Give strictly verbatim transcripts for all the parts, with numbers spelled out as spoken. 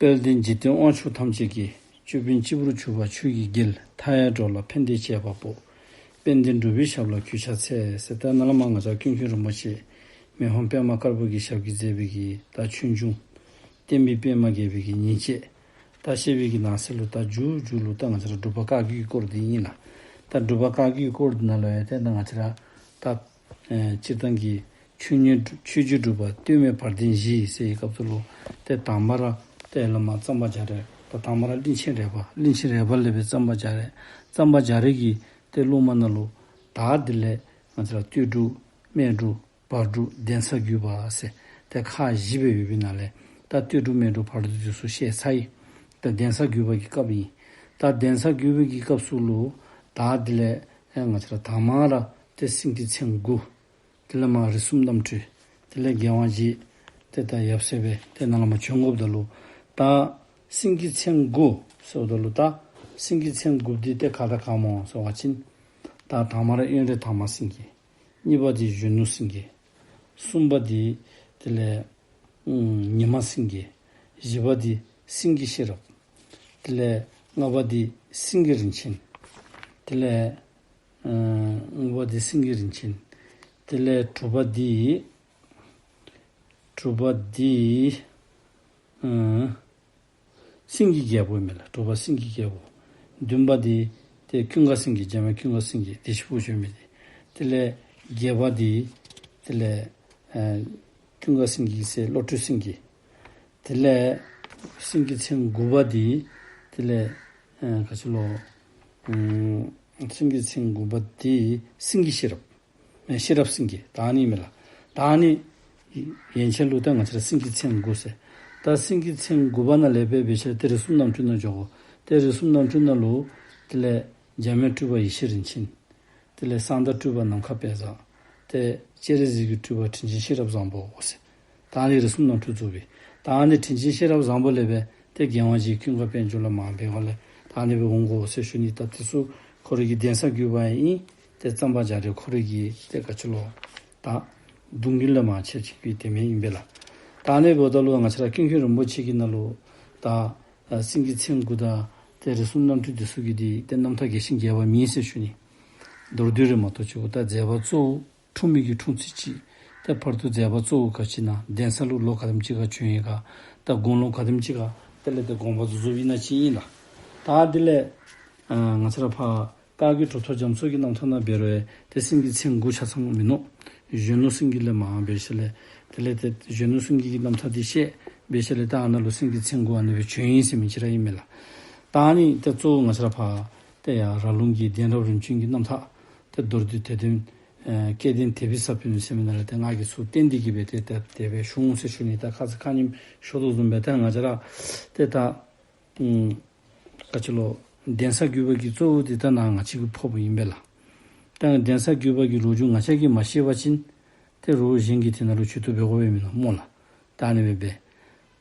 དཔལ་ལྡན་འཇིག་རྟེན་དབང་ཕྱུག་ཐམས་ཅད་ཀྱི། ཅོད་པན་སྤྱི་བོར་གྱུར་པ་ཆོས་ཀྱི་རྒྱལ། མཐའ་ཡས་འགྲོ་ལ་ཕན་བདེའི་བྱེད་པ་པོ། དཔལ་ལྡན་འབྲུག་པའི་ཞབས་ལ་གུས་ཕྱག་འཚལ། ཟེར་ད་ནཱ་ལས་མར་ང་བཅས་ཀུན་མཁྱེན་རིན་པོ་ཆེ་མི་ཕམ་པདྨ་དཀར་པོ་གི་ཞབས་ཀྱིས་མཛད་པའི་གི་ད་ཆོས་འབྱུང་བསྟན་པའི་པདྨ་རྒྱས་པའི་གི་ཉིན་བྱེད་ད་བཤད་པའི་གི་ནང་གསེས་ལུ་ད་མཇུག་མཇུག་ལུ་ད་ང་བཅས་ར་འབྲུག་པ་བཀའ་བརྒྱུད་ཀྱི་སྐོར་འདི་ཨིན་ལགས། ད་འབྲུག་པ་བཀའ་བརྒྱུད་ཀྱི་སྐོར་འདི་ནང་ལུ་ཡང་ཏེ་ད་ང་བཅས་ར་ད་ཨེ་སྤྱིར་བཏང་གི་ཆོས་ཉིད་ཆོས་རྗེ་འབྲུག་པ་སྟོད་སྨད་བར་གདན་བཞི་ཟེར་བའི་སྐབས་སུ་ལུ་ཏེ་དང་པ་ར་ཏེ་བླ་མ་གཙང་པ་རྒྱ་རས། ད་དང་པ་ར་གླིང་ཆེན་རས་པ། གླིང་ཆེན་རས་པ་ལས་སྦེ་གཙང་པ་རྒྱ་རས། གཙང་པ་རྒྱ་རས་ཀྱི་ཏེ་སློབ་མ་ནང་ལུ་ད་དེ་ལས་ང་བཅས་ར་སྟོད་འབྲུག་སྨད་འབྲུག་བར་འབྲུག་གདན་ས་བརྒྱུད་པ་ཟེར་ཏེ་ཁག་བཞི་སྦེ་ཡོད་པའི་ནང་ལས་ད་སྟོད་འབྲུག་སྨད་འབྲུག་བར་འབྲུག་འདི་ཚུ་བཤད་ཚར་ཡི། ད་གདན་ས་བརྒྱུད་པ་གི་སྐབས་ཨིན། ད་གདན་ས་བརྒྱུད་པ་གི་སྐབས་སུ་ལུ་ད་དེ་ལས་ཨེ་ང་བཅས་ར་དང་པ་ར་ཏེ་སེང་གེ་མཚན་དགུ། དེ་ལས་མར་རིགས་གསུམ་རྣམ་འཕྲུལ། དེ་ལས་རྒྱལ་དབང་རྗེ། ཏེ་ད་ཡབ་སྲས་སྦེ་ཏེ་ནཱ་ལས་མར་བྱོན་དགོཔ་ད་ལུ་ད་སེང་གེ་མཚན་དགུ་ཟེརཝ་ད་ལུ་ད་སེང་གེ་མཚན་དགུ་འདི་ཏེ་ག་དང་ག་སྨོ་ཟེར་བ་ཅིན་ད་དང་པ་ར་དབོན་རས་དར་མ་སེང་གེ། གཉིས་པ་འདི་གཞོན་ནུ་སེང་གེ། གསུམ་པ་འདི་དེ་ལས་ཨམ་ཉི་མ་སེང་གེ། བཞི་པ་འདི་སེང་གེ་ཤེས་རབ། དེ་ལས་ལྔ་པ་འདི་སེང་གེ་རིན་ཆེན། དེ་ལས་ཨ་ལྔ་པ་འདི་སེང་གེ་རིན་ཆེན། དེ་ལས་དྲུག་པ་འདི་དྲུག་པ་འདི་ཨ་སེང་གེ་རྒྱལ་པོ་མས་ལགས། དྲུག་པ་སེང་གེ་རྒྱལ་པོ། བདུན་པ་འདི་ཏེ་ཀུན་དགའ་སེང་གེ། འཇམ་དབྱངས་ཀུན་དགའ་སེང་གེ་བདེ་ཆེན་ཕུག་བྱོན་མི་འདི། དེ་ལས་བརྒྱད་པ་འདི་དེ་ལས་ཨ་ཀུན་དགའ་སེང་གེ་ཟེར་བློ་གྲོས་སེང་གེ། དེ་ལས་སེང་གེ་མཚན་དགུ་པ་འདི་དེ་ལས་ཨ་ག་ཅི་ལོ། ཨམ་སེང་གེ་མཚན་དགུ་པ་འདི་སེང་གེ་ཤེས་རབ། ཨེ་ཤེས་རབ་སེང་གེ། ད་ཨ་ནི་མས་ལགས། ད་ཨ་ནི་ཡན་ཆད་ལུ་ད་ང་བཅས་ར་སེང་གེ་མཚན་དགུ་ཟེར། ད་སེང་གེ་མཚན་དགུ་པ་ནང་ལས་སྦེ་འབད་ཞིནམ་ཏེ་རིགས་གསུམ་རྣམ་འཕྲུལ་ནང་འགྱོ་དགོ། ཏེ་རིགས་གསུམ་རྣམ་འཕྲུལ་ནང་ལུ་དེ་ལས་འཇམ་དབྱངས་སྤྲུལ་པ་ཡེ་ཤེས་རིན་ཆེན། དེ་ལས་གསང་བདག་སྤྲུལ་པ་ནམ་མཁའ་དཔལ་བཟང་། ཏེ་སྤྱན་རས་གཟིགས་ཀྱི་སྤྲུལ་པ་དྲིན་ཅན་ཤེས་རབ་བཟང་པོ་ཟེར། ད་ཨ་ནི་རིགས་གསུམ་རྣམ་འཕྲུལ་རྫོགས་པའི་ད་ཨ་ནི་དྲིན་ཅན་ཤེས་རབ་བཟང་པོ་ལས་སྦེ་ཏེ་རྒྱལ་དབང་རྗེ་ཀུན་དགའ་དཔལ་འབྱོར་ལས་མར་འབད་བ་ལས་ད་ཨ་ནི་སྦེ་འོང་དགོ་ཟེར་ཞུ་ནི། ད་དེ་ཚུ་ཁོ་རའི་གི་གདན་ས་བརྒྱུད་པ་ཨིན། ཏེ་གཙང་པ་རྒྱ་རས་ཁོ་རའི་གི་ཏེ་ག་ཅི་ལོ། ད་གདུང་རྒྱུད་ལས་མར་ཆད་ཅིག་གི་དེ་མེན་ཨིན་པས་ལགས། ད་ཨ་ནི་འབདཝ་ད་ལུ་ང་བཅས་ར་ཀུན་མཁྱེན་རིན་པོ་ཆེ་གི་ནང་ལུ་ད་ཨ་སེང་གེ་མཚན་དགུ་དང་ཏེ་རིགས་གསུམ་རྣམ་འཕྲུལ་འདི་ཚུ་གི་འདི་ཏེ་རྣམ་ཐར་རྒྱས་ཤིང་རྒྱས་པ་མེད་ཟེར་ཞུ་ནི། མདོར་བསྡུས་རེ་མ་གཏོགས་ཅིག་གུ་ད་མཛད་པ་གཙོ་བོ་འཁྲུངས་མི་གི་འཁྲུངས་ཚེས་གཅིག། ཏེ་བར་དུ་མཛད་པ་གཙོ་བོ་ག་ཅི་ཨིན་ན། གདན་ས་ལུ་ལོ་ག་དེམ་ཅིག་ཁར་བྱོན་ཡི་ག། ད་དགུང་ལོ་ག་དེམ་ཅིག་ཁར་དེ་ལས་ཏེ་དགོངས་པ་རྫོགས་རྫོགསཔ་ཨིན་ན་ཅིག་ཨིན་ལགས། ད་དེ་ལས་ཨ་ང་བཅས་ར་ཕར་བཀའ་བརྒྱུད་གྲུབ་ཐོབ་རྒྱ་མཚོ་གི་རྣམ་ཐར་ནང་འབད་རུང་ཡང་ཏེ་སེང་གེ་མཚན་དགུ་ཆ་ཚང་མིན་ནུག། གཞོན་ནུ་སེང་གེ་ལས་མར་འབད་ཞིནམ་ལས་དེ་ལས་ཏེ་གཞོན་ནུ་སེང་གེ་གི་རྣམ་ཐར་འདི་བཤད་འབད་ཞིནམ་ལས་ད་ཨ་ནཱ་ལུ་སེང་གེ་མཚན་དགུ་ཨ་ནི་སྦེ་བྱོན་ཡི་ཟེར་མི་ཅིག་ར་ཨིན་མས་ལགས། ད་ཨ་ནི་ཏེ་གཙོ་བོ་ང་བཅས་ར་ཕར་ཏེ་ཡར་ར་ལུང་གི་གདན་རབས་རིམ་བྱོན་གྱི་རྣམ་ཐར་ཏེ་མདོར་བསྡུས་དེ་དོན་ཨེ་སྐལ་ལྡན་དད་པའི་ས་བོན་ཟེར་མི་ནང་ལས་ཏེ་ང་གིས་ཚུར་བཏོན་ཏེ་གི་སྦེ་ཏེ་ཏེ་དེ་སྦེ་ཞུ་འོང་ཟེར་ཞུ་ནི། ད་ཁ་ཙ་ཁ་ཉིནམ་ཞུ་དོ་བཟུམ་སྦེ་ད་ང་བཅས་ར་ཏེ་ད་ཨམ་ག་ཅི་ལོ། གདན་ས་བརྒྱུད་པ་གི་གཙོ་བོ་འདི་ད་ནཱ་ང་བཅས་ཀྱིས་ཕོགཔ་ཨིན་པས་ལགས། ད་གདན་ས་བརྒྱུད་པ་གི་ལོ་རྒྱུས་ང་བཅས་ཀྱིས་མ་ཤེས་པ་ཅིན་ཏེ་རོགས་གཞན་གྱིས་དེ་ནང་ལུ་ཇུས་གཏོགས་འབད་དགོ་པས་མེན་ན་སྨོ་ལགས། ད་ཨ་ནི་སྦེ་འབད།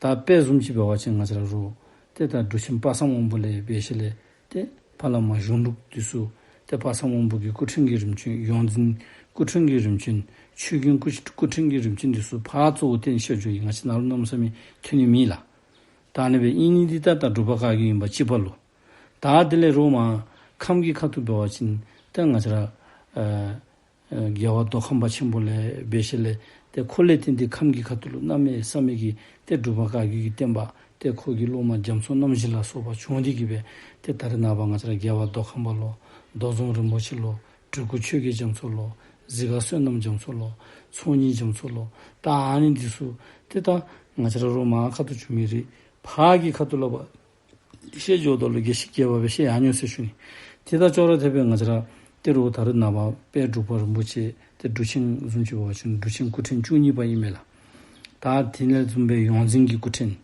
ད་དཔེ་བཟུམ་ཅིག་འབད་བ་ཅིན་ང་བཅས་ར་རོགས་ཏེ་ད་འབྲུག་ཆེན་དཔག་བསམ་དབང་པོ་ལས་འབད་ཞིནམ་ལས་ཏེ་ཕར་ལས་མར་གཞུང་ལུགས་འདི་ཚུ་ཏེ་དཔག་བསམ་དབང་པོ་གི་སྐུ་ཕྲེང་གི་རིམ་བྱོན། ཡོངས་འཛིན་སྐུ་ཕྲེང་གི་རིམ་བྱོན། ཆོས་རྒྱུན་སྐུ་སྐུ་ཕྲེང་གི་རིམ་བྱོན་འདི་ཚུ་ཕར་གཙོ་བོ་བཏོན་བཤད་རྒྱུ་ཨིན། ང་བཅས་ནཱ་ལུ་གནམ་མེད་ས་མེད་ཐོན་ནི་མེད་ལགས། ད་ཨ་ནི་སྦེ་ཨིན་ནི་འདི་ད་ད་འབྲུག་པ་བཀའ་བརྒྱུད་ཨིན་པ་གཅིག་པ་ལུ། ད་དེ་ལས་རོགས་མར་ཁམས་ཀྱི་ཁ་ཐུག་འབད་བ་ཅིན་ད་ང་བཅས་ར་ཨ་ཨ་རྒྱལ་བ་མདོ་ཁམས་པ་ཆེན་པོ་ལས་འབད་ཞིནམ་ལས་ཏེ་ཁོ་ལས་བརྟེན་ཏེ་ཁམས་ཀྱི་ཁ་ཐུག་ལུ་གནམ་མེད་ས་མེད་ཀྱི་ཏེ་འབྲུག་པ་བཀའ་བརྒྱུད་ཀྱི་བསྟན་པ་ཏེ་ཁོ་གི་སློབ་མ་རྒྱ་མཚོ་རྣམ་བཞི་ལ་སོགས་པ་བྱུང་སྟེ་གི་སྦེ་ཏེ་ད་རེས་ནངས་པ་ང་བཅས་ར་རྒྱལ་བ་མདོ་ཁམས་པ་ལོ། མདོ་འཛོམས་རིན་པོ་ཆེ་ལོ། སྤྲུལ་སྐུ་ཆོས་རྒྱལ་རྒྱ་མཚོ་ལོ། གཟིག་དཀར་བསོད་ནམས་རྒྱ་མཚོ་ལོ། ཚོགས་གཉིས་རྒྱ་མཚོ་ལོ། ད་ཨ་ནི་འདི་ཚུ་ཏེ་ད་ང་བཅས་ར་རོགས་མར་ཁ་ཐུག་བྱུང་མི་རེ་ཕར་གྱི་ཁ་ཐུག་ལུ་བཤད་འགྱོཝ་ད་ལུ་རྒྱས་ཤིང་རྒྱས་པ་སྦེ་བཤད་ཡར་འགྱོ་ཟེར་ཞུ་ནི། ཏེ་ད་ཅོག་ར་འཐདཔ་སྦེ་ང་བཅས་ར་ཏེ་རོགས་ད་རེས་ནངས་པ་དཔལ་འབྲུག་པ་རིན་པོ་ཆེ་ཏེ་འབྲུག་ཆེན་བཟུམ་ཅིག་འབད་བ་ཅིན་འབྲུག་ཆེན་སྐུ་ཕྲེང་བཅུ་གཉིས་པ་ཨིན་མས་ལགས། ད་དེ་ལས་བཟུང་སྦེ་ཡོངས་འཛིན་གྱི་སྐུ་ཕྲེང་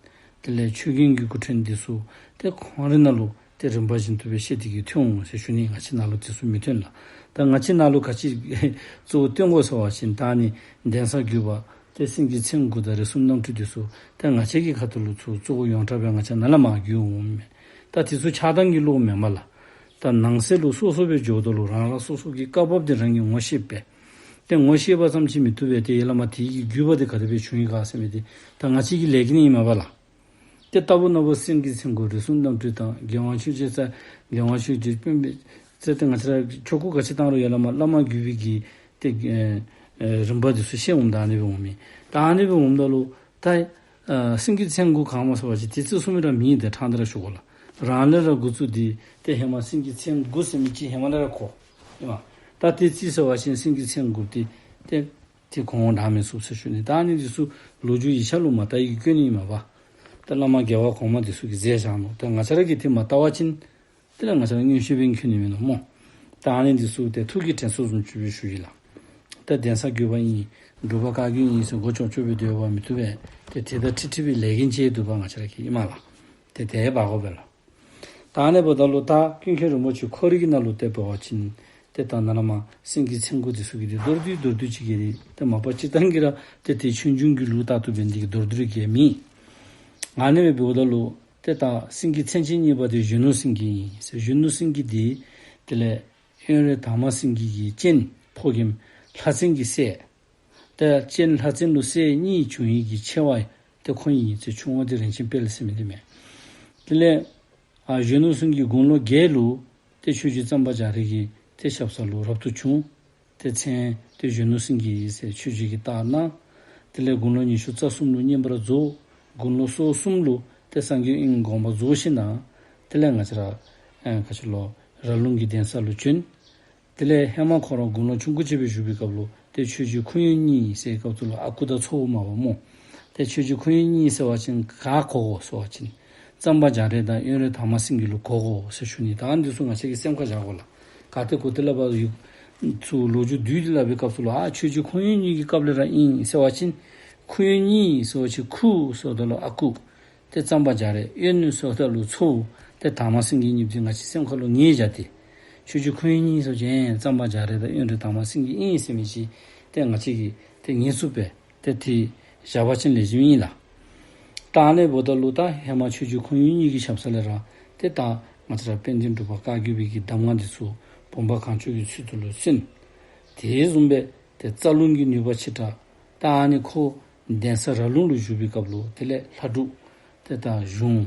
དེ་ལས་ཆོས་རྒྱུན་གྱི་སྐུ་ཕྲེང་འདི་ཚུ་ཏེ་ཁོང་རའི་ནང་ལུ་ཏེ་རིམ་པ་བཞིན་དུ་སྦེ་བཤད་དེ་གི་ཐོན་འོང་ཟེར་ཞུ་ནི། ང་བཅས་ནཱ་ལུ་དེ་ཚུ་མི་ཐོན་ལགས། ད་ང་བཅས་ནཱ་ལུ་ག་ཅི་གཙོ་བོ་བཏོན་དགོ་ཟེར་བ་ཅིན་ད་ཨ་ནི་གདན་ས་བརྒྱུད་པ་ཏེ་སེང་གེ་མཚན་དགུ་དང་རིགས་གསུམ་རྣམ་འཕྲུལ་འདི་ཚུ་ཏེ་ང་བཅས་ཀྱི་ཁ་ཐུག་ལུ་ཚུར་གཙོ་བོ་ཡོངས་གྲགས་སྦེ་ང་བཅས་ནཱ་ལས་མར་བརྒྱུད་འོངམ་མས། ད་དེ་ཚུ་ཆགས་སྡང་གིས་ལོག་མེན་པ་ལགས། ད་ནང་གསེས་ལུ་སོ་སོ་སྦེ་འགྱོཝ་ད་ལུ་རང་རང་སོ་སོ་གི་བཀའ་བབས་འདི་རང་གིས་ངོ་ཤེས་པས། ཏེ་ངོ་ཤེས་པ་ཙམ་ཅིག་མི་བཏུབ་པས། ཏེ་ཡར་ལས་མར་དེ་གི་བརྒྱུད་པ་འདི་ག་དེ་སྦེ་བྱུང་ཡི་ག་ཟེར་མི་འདི་ད་ང་བཅས་ཀྱི་ལས་འགན་ཨིན་མས་པ་ལགས། ཏེ་ལྟ་བུ་ན་བུ་སེང་གེའི་མཚན་དགུ་རིགས་གསུམ་རྣམ་འཕྲུལ་དང་རྒྱལ་དབང་ཆོས་རྗེ་རྩ་རྒྱལ་དབང་ཆོས་རྗེ་དཔོན་པོའི་རྩ་ཏེ་ང་བཅས་ར་ཆོ་ག་ག་ཅི་བཏང་རུང་ཡ་བླ་མ་བླ་མ་བརྒྱུད་པའི་གི་ཏེ་ཨེ་ཨེ་རིམ་པ་འདི་ཚུ་ཤེས་འོངམ་ད་ཨ་ནི་སྦེ་འོང་མི། ད་ཨ་ནི་སྦེ་འོངམ་ད་ལུ་ད་ཨ་སེང་གེའི་མཚན་དགུ་གང་མ་ཟེར་བ་ཅིན་ཏེ་རྩིས་གསུམ་ར་མེད། ཏེ་ཕྲང་སྟེ་ར་ཞུ་དགོ་ལགས། རང་ལས་ར་འགོ་བཙུགས་ཏེ་ཏེ་ཧེ་མ་སེང་གེའི་མཚན་དགུ་ཟེར་མི་ཅིག་ཧེ་མ་ལས་ར་གོ་ཨིན་མས། ད་ཏེ་རྩིས་ཟེར་བ་ཅིན་སེང་གེའི་མཚན་དགུ་སྟེ་ཏེ་ཏེ་གོང་འོག་འདྲ་མི་ཚུགས་ཟེར་ཞུ་ནི། ད་ཨ་ནི་འདི་ཚུ་ལོ་རྒྱུས་ཡིག་ཆ་ལུ་མ་བལྟ་བའི་སྐྱོན་ཨིན་མས་པ། ད་བླ་མ་རྒྱལ་བ་གོང་མ་འདི་ཚུ་གིས་མཛད་བཞག་ནུག། ད་ང་བཅས་ར་གིས་ཏེ་མ་བལྟ་བ་ཅིན་ཏེ་ལགས་ང་བཅས་ར་མངོན་ཤེས་སྦེ་མཁྱེན་ནི་མིན་ནུག་སྨོ། ད་ཨ་ནི་འདི་ཚུ་ཏེ་ཐུགས་ཀྱི་དྲན་གསོ་བཟུམ་ཅིག་སྦེ་ཞུ་ཡི་ལགས། ད་གདན་ས་བརྒྱུད་པ་ཨིན་འབྲུག་པ་བཀའ་བརྒྱུད་ཨིན་ཟེར་མགུ་ཅོག་ཅོག་སྦེ་སྡོད་པ་མི་བཏུབ་པས། ཏེ་དེ་དང་འཁྲིལ་འཁྲིལ་བའི་ལས་འགན་ཅིག་འདུག་པ་ང་བཅས་ར་གི་ཨིན་མས་ལགས། ཏེ་དེ་འབག་དགོ་པས་ལགས། ད་ཨ་ནི་འབདཝ་ད་ལུ་ད་ཀུན་མཁྱེན་རིན་པོ་ཆེ་ཁོ་རའི་གི་ནང་ལུ་ཏེ་འབད་བ་ཅིན་ཏེ་ད་ནཱ་ལས་མར་སེང་གེའི་མཚན་དགུ་འདི་ཚུ་གི་ཏེ་མདོར་བསྡུས་མདོར་བསྡུས་ཅིག་གི་རེ་ཏེ་མ་པ་སྤྱིར་བཏང་གི་ར་ཏེ་ཏེ་ཆོས་འབྱུང་གི་ལུགས་ལྟར་དུ་འབད་ནི་དེ་གིས་མདོར་བསྡུས་རེ་གི་མེད། ཨ་ནི་སྦེ་འབདཝ་ད་ལུ་ཏེ་ད་སེང་གེའི་མཚན་ཅན་གཉིས་པ་དེ་གཞོན་ནུ་སེང་གེ་ཨིན་ཟེར། གཞོན་ནུ་སེང་གེ་འདི་དེ་ལས་དབོན་རས་དར་མ་སེང་གེ་གི་གཅེན་ཕོ་རྒནམ་ལྷ་བཙན་གྱི་སྲས། ཏེ་གཅེན་ལྷ་བཙན་ལུ་སྲས་གཉིས་བྱུང་ཡི་གི་ཆེ་བ་ཏེ་ཁོ་ཨིན་ཟེར། ཆུང་བ་དེ་རིན་ཆེན་དཔལ་ཟེར་མི་འདི་མས། དེ་ལས་ཨ་གཞོན་ནུ་སེང་གེ་དགུང་ལོ་བརྒྱད་ལུ་ཏེ་ཆོས་རྗེ་གཙང་པ་རྒྱ་རས་ཀྱི་ཏེ་ཞབས་ས་ལུ་རབ་ཏུ་བྱུང་། ཏེ་མཚན་ཏེ་གཞོན་ནུ་སེང་གེ་ཟེར་ཆོས་རྗེ་གིས་བཏགས་གནང་། དེ་ལས་དགུང་ལོ་ཉི་ཤུ་རྩ་གསུམ་ལུ་བསྙེན་པར་རྫོགས། དགུང་ལོ་སོ་གསུམ་ལུ་ཏེ་སངས་རྒྱས་དབྱིངས་དགོངས་པ་རྫོགས་ཞིནམ་ལས་དེ་ལས་ང་བཅས་ར་ཨེ་ག་ཅི་ལོ་ར་ལུང་གི་གདན་ས་ལུ་བྱོན། དེ་ལས་ཧེ་མ་ཁོ་ར་དགུང་ལོ་ཆུང་ཀུ་ཅིག་སྦེ་བཞུགས་པའི་སྐབས་ལུ་ཏེ་ཆོས་རྗེ་འཁོར་དབྱིངས་གཉིས་ཟེར་སྐབས་སུ་ལུ་ཨ་ཁུ་དང་ཚའོ་མ་པ་སྨོ། ཏེ་ཆོས་རྗེ་འཁོར་དབྱིངས་གཉིས་ཟེར་བ་ཅིན་ག་གོ་དགོ་ཟེར་བ་ཅིན་གཙང་པ་རྒྱ་རས་དང་དབོན་རས་དར་མ་སེང་གེ་ལུ་གོ་དགོ་ཟེར་ཞུ་ནི། ད་ཨ་ནི་འདི་ཚུ་ང་བཅས་ཀྱིས་སེམས་ཁར་བཞག་དགོ་ལགས། ག་ཏེ་གོ་ཏེ་སླབ་པ་ཡོད་ཚུ་ལོ་རྒྱུས་བསྡུས་ཏེ་སླབ་པའི་སྐབས་སུ་ལུ་ཨ་ཆོས་རྗེ་འཁོར་དབྱིངས་གཉིས་ཀྱི་སྐབས་ལས་ར་ཨིན་ཟེར་བ་ཅིན་འཁོར་དབྱིངས་གཉིས་ཟེར་བ་ཅིན་འཁོར་ཟེརཝ་ད་ལུ་ཨ་ཁུ། ཏེ་གཙང་པ་རྒྱ་རས། དབོན་ཟེརཝ་ད་ལུ་ཚའོ། ཏེ་དར་མ་སེང་གེ་གཉིས་འདི་ང་བཅས་སེམས་ཁ་ལུ་ངེས་བཞག་སྟེ། ཆོས་རྗེ་འཁོར་དབྱིངས་གཉིས་ཟེར་བ་ཅིན་གཙང་པ་རྒྱ་རས་དང་དབོན་རས་དར་མ་སེང་གེ་ཨིན་ཟེར་མི་ཅིག་ཏེ་ང་བཅས་ཀྱིས་ཏེ་ངེས་ཚུགས་པས། ཏེ་དེ་བཞག་པ་ཅིན་ལེགས་ཤོམ་ཨིན་ལགས། ད་ཨ་ནི་འབདཝ་ད་ལུ་ད་ཧེ་མ་ཆོས་རྗེ་འཁོར་དབྱིངས་གཉིས་ཀྱི་ཞབས་ས་ལས་ར་ཏེ་ད་ང་བཅས་ར་དཔལ་ལྡན་འབྲུག་པ་བཀའ་བརྒྱུད་པའི་གི་གདམས་ངག་འདི་ཚུ་བུམ་པ་གང་བྱོའི་ཚུལ་དུ་ལུ་གསན། དེ་བཟུམ་སྦེ་ཏེ་རྩ་རླུང་གི་ནུས་པ་ཆེ་དྲགས། ད་ཨ་ནི་ཁོ་གདན་ས་ར་ལུང་ལུ་བཞུགས་པའི་སྐབས་ལུ་དེ་ལས་ལྷ་འབྲུག་ཏེ་ད་གཞུང་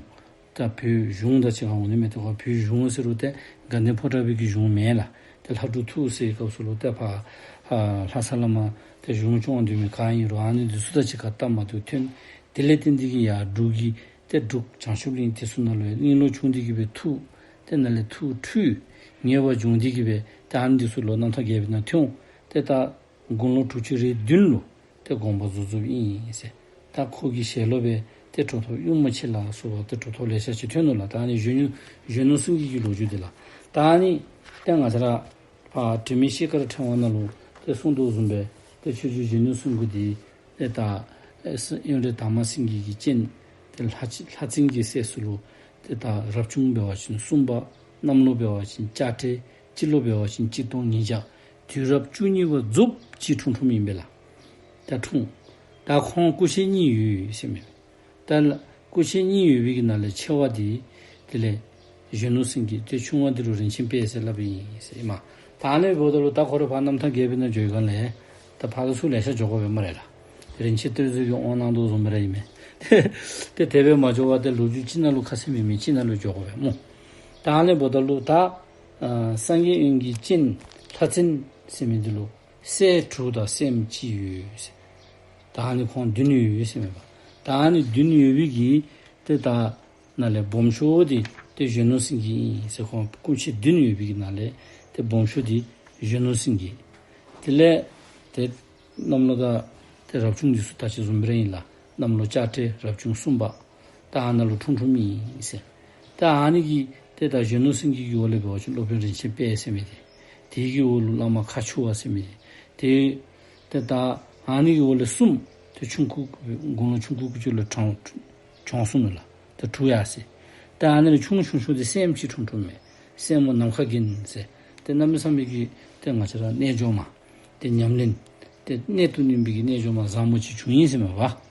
ད་བོད་གཞུང་དང་གཅིག་ཁར་འོང་ནི་མས། ཏེ་ཁོ་བོད་གཞུང་ཟེར་རུང་ཏེ་དགའ་ལྡན་ཕོ་བྲང་པའི་གི་གཞུང་མེན་ལགས། ཏེ་ལྷ་འབྲུག་ཐུགས་ཟེར་སྐབས་སུ་ལུ་ཏེ་ཕར་ཨ་ལྷ་ས་ལས་མར་ཏེ་གཞུང་སྐྱོང་སྡོད་མི་ག་ཨིན་རུང་ཨ་ནི་འདི་ཚུ་དང་གཅིག་ཁར་སྟབས་མ་བདེཝ་ཐོན། དེ་ལས་བརྟེན་ཏེ་གིས་ཡར་འབྲུག་གི་ཏེ་འབྲུག་བྱང་ཆུབ་གླིང་དེ་ཚུ་ནང་ལུ་གླིང་ལོ་ཆུང་སྟེ་གིས་སྦེ་ཐུག། ཏེ་ནཱ་ལས་ཐུགས་འཁྲུལ། ངེས་པ་བྱུང་སྟེ་གིས་སྦེ་ཏེ་ཨ་ནི་འདི་ཚུ་ལུ་རྣམ་ཐར་རྒྱས་པའི་ནང་ཐོན། ཏེ་ད་དགུང་ལོ་དྲུག་ཅུ་རེ་བདུན་ལུ་ཏེ་དགོངས་པ་རྫོགས་རྫོགསཔ་ཨིན་ཟེར། ད་ཁོ་གི་ཞལ་སློབ་སྦེ་ཏེ་གྲུབ་ཐོབ་གཡུང་མ་ཆེ་ལ་སོགས་པ་ཏེ་གྲུབ་ཐོབ་ལེ་ཤ་ཅིག་ཐོན་ནུག་ལགས། ད་ཨ་ནི་གཞོན་ནུ་གཞོན་ནུ་སེང་གེ་གི་ལོ་རྒྱུས་འདི་ལགས། ད་ཨ་ནི་ཏེ་ང་བཅས་ར་ཕར་དྲི་མེད་ཤེལ་དཀར་ཕྲེང་བ་ནང་ལུ་ཏེ་གསུངས་དོ་བཟུམ་སྦེ་ཏེ་ཆོས་རྗེ་གཞོན་ནུ་སེང་གེ་འདི་ཏེ་ད་ཨེ་ས་དབོན་རས་དར་མ་སེང་གེ་གི་གཅེན་ཏེ་ལྷ་ལྷ་བཙན་གྱི་སྲས་སུ་ལུ་ཏེ་ད་རབ་བྱུང་འབད་བ་ཅིན་གསུམ་པ། གནམ་ལོ་འབད་བ་ཅིན་ལྕགས་སྤྲེལ། སྤྱི་ལོ་འབད་བ་ཅིན་གཅིག་སྟོང་ཉིས་བརྒྱ། དུས་རབས་བཅུ་གཉིས་པ་རྫོགསཔ་ཅིག་འཁྲུངས་འཁྲུངསམ་ཨིན་པས་ལགས། ད་འཁྲུངས། ད་ཁོང་སྐུ་མཆེད་གཉིས་ཡོད་ཟེར་མས། ད་ལ་སྐུ་མཆེད་གཉིས་ཡོད་པའི་གི་ནང་ལས་ཆེ་བ་འདི་དེ་ལས་གཞོན་ནུ་སེང་གེ། ཏེ་ཆུང་བ་འདི་ལུ་རིན་ཆེན་དཔལ་ཟེར་སླབ་ཨིན་ཟེར་ཨིན་མས། ད་ཨ་ནི་འབདཝ་ད་ལུ་ད་ཁོ་ར་ཕར་རྣམ་ཐར་རྒྱས་པའི་ནང་འགྱོ་བའི་སྒང་ལས་ད་ཕར་ལུ་ཚུར་ལེ་ཤ་འགྱོ་དགོ་པས་སྨ་རེ་ལགས། རིན་ཆེན་གཏེར་མཛོད་ཀྱི་དབང་གནང་དོ་བཟུམ་སྦེ་ར་ཨིན་མས། ཏེ་དེ་སྦེ་མ་འགྱོ་བར་ཏེ་ལོ་རྒྱུས་ཅིག་ནང་ལུ་ཁ་གསལ་མེད་མི་ཅིག་ནང་ལུ་འགྱོ་དགོ་པས་སྨོ། ད་ཨ་ནི་འབདཝ་ད་ལུ་ད་ཨ་སངས་རྒྱས་དབོན་གྱི་གཅེན་ལྷ་བཙན་ཟེར་མི་འདི་ལུ་སྲས་དྲུག་དང་སྲསམོ་གཅིག་ཡོད་ཟེར། ད་ཨ་ནི་ཁོང་བདུན་ཡོད་ཟེར་མས་པ། ད་ཨ་ནི་བདུན་ཡོད་པའི་གི་ཏེ་ད་ནང་ལས་སྦོམ་ཤོས་འདི་ཏེ་གཞོན་ནུ་སེང་གེ་ཨིན་ཟེར། ཁོང་སྐུ་མཆེད་བདུན་ཡོད་པའི་གི་ནང་ལས་ཏེ་སྦོམ་ཤོས་འདི་གཞོན་ནུ་སེང་གེ། དེ་ལས་ཏེ་གནམ་ལོ་ད་ཏེ་རབ་བྱུང་འདི་ཚུ་ད་ཅི་བཟུམ་སྦེ་ར་ཨིན་ལགས། གནམ་ལོ་ལྕགས་སྤྲེལ་རབ་བྱུང་གསུམ་པ། ད་ཨ་ནཱ་ལུ་འཁྲུངས་འཁྲུངསམ་ཨིན་ཟེར། ད་ཨ་ནི་གི་ཏེ་ད་གཞོན་ནུ་སེང་གེ་གི་འོག་ལས་འབད་བ་ཅིན་སློབ་དཔོན་རིན་ཆེན་དཔལ་ཟེར་མི་འདི། དེ་གི་འོག་ལུ་བླ་མ་ཁ་ཆུ་བ་ཟེར་མི་འདི། ཏེ་ཏེ་ད་ཨ་ནི་གི་འོག་ལས་གསུམ་ཏེ་ཆུང་ཀུ་དགུང་ལོ་ཆུང་ཀུ་ཀུ་ཅིག་ལུ་གྲོངས་གྲོངས་སོང་ནུག་ལགས། ཏེ་དྲུག་ཡར་སོ་ཡི། ད་ཨ་ནི་ལས་ཆུང་ཆུང་ཤོས་འདི་སྲསམོ་ཅིག་འཁྲུངས་འཁྲུངསམ་མས། སྲསམོ་ནམ་མཁའ་རྒྱན་ཟེར། ཏེ་གནམ་མེད་ས་མེད་ཀྱི་ཏེ་ང་བཅས་ར་རྣལ་འབྱོར་མ། ཏེ་ཉམས་ལེན། ཏེ་གནད་དུ་བསྣུན་པའི་གི་རྣལ་འབྱོར་མ་བཟང་མོ་ཅིག་བྱུང་ཡི་ཟེར་མས་པ།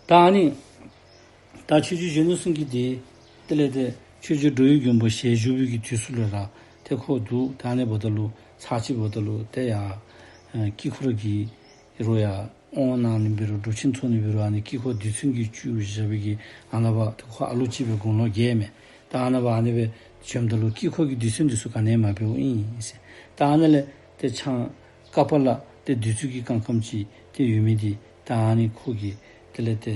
ད་ཨ་ནི་ད་ཆོས་རྗེ་གཞོན་ནུ་སེང་གེ་འདི་དེ་ལས་ཏེ་ཆོས་རྗེ་འགྲོ་བའི་མགོན་པོ་ཞལ་བཞུགས་པའི་གི་དུས་སུ་ལས་ར་ཏེ་ཁོ་འདུག། ད་ཨ་ནི་འབདཝ་ད་ལུ་ཚར་གཅིག་འབདཝ་ད་ལུ་ཏེ་ཡར་ཨ་དཀྱིལ་འཁོར་གྱི་རོ་ཡར་ དབང་གནང་ནི་འབད་རུང་སྒྲུབ་ཆེན་ཚོགས་ནི་འབད་རུང་ཨ་ནི་དཀྱིལ་འཁོར་རྡུལ་ཚོན་གྱིས་བྱུགས་བཞག་པའི་གི་ཨ་ནཱ་པ་ཏེ་ཁོ་ཨ་ལུ་ཅིག་སྦེ་དགུང་ལོ་བརྒྱད་མས། ད་ཨ་ནཱ་པ་ཨ་ནི་སྦེ་བྱོནམ་ད་ལུ་དཀྱིལ་འཁོར་གྱི་རྡུལ་ཚོན་འདི་ཚུ་ག་ནི་ཡང་མ་འབདཝ་ཨིན་ཟེར། ད་ཨ་ནཱ་ལས་ཏེ་ཆང་ཀ་པཱ་ལ་ཏེ་བདུད་རྩི་གི་སྐམ་སྐམ་ཅིག་ཏེ་ཡོད་མི་འདི་ད་ཨ་ནི་ཁོ་གིས་དེ་ལས་ཏེ་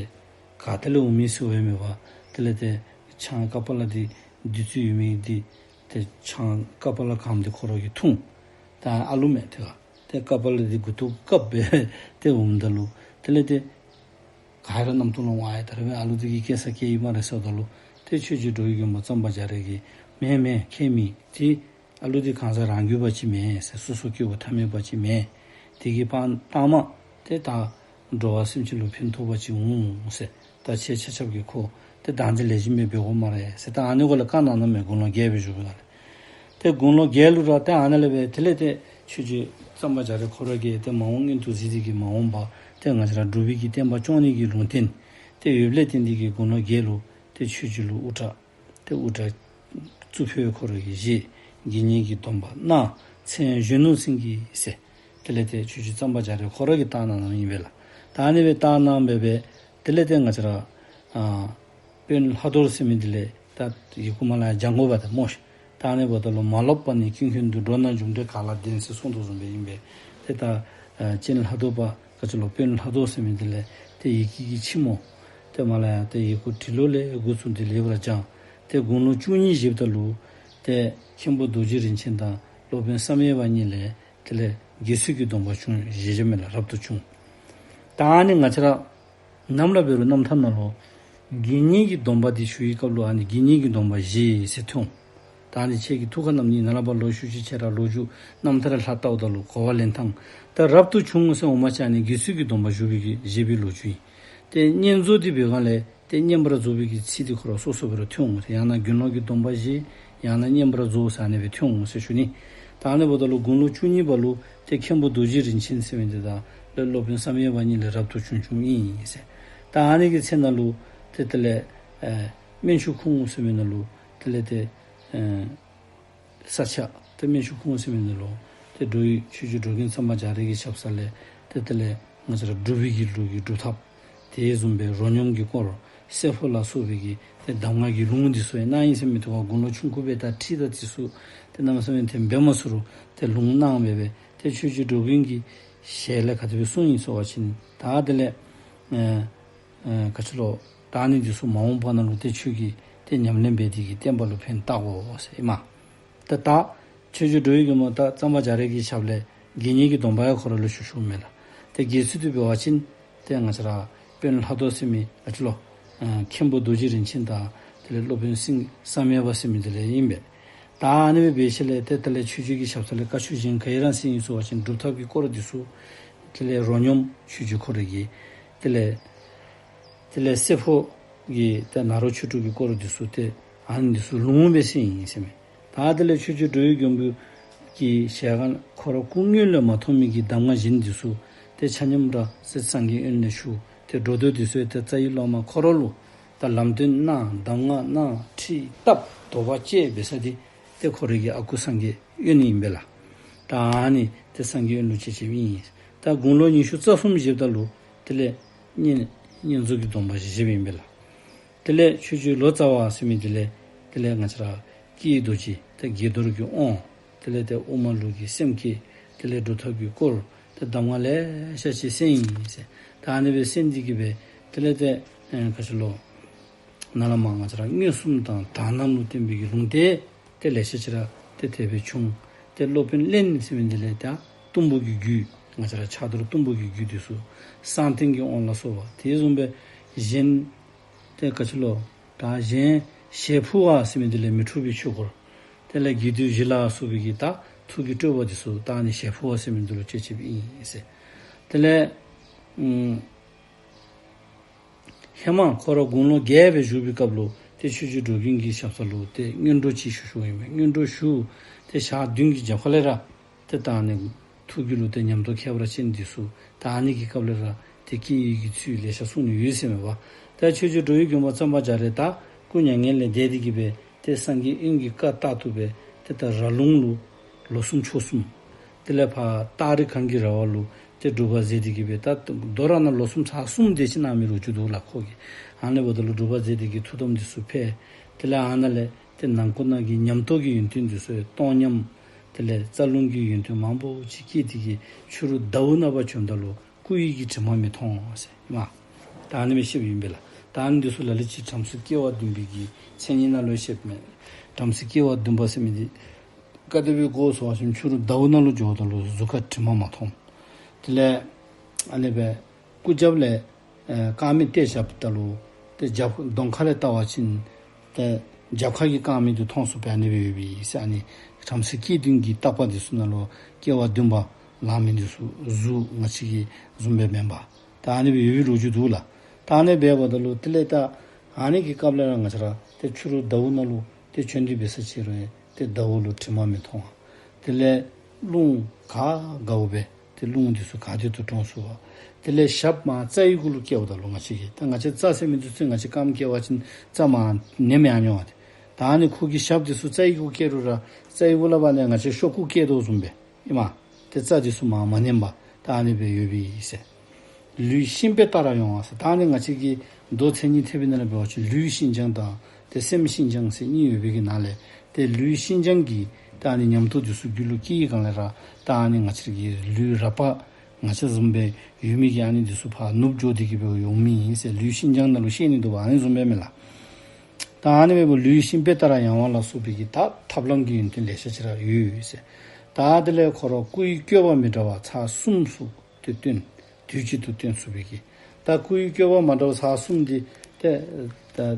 ག་ཏེ་ལས་འོང་མི་ཟེར་བ་མེད་པར་དེ་ལས་ཏེ་ཆང་ཀ་པཱ་ལ་འདི་བདུད་རྩི་ཡོད་མི་འདི་ཏེ་ཆང་ཀ་པཱ་ལ་གང་འདི་ཁོ་ར་གིས་འཐུང་། ད་ཨ་ལུ་མས་ཏེ་ག། ཏེ་ཀ་པཱ་ལ་འདི་མགུ་ཏོ་བཀབ་སྦེ་ཏེ་འོངམ་ད་ལུ་དེ་ལས་ཏེ་ག་ར་རྣམ་རྟོག་ལང་ཡི། ད་རེས་མེན་ཨ་ལུ་འདི་གིས་སྐྱེ་ས་སྐྱེ་ཡི་སྨ་རེ་ཟེརཝ་ད་ལུ་ཏེ་ཆོས་རྗེ་འགྲོ་བའི་མགོན་པོ་གཙང་པ་རྒྱ་རས་ཀྱིས་མེན་མེན་ཁྱད་མེད། ཏེ་ཨ་ལུ་འདི་གང་ཟག་རང་རྒྱུད་པ་ཅིག་མེན་ཟེར། སོ་སོ་སྐྱེ་བོ་ཐ་མལ་པ་ཅིག་མེན། དེ་གི་ཕར་ལྟག་མ་ཏེ་ད་འགྲོ་བ་སེམས་ཅན་ལུ་ཕན་ཐོགས་པ་ཅིག་འོང་ཟེར། ད་ཁྱེད་ཆ་ཁྱབ་ཀྱིས་ཁོ་ཏེ་བདག་འཛིན་ལེགས་ཤོམ་སྦེ་འབད་དགོ་སྨ་རེ་ཟེར། ད་ཨ་ནི་གུ་ལས་བཀའ་གནང་གནངམ་མས། དགུང་ལོ་བརྒྱད་སྦེ་བཞུགས་པའི་སྒང་ལས། ཏེ་དགུང་ལོ་བརྒྱད་ལུ་ར་ཏེ་ཨ་ནཱ་ལས་སྦེ་དེ་ལས་ཏེ་ཆོས་རྗེ་གཙང་པ་རྒྱ་རས་ཁོ་ར་གིས་ཏེ་མ་འོངས་མངོན་དུ་གཟིགས་ཏེ་གིས་མ་འོངས་པར་ཏེ་ང་བཅས་ར་འབྲུག་པའི་གི་བསྟན་པ་སྐྱོང་ནི་གི་ལུང་བསྟན་ཏེ་ཡོདཔ་ལས་བརྟེན་ཏེ་གིས་དགུང་ལོ་བརྒྱད་ལུ་ཏེ་ཆོས་རྗེ་ལུ་དབུ་སྐྲ་ཏེ་དབུ་སྐྲ་གཙུག་ཕུད་ཁོ་ར་གིས་བཞེས། དགེ་བསྙེན་གྱི་སྡོམ་པ་གནང་། མཚན་གཞོན་ནུ་སེང་གེ་ཟེར། དེ་ལས་ཏེ་ཆོས་རྗེ་གཙང་པ་རྒྱ་རས་ཁོ་ར་གིས་བཏགས་གནང་གནངམ་ཨིན་པས་ལགས། ད་ཨ་ནི་སྦེ་བཏགས་གནང་སྦེ་སྦེ་དེ་ལས་ཏེ་ང་བཅས་ར་ཨ་དཔོན་ལྷ་རྡོར་ཟེར་མི་འདི་ལས་ད་ཡི་གུ་མ་ལ་ཡ་སྦྱང་དགོ་པས་ཏེ་སྨོ་ཤིག། ད་ཨ་ནི་འབདཝ་ད་ལུ་མ་ལོག་པ་ནི་ཀུན་མཁྱེན་དུ། འགྲོ་རྣམས་རྒྱུ་འབྲས་གང་ལ་ལྡན་ཟེར་གསུངས་དོ་བཟུམ་སྦེ་ཨིན་པས། ཏེ་ད་ཨ་སྤྱན་ལྷ་རྡོར་པ་ག་ཅི་ལོ་དཔོན་ལྷ་རྡོར་ཟེར་མི་འདི་ལས་ཏེ་ཡི་གེ་གི་ཕྱི་མོ་ཏེ་མ་ལ་ཡ་ཏེ་ཡི་གུ་འབྲི་ལོ་ལས་འགོ་བཙུགས་ཏེ་ལེགས་པར་སྦྱངས། ཏེ་དགུང་ལོ་བཅུ་གཉིས་བཞེསཔ་ད་ལུ་ཏེ་མཁན་པོ་རྡོ་རྗེ་རིན་ཆེན་དང་སློབ་དཔོན་བསམ་ཡས་པ་གཉིས་ལས་དེ་ལས་དགེ་ཚུལ་གྱི་སྡོམ་པ་ཞུ་བཞེས་བཞེསཔ་མས་ལགས། རབ་ཏུ་བྱུང་། ད་ཨ་ནི་ང་བཅས་ར་ནམ་ར་འབད་རུང་རྣམ་ཐར་ནང་ལུ་དགེ་བསྙེན་གྱི་སྡོམ་པ་འདི་ཞུ་བའི་སྐབས་ལུ་ཨ་ནི་དགེ་བསྙེན་གྱི་སྡོམ་པ་བཞེས་ཟེར་ཐོན། ད་ཨ་ནི་ཁྱེད་ཀྱི་ཐུགས་ཁར་བསྣམས་ནི་ནཱ་ལས་ཕར་ལོག་ཤུལ་ཅིག་ཁྱེད་ར་ལོ་རྒྱུས་རྣམ་ཐར་ལྷག་བལྟཝ་ད་ལུ་གོ་བ་ལེན་ཐངས། ད་རབ་ཏུ་བྱུང་ཟེར་འོངམ་ཅིག་ཨ་ནི་དགེ་ཚུལ་གྱི་སྡོམ་པ་ཞུ་བའི་གི་བཞེས་པའི་ལོ་རྒྱུས་ཨིན། ཏེ་བསྙེན་རྫོགས་འདི་འབད་སྒང་ལས་ཏེ་བསྙེན་པར་རྫོགས་པའི་གི་ཚིག་འདི་ཁོ་ར་སོ་སོ་སྦེ་ར་ཐོན་འོང་ཟེར། ཡང་ན་དགེ་སློང་གི་སྡོམ་པ་བཞེས། ཡང་ན་བསྙེན་པར་རྫོགས་ཟེར་ཨ་ནི་སྦེ་ཐོན་འོང་ཟེར་ཞུ་ནི། ད་ཨ་ནི་འབདཝ་ད་ལུ་དགུང་ལོ་བཅུ་གཉིས་པ་ལུ་ཏེ་མཁན་པོ་རྡོ་རྗེ་རིན་ཆེན་ཟེར་མི་འདི་དང་ལས་སློབ་དཔོན་བསམ་ཡས་པ་གཉིས་ལས་རབ་ཏུ་བྱུང་བྱུངམ་ཨིན་ཟེར། ད་ཨ་ནི་གི་ཚེ་ནང་ལུ་ཏེ་དེ་ལས་ཨེ་སྨན་ཆུ་ཁུང་ཟེར་མི་ནང་ལུ་དེ་ལས་ཏེ་ཨེ་ས་ཆ་ཏེ་སྨན་ཆུ་ཁུང་ཟེར་མི་ནང་ལུ་ཏེ་འགྲོ་བའི་ཆོས་རྗེ་འགྲོ་མགོན་གཙང་པ་རྒྱ་རས་ཀྱི་ཞབས་ས་ལས་ཏེ་དེ་ལས་ང་བཅས་ར་འབྲུག་པའི་གི་ལུགས་ཀྱི་སྒྲུབ་ཐབས་དེ་བཟུམ་སྦེ་རོ་སྙོམས་ཀྱི་སྐོར་བསྲེ་འཕོ་ལ་སོགས་པའི་གི་ཏེ་གདམས་ངག་གི་ལུང་འདི་ཚུ་ཡང་གནང་ཡི་ཟེར་མི་འདི་ཁོ་དགུང་ལོ་ཆུང་ཀུ་སྦེ་ད་ཁྲིད་དང་འདི་ཚུ་ཏེ་གནམ་མེད་ས་མེད་ཏེ་འབད་མ་ཚུགས་རུང་ཏེ་ལུང་གནང་སྦེ་སྦེ་ཏེ་ཆོས་རྗེ་འགྲོ་མགོན་གྱི་ཞལ་ལས་ག་དེ་སྦེ་གསུངས་ཡི་ཟེར་བ་ཅིན་ད་དེ་ལས་ཨེ་ཨེ་ག་ཅི་ལོ་ད་ཨ་ནི་འདི་ཚུ་མ་འོངས་པ་ནང་ལུ་ཏེ་ཁྱོད་ཀྱིས་ཏེ་ཉམས་ལེན་འབད་དེ་གིས་བསྟན་པ་ལུ་ཕན་བཏགས་དགོ་ཟེར་ཨིན་མས། ད་ད་ཆོས་རྗེ་འགྲོ་བའི་མགོན་པོ་ད་གཙང་པ་རྒྱ་རས་ཀྱི་ཞབས་ལས་དགེ་བསྙེན་གྱི་སྡོམ་པ་ཡང་ཁོ་ར་ལུ་ཞུ་ཞུཝ་མས་ལགས། ཏེ་དགེ་ཚུལ་འདི་འབད་བ་ཅིན་ཏེ་ང་བཅས་ར་དཔོན་ལྷ་རྡོར་ཟེར་མི་ག་ཅི་ལོ་ཨ་མཁན་པོ་རྡོ་རྗེ་རིན་ཆེན་དང་དེ་ལས་སློབ་དཔོན་སེང་བསམ་ཡས་པ་ཟེར་མི་འདི་ལས་ཨིན་པས། ད་ཨ་ནི་སྦེ་འབད་ཞིནམ་ལས་ཏེ་དེ་ལས་ཆོས་རྗེ་གི་ཞབས་ས་ལས་བཀའ་ཆོས་གཞན་ག་ཡི་ར་གསན་ཡི་ཟེར་བ་ཅིན་སྒྲུབ་ཐབས་ཀྱི་སྐོར་འདི་ཚུ་དེ་ལས་རོ་སྙོམས་ཆོས་རྗེ་ཁོ་ར་གིས་དེ་ལས་དེ་ལས་བསྲེ་འཕོ་གི་ཏེ་ནཱ་རོ་ཆོས་དྲུག་གི་སྐོར་འདི་ཚུ་ཏེ་ཨ་ནི་འདི་ཚུ་ལུང་སྦེ་གསན་ཡི་ཟེར་མས། ད་དེ་ལས་ཆོས་རྗེ་འགྲོ་བའི་མགོན་པོ་གི་ཞལ་སྒང་ཁོ་ར་སྐུ་དངོས་ལས་མ་མཐོང་མི་གི་གདམས་ངག་གཞན་འདི་ཚུ་ཏེ་ཆ་མཉམ་ར་སངས་རྒྱས་དབོན་ལས་ཞུ། ཏེ་འགྲོ་དོན་འདི་ཚུ་ཏེ་རྩ་བའི་སློབ་མ་ཁོ་ར་ལུ་ད་ལམ་སྟོན་གནང་། གདམས་ངག་གནང་། ཁྲིད་བཏབ། དོགས་པ་དཔྱད་འབད་ས་འདི་ཏེ་ཁོ་ར་གི་ཨ་ཁུ་སངས་རྒྱས་དབོན་ཨིན་པས་ལགས། ད་ཨ་ནི་ཏེ་སངས་རྒྱས་དབོན་ལུ་ཅིག་ཅིག་ཨིན། ད་དགུང་ལོ་ཉི་ཤུ་རྩ་གསུམ་བཞེསཔ་ད་ལུ་དེ་ལས་བསྙེན་བསྙེན་རྫོགས་ཀྱི་སྡོམ་པ་བཞེས་བཞེསཔ་ཨིན་པས་ལགས། དེ་ལས་ཆོས་རྗེ་ལོ་ཙཱ་བ་ཟེར་མི་འདི་ལས་དེ་ལས་ང་བཅས་ར་སྐྱེས་རྡོ་རྗེ་ཏེ་དགྱེས་རྡོར་གྱི་དབང་དེ་ལས་ཏེ་དབུ་མ་ལུགས་ཀྱི་སེམས་བསྐྱེད་དེ་ལས་སྒྲུབ་ཐབས་ཀྱི་སྐོར་ཏེ་གདམས་ངག་ལེ་ཤ་ཅིག་གསན་ཡི་ཟེར། ད་ཨ་ནི་སྦེ་གསན་ཏེ་གིས་སྦེ་དེ་ལས་ཏེ་ཨེ་ག་ཅི་ལོ་ནཱ་ལས་མར་ང་བཅས་ར་མངོན་སུམ་དང་དག་སྣང་ལུ་བརྟེན་པའི་གི་ལུང་བསྟན་ཏེ་ལེ་ཤ་ཅིག་ར་ཏེ་དེ་སྦེ་བྱུང་། ཏེ་སློབ་དཔོན་གླན་ཟེར་མི་འདི་ལས་ད་གཏུམ་པོ་གི་རྒྱུད་ང་བཅས་ར་ཕྱག་རྡོར་གཏུམ་པོ་གི་རྒྱུད་འདི་ཚུ་གསང་རྟེན་གྱི་དབང་ལ་སོགས་པ་དེ་བཟུམ་སྦེ་གཞན་ཏེ་ག་ཅི་ལོ་ད་གཞན་ཞལ་ཕུར་བ་ཟེར་མི་འདི་ལས་མི་འཁྲུགས་པའི་ཆོས་སྐོར་དེ་ལས་རྒྱས་བསྡུས་བཞི་ལ་སོགས་པའི་གི་ད་ཐུགས་ཀྱི་སྤྲོས་པ་འདི་ཚུ་ད་ཨ་ནི་ཞལ་ཕུར་བ་ཟེར་མི་འདི་ལུ་བཅད་བཅདཔ་ཨིན་ཟེར། དེ་ལས་ཨུམ་ཧེ་མ་ཁོ་ར་དགུང་ལོ་བརྒྱད་སྦེ་བཞུགས་པའི་སྐབས་ལུ་ཏེ་ཆོས་རྗེ་འགྲོ་མགོན་གྱི་ཞབས་ས་ལུ་ཏེ་སྔོན་འགྲོ་ཅིག་ཞུ་ཞུཝ་ཨིན་མས། སྔོན་འགྲོ་ཞུ་ཏེ་ཞག་བདུན་གྱི་རྒྱབ་ཁ་ལས་ར་ཏེ་ད་ཨ་ནི་ཐུགས་རྒྱུད་ལུ་ཏེ་ཉམས་རྟོགས་ཁྱད་པར་ཅན་འདི་ཚུ་ད་ཨ་ནི་གི་སྐབས་ལས་ར་ཏེ་སྐྱེ་ཡི་གི་ཚུལ་ལེ་ཤ་གསུངས་ནི་ཡོད་ཟེར་མས་པ། ད་ཆོས་རྗེ་འགྲོ་བའི་མགོན་པོ་གཙང་པ་རྒྱ་རས་ད་སྐུ་མྱ་ངན་ལས་འདས་ཏེ་གིས་སྦེ་ཏེ་སངས་རྒྱས་དབོན་གྱི་བཀའ་རྟག་ཏུ་སྦེ་ཏེ་ད་ར་ལུང་ལུ་ལོ་གསུམ་ཕྱོགས་གསུམ་དེ་ལས་ཕར་སྟག་རི་གངས་ཀྱི་ར་བ་ལུ་ཏེ་ སྒྲུབ་པ་མཛད་དེ་གི་སྦེ་ད་དོ་རུང་ནཱ་ལོ་གསུམ་ཚར་གསུམ་དེ་ཅིག་གནང་མི་ལོ་རྒྱུས་འདུག་ལགས་ཁོ་གིས། ཨ་ནི་འབདཝ་ད་ལུ་སྒྲུབ་པ་མཛད་དེ་གི་ཐུགས་དམ་འདི་ཚུ་ཕེབས། དེ་ལས་ཨ་ནཱ་ལས་ཏེ་ནང་ཁོག་ནང་གི་ཉམས་རྟོགས་ཀྱི་ཡོན་ཏན་འདི་ཚུ་ཡང་སྟོང་ཉམས། དེ་ལས་རྩ་རླུང་གི་ཡོན་ཏན་མང་པོ་ཅིག་སྐྱེས་ཏེ་གི་ཕྱི་རུ་ཟླཝ་ནང་པ་བྱོནམ་ད་ལུ་སྐུ་ཡི་གི་དྲི་མ་མི་མཐོང་ཟེར་ཨིན་མས། ད་ཨ་ནི་སྦེ་བཤདཔ་ཨིན་པས་ལགས། ད་ཨ་ནི་འདི་ཚུ་ལ་ལུ་ཅིག་བྲམ་ཟེ་སྐྱེ་བ་བདུན་པའི་གི་མཚན་ཉིད་ནང་ལུ་བཤདཔ་མས། བྲམ་ཟེ་སྐྱེ་བ་བདུན་པ་ཟེར་མི་འདི་ག་དེ་སྦེ་གོ་ཟེར་བ་ཅིན་ཕྱི་རུ་ཟླཝ་ནང་ལུ་འགྱོཝ་ད་ལུ་གཟུགས་ཁར་དྲི་མ་མ་མཐོང་། དེ་ལས་ཨ་ནི་སྦེ་སྐུ་རྒྱབ་ལས་ཨེ་དཀར་མེ་བཏེག་བཞགཔ་ད་ལུ་ཏེ་རྒྱབ་གདོང་ཁ་ལས་བལྟ་བ་ཅིན་ཏེ་རྒྱབ་ཁ་གི་དཀར་མེ་འདི་མཐོང་ཚུགསཔ་ཨ་ནི་སྦེ་ཡོདཔ་ཨིན་ཟེར། ཨ་ནི་བྲམ་ཟེ་སྐྱེ་བདུན་གྱི་བརྟག་པ་འདི་ཚུ་ནང་ལུ་སྐྱེ་བ་བདུན་པ་ལང་མི་འདི་ཚུ་གཟུགས་ང་བཅས་ཀྱི་བཟུམ་སྦེ་མེན་པར་ད་ཨ་ནི་སྦེ་ཡོད་པའི་ལོ་རྒྱུས་འདུག་ལགས། ད་ཨ་ནི་སྦེ་འབདཝ་ད་ལུ་དེ་ལས་ད་ཨ་ནི་གི་སྐབས་ལས་ར་ང་བཅས་ར་ཏེ་ཕྱི་རུ་ཟླཝ་ནང་ལུ་ཏེ་བྱོན་ཏེ་འབད་ས་ཅིག་རུང་ཏེ་ཟླཝ་ལུ་དྲི་མ་མི་མཐོང་བ། དེ་ལས་རླུང་ག་དགའཝ་སྦེ་ཏེ་རླུང་འདི་ཚུ་ག་ཏེ་དུ་གྲོངས་ཚུགས་པ། དེ་ལས་ཞབས་མར་རྩ་ཡི་གུ་ལུ་བཀལཝ་ད་ལུ་ང་བཅས་ཀྱིས་ད་ང་བཅས་རྩ་ཟེར་མི་འདི་ཚུ་ང་བཅས་རྐངམ་བཀལ་བ་ཅིན་རྩ་མར་ནེམ་ཡར་འགྱོ་བ་ཏེ། ད་ཨ་ནི་ཁོ་གི་ཞབས་འདི་ཚུ་རྩ་ཡི་གུ་བཀལ་རུང་ར་རྩ་ཡི་གུ་ལས་ཕར་ནཱ་ང་བཅས་ཤོག་ཀུ་བཀལ་དོ་བཟུམ་སྦེ་ཨིན་མས། ཏེ་རྩ་འདི་ཚུ་མར་མ་ནེམ་པར་ད་ཨ་ནི་སྦེ་ཡོདཔ་ཨིན་ཟེར། ལུས་ཤིང་པའི་ལྟར་ཡོང་བ་ཟེར། ད་ཨ་ནི་ང་བཅས་ཀྱི་མདོ་མཚན་ཉིད་ཐེག་པའི་ནང་ལུ་འབད་བ་ཅིན་ལུས་ཤིན་སྦྱངས་དང་ཏེ་སེམས་ཤིན་སྦྱངས་ཟེར་གཉིས་ཡོད་པའི་གི་ནང་ལས་ཏེ་ལུས་ཤིན་སྦྱངས་ཀྱི་ད་ཨ་ནི་ཉམས་རྟོགས་འདི་ཚུ་རྒྱུད་ལུ་སྐྱེས་སྒང་ལས་ར་ད་ཨ་ནི་ང་བཅས་ཀྱི་ལུས་རགས་པ་ང་བཅས་བཟུམ་སྦེ་ཡོད་མི་གི་ཨ་ནི་འདི་ཚུ་ཕར་ནུབ་འགྱོ་སྟེ་གི་སྦེ་ཡོད་མི་ཨིན་ཟེར། ལུས་ཤིན་སྦྱངས་ནང་ལུ་བཤད་ནི་འདུག་པ། ཨ་ནི་བཟུམ་སྦེ་མས་ལགས། ད་ཨ་ནི་སྦེ་ལུས་ཤིང་པའི་ལྟར་ཡང་བ་ལ་སོགས་པའི་གི་ད་ཐབས་ལམ་གྱི་ཡོན་ཏན་ལེ་ཤ་ཅིག་ར་ཡོད་ཟེར། ད་དེ་ལས་ཁོ་ར་སྐུ་ཡི་བཀོད་པ་མི་འདྲ་བ་ཚར་གསུམ་སུ་ཏེ་སྟོན། དུས་གཅིག་ཏུ་སྟོན་ཚུགས་པའི་གི། ད་སྐུ་ཡི་བཀོད་པ་མ་འདྲཝ་ཚར་གསུམ་འདི་ཏེ་ད་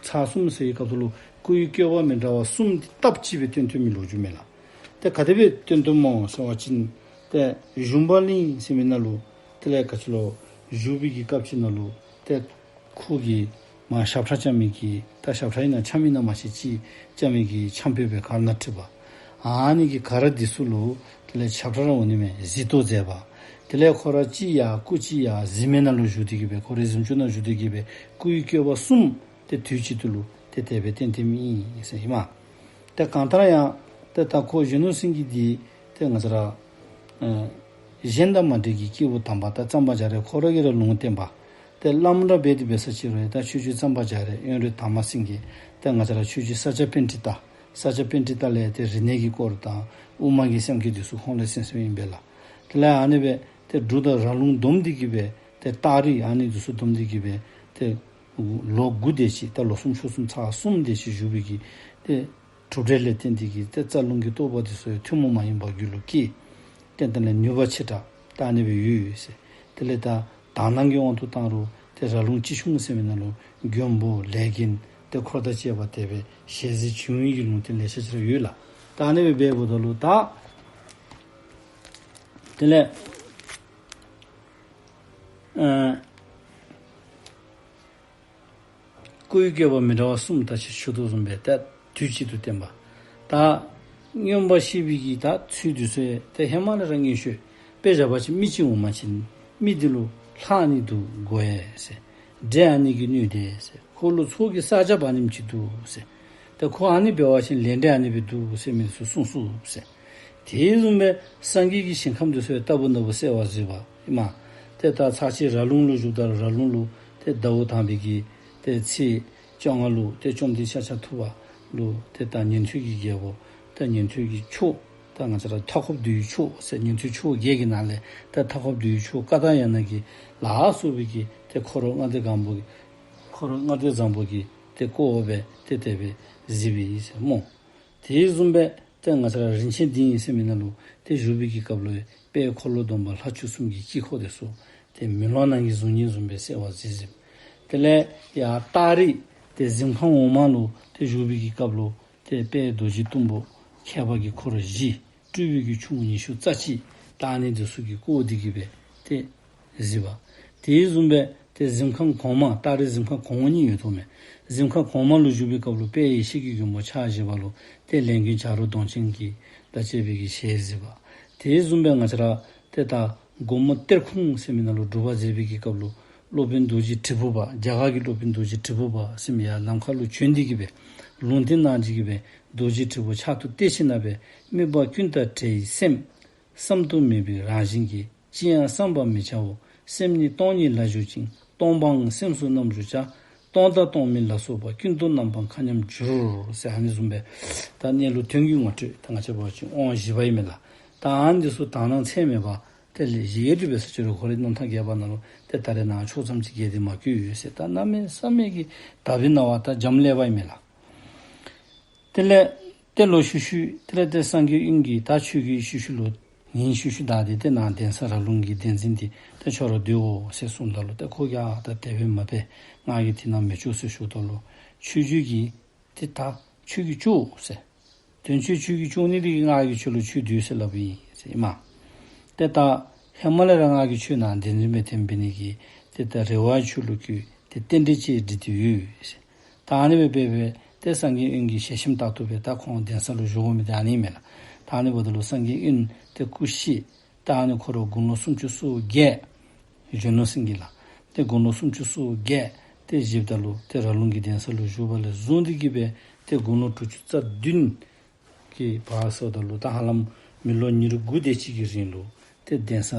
ཚར་གསུམ་ཟེར་བའི་སྐབས་སུ་ལུ་སྐུ་ཡི་བཀོད་པ་མི་འདྲ་བ་གསུམ་འདི་སྟབས་གཅིག་སྦེ་སྟོན་ཐུབ་མི་ལོ་རྒྱུས་མས་ལགས། ཏེ་ག་དེ་སྦེ་སྟོན་ཐུབ་སྨོ་ཟེར་བ་ཅིན་ཏེ་བཞུགས་པ་གླིང་ཟེར་མི་ནང་ལུ་དེ་ལས་ག་ཅི་ལོ་བཞུགས་པའི་གི་སྐབས་ཅིག་ནང་ལུ་ཏེ་ཁོ་གིས་མར་ཞབས་ཁྲ་རྐྱབ་མི་གི་ད་ཞབས་ཁྲ་ཨིན་ན་འཆམ་ཨིན་ན་མ་ཤེས་ཅིག་རྐྱབ་མི་གི་འཆམ་དཔོན་སྦེ་ག་ར་ནཱ་ཁྲིད་པ། ཨ་ནི་གི་ག་ར་འདི་ཚུ་ལུ་དེ་ལས་ཞབས་ཁྲ་ར་འོང་ནི་མས། གཟིགས་རྟོག་མཛད་པ། དེ་ལས་ཁོ་ར་གཅིག་ཡར་སྐུ་གཅིག་ཡར་གཟིམ་མལ་ནང་ལུ་བཞུགས་ཏེ་གི་སྦེ་ཁོ་རའི་གཟིམ་ཅུང་ནང་བཞུགས་ཏེ་གི་སྦེ་སྐུ་ཡི་བཀོད་པ་གསུམ་ཏེ་དུས་གཅིག་ཏུ་ལུ་ཏེ་དེ་སྦེ་སྟོན་ཏེ་མི་ཨིན་ཟེར་ཨིན་མས། ཏེ་གང་ལྟར་ཡང་ཏེ་ད་ཁོ་གཞོན་ནུ་སེང་གེ་འདི་ཏེ་ང་བཅས་ར་ཨེ་གཞན་དང་མ་འདྲ་གི་སྐྱེས་བུ་དམ་པ་ད་གཙང་པ་རྒྱ་རས་ཁོ་ར་གིས་ར་ལུང་བསྟན་པ། ཏེ་བླམ་ར་འབད་དེ་འབད་ས་ཅིག་རུང་ད་ཆོས་རྗེ་གཙང་པ་རྒྱ་རས་དབོན་རས་དར་མ་སེང་གེ་ཏེ་ང་བཅས་ར་ཆོས་རྗེ་ས་སྐྱ་པཎྜི་ཏ། ས་སྐྱ་པཎྜི་ཏ་ལས་ཏེ་རིག་གནས་ཀྱི་སྐོར་དང་དབུ་མ་གི་སེམས་བསྐྱེད་འདི་ཚུ་ཁོང་ལས་གསན་གསནམ་ཨིན་པས་ལགས། དེ་ལས་ཨ་ནི་སྦེ་ཏེ་འབྲུག་དང་ར་ལུང་བསྡོམས་ཏེ་གི་སྦེ་ཏེ་སྟག་རི་ཨ་ནི་འདི་ཚུ་བསྡོམས་ཏེ་གི་སྦེ་ཏེ་ལོ་དགུ་དེ་ཅིག་ད་ལོ་གསུམ་ཕྱོགས་གསུམ་ཚར་གསུམ་དེ་ཅིག་བཞུགས་པའི་གི་ཏེ་གྲུབ་འབྲས་ལས་བརྟེན་ཏེ་གི་ཏེ་རྩ་རླུང་གི་རྟོགས་པ་འདི་ཚུ་ཐུན་མོང་མ་ཡིན་པ་རྒྱུད་ལུ་སྐྱེས། ཏེ་དེ་ལས་ནུས་པ་ཆེ་དྲགས་ད་ཨ་ནི་སྦེ་ཡོད་ཡོད་ཟེར། དེ་ལས་ད་དག་སྣང་གི་དབང་དུ་བཏང་རུང་ཏེ་ར་ལུང་སྤྱི་གཞུང་ཟེར་མི་ནང་ལུ་མགོན་པོ་ལས་མགོན་ཏེ་འཁོར་དང་བཅས་པ་དེ་སྦེ་ཞལ་གཟིགས་བྱུང་བའི་གི་ལུང་བསྟན་ལེ་ཤ་ཅིག་ར་ཡོད་ལགས། ད་ཨ་ནི་སྦེ་འབདཝ་ད་ལུ་ད་དེ་ལས་ཨ་སྐུ་ཡི་བཀོད་པ་མི་འདྲ་བ་གསུམ་ད་ཅི་ཞུ་དོ་བཟུམ་སྦེ་ད་དུས་གཅིག་ཏུ་བསྟན་པ། ད་མངོན་པར་ཤེས་པའི་གི་ད་ཚུལ་འདི་ཚུ་ཏེ་ཧེ་མ་ལས་ར་སྔོན་ཤོས་དཔེ་བཞག་པ་ཅིན་མི་གཅིག་འོང་པ་ཅིན་མི་འདི་ལུ་ལྷ་ཨ་ནི་འདུག་གོ་ཡས་ཟེར། འདྲེ་ཨ་ནི་གི་སྣོད་དེ་ཟེར། ཁོ་ལུ་ཚོགས་ཀྱི་ས་སྐྱ་བ་ཨ་ནེམ་ཅིག་འདུག་ཟེར། ཏེ་ཁོ་ཨ་ནི་འབད་བ་ཅིན་ལས་འབྲས་ཨ་ནི་སྦེ་འདུག་ཟེར་མི་ཚུ་གསུངས་གསུངསམ་ཟེར། དེ་བཟུམ་སྦེ་སངས་རྒྱས་ཀྱི་ཞིང་ཁམས་འདི་ཚུ་ཡང་ལྟ་བུ་ན་བུ་གསལ་བར་གཟིགས་པ་ཨིན་མས། ཏེ་ད་ཚར་གཅིག་ར་ལུང་ལུ་བཞུགསཔ་ད་ར་ལུང་ལུ་ཏེ་ཟླཝ་དང་པའི་གི་ཏེ་ཚེས་བཅོ་ལྔ་ལུ་ཏེ་བཅོམ་ལྡན་ཤཱཀྱ་ཐུབ་པ་ལུ་ཏེ་ད་ཉན་ཐོས་ཀྱི་རྒྱལ་པོ་ད་ཉན་ཐོས་ཀྱི་མཆོག་ད་ང་བཅས་ར་མཐའ་འཁོབ་འདུལ་བའི་མཆོག་ཟེར་ཉན་ཐོས་མཆོག་བརྒྱད་ཀྱི་ནང་ལས་ད་མཐའ་འཁོབ་འདུལ་བའི་མཆོག་ཀ་ཏ་ཡ་ན་གི་ལ་སོགས་པའི་གི་ཏེ་འཁོར་ལྔ་སྡེ་སྒང་པོ་གི་འཁོར་ལྔ་སྡེ་བཟང་པོ་གི་ཏེ་སྐོར་སྦེ་ཏེ་དེ་སྦེ་གཟིགས་པའི་ཨིན་ཟེར་སྨོ། དེ་བཟུམ་སྦེ་ཏེ་ང་བཅས་ར་རིན་ཆེན་སྡིངས་ཟེར་མི་ནང་ལུ་ཏེ་བཞུགས་པའི་གི་སྐབས་ལུ་དཔལ་འཁོར་ལོ་སྡོམ་པ་ལྷ་བཅུ་གསུམ་གྱི་དཀྱིལ་འཁོར་དེ་ཚུ་ཏེ་མེ་ལོང་ནང་གི་གཟུགས་བརྙན་བཟུམ་སྦེ་གསལ་བར་གཟིགས་གཟིགསཔ། དེ་ལས་ཡར་སྟག་རི་ཏེ་གཟིམ་ཁང་འོག་མ་ལུ་ཏེ་བཞུགས་པའི་གི་སྐབས་ལུ་ཏེ་དཔལ་རྡོ་རྗེ་གཏུམ་པོ་ཁྱད་པར་གྱི་འཁོར་བཞི་སྤྲུལ་པའི་གི་ཁྱུང་ཉི་ཤུ་རྩ་གཅིག་ད་ཨ་ནི་འདི་ཚུ་གིས་བསྐོར་ཏེ་གི་སྦེ་ཏེ་གཟིགས་པ། དེ་བཟུམ་སྦེ་ཏེ་གཟིམ་ཁང་གོང་མ་སྟག་རི་གཟིམ་ཁང་གོང་འོག་གཉིས་ཡོད་དོ་མས། གཟིམ་ཁང་གོང་མ་ལུ་བཞུགས་པའི་སྐབས་ལུ་དཔལ་ཡེ་ཤེས་ཀྱི་མགོན་པོ་ཕྱག་བཞི་པ་ལུ་ཏེ་ལས་མགོན་བྱ་རོག་གདོང་ཅན་གྱིས་ད་བཅས་པའི་གི་ཞལ་གཟིགས་པ། དེ་བཟུམ་སྦེ་ང་བཅས་ར་ཏེ་ད་སྒོ་མོ་གཏེར་ཁུང་ཟེར་མི་ནང་ལུ་སྒྲུབ་པ་མཛད་པའི་གི་སྐབས་ལུ་སློབ་དཔོན་རྡོ་རྗེ་དྲིལ་བུ་པ་རྒྱ་གར་གྱི་སློབ་དཔོན་རྡོ་རྗེ་དྲིལ་བུ་པ་ཟེར་མི་ཡར་ལམ་ཁ་ལུ་བྱོན་ཏེ་གི་སྦེ་ལུང་བསྟན་གནང་ཅི་གི་སྦེ་རྡོ་རྗེ་དྲིལ་བུ་ཕྱག་ཏུ་གཏད་ཞིནམ་ལས་དམིགས་པ་ཀུན་དང་བྲལ་བའི་སེམས་བསམ་དུ་མེད་པའི་རང་བཞིན་གྱིས་ ཅི་ཡང་བསམ་པར་མི་བྱའོ། སེམས་ནི་སྟོང་ཉིད་ལ་བཞུགས་ཤིང་། སྟོང་པའང་སེམས་སུ་རྣམ་བཞུགས་བྱ། སྟོང་དང་སྟོང་མིན་ལ་སོགས་པ། ཀུན་ཏུ་རྣམ་པར་མཁའ་མཉམ་འགྱུར། ཟེར་ཨ་ནི་བཟུམ་སྦེ་ད་གནས་ལུགས་དོན་གྱི་ངོ་སྤྲོད་ད་ང་བཅས་འབད་བ་ཅིན་དབང་བཞི་པ་ཨིན་མས་ལགས། ད་ཨ་ནི་འདི་ཚུ་དག་སྣང་ཚད་མེད་པ་ཏེ་ལས་བཞི་ཡོད་དེ་འབད་ས་ཅི་རུང་ཁོ་རའི་རྣམ་ཐར་རྒྱས་པ་ནང་ལུ་ཏེ་ད་རེས་ནཱ་ཕྱོགས་ཙམ་ཅིག་རྒྱས་ཏེ་མ་བཀོད་ཡོད་ཟེར། ད་གནམ་མེད་ས་མེད་ཀྱི་དག་པའི་སྣང་བ་ད་འཇམ་ལེགས་པ་ཨིན་མས་ལགས། དེ་ལས་ཏེ་ལོག་ཤུལ་ཤུལ་དེ་ལས་ཏེ་སངས་རྒྱས་དབོན་གྱིས་ད་ཆོས་ཀྱི་ཤུལ་ཤུལ་ལུ་ཉིན་ཤུལ་ཤུལ་བདའ་སྟེ་ཏེ་ནཱ་གདན་ས་ར་ལུང་གི་གདན་འཛིན་འདི་ཏེ་ཁྱོད་ར་སྡོད་འོ་ཟེར་གསུངམ་ད་ལུ་ཏེ་ཁོ་གིས་ཨ་ད་དེ་སྦེ་མ་འབད། ང་གིས་དེ་ནང་མི་འགྱོ་ཟེར་ཞུཝ་ད་ལུ་ཆོས་རྗེ་གིས་ཏེ་ད་ཁྱོད་ཀྱིས་འགྱོ་ཟེར། དོན་ཆོས་ཁྱོད་ཀྱིས་འགྱོ་ནི་འདི་གིས་ང་གིས་ཁྱོད་ལུ་ཆོས་སྡོད་ཟེར་སླབ་ཨིན་ཟེར་ཨིན་མས། ཏེ་ད་ཧེ་མ་ལས་ར་ང་གིས་ཁྱོད་ནཱ་གདན་འཛིན་སྦེ་ཐོན་འབད་ནི་གི་ཏེ་ད་རེ་བ་ཁྱོད་ལུ་བསྐྱེད་ཏེ་རྟེན་འབྲེལ་ཅིག་འགྲིག་སྟེ་ཡོད་ཟེར། ད་ཨ་ནི་སྦེ་འབད་སྦེ་ཏེ་སངས་རྒྱས་དབོན་གྱི་ཞལ་ཆེམས་ལྟར་དུ་སྦེ་ད་ཁོང་གདན་ས་ལུ་བཞུགས་དགོ་མི་འདི་ཨ་ནི་ཨིན་མས་ལགས། ད་ཨ་ནི་འབདཝ་ད་ལུ་སངས་རྒྱས་དབོན་ཏེ་སྐུ་གཤེགས། ད་ཨ་ནི་ཁོ་ར་དགུང་ལོ་སུམ་ཅུ་སོ་བརྒྱད། གཞོན་ནུ་སེང་གེ་ལགས། ཏེ་དགུང་ལོ་སུམ་ཅུ་སོ་བརྒྱད་ཏེ་བཞེསཔ་ད་ལུ་ཏེ་ར་ལུང་གི་གདན་ས་ལུ་བཞུགས་པ་ལས་བཟུང་སྟེ་གི་སྦེ་ཏེ་དགུང་ལོ་དྲུག་ཅུ་རྩ་བདུན་གི་བར་སོངམ་ད་ལུ་ད་ཧ་ལམ་མི་ལོ་ཉེར་དགུ་དེ་ཅིག་གི་རིང་ལུ་ཏེ་གདན་ས་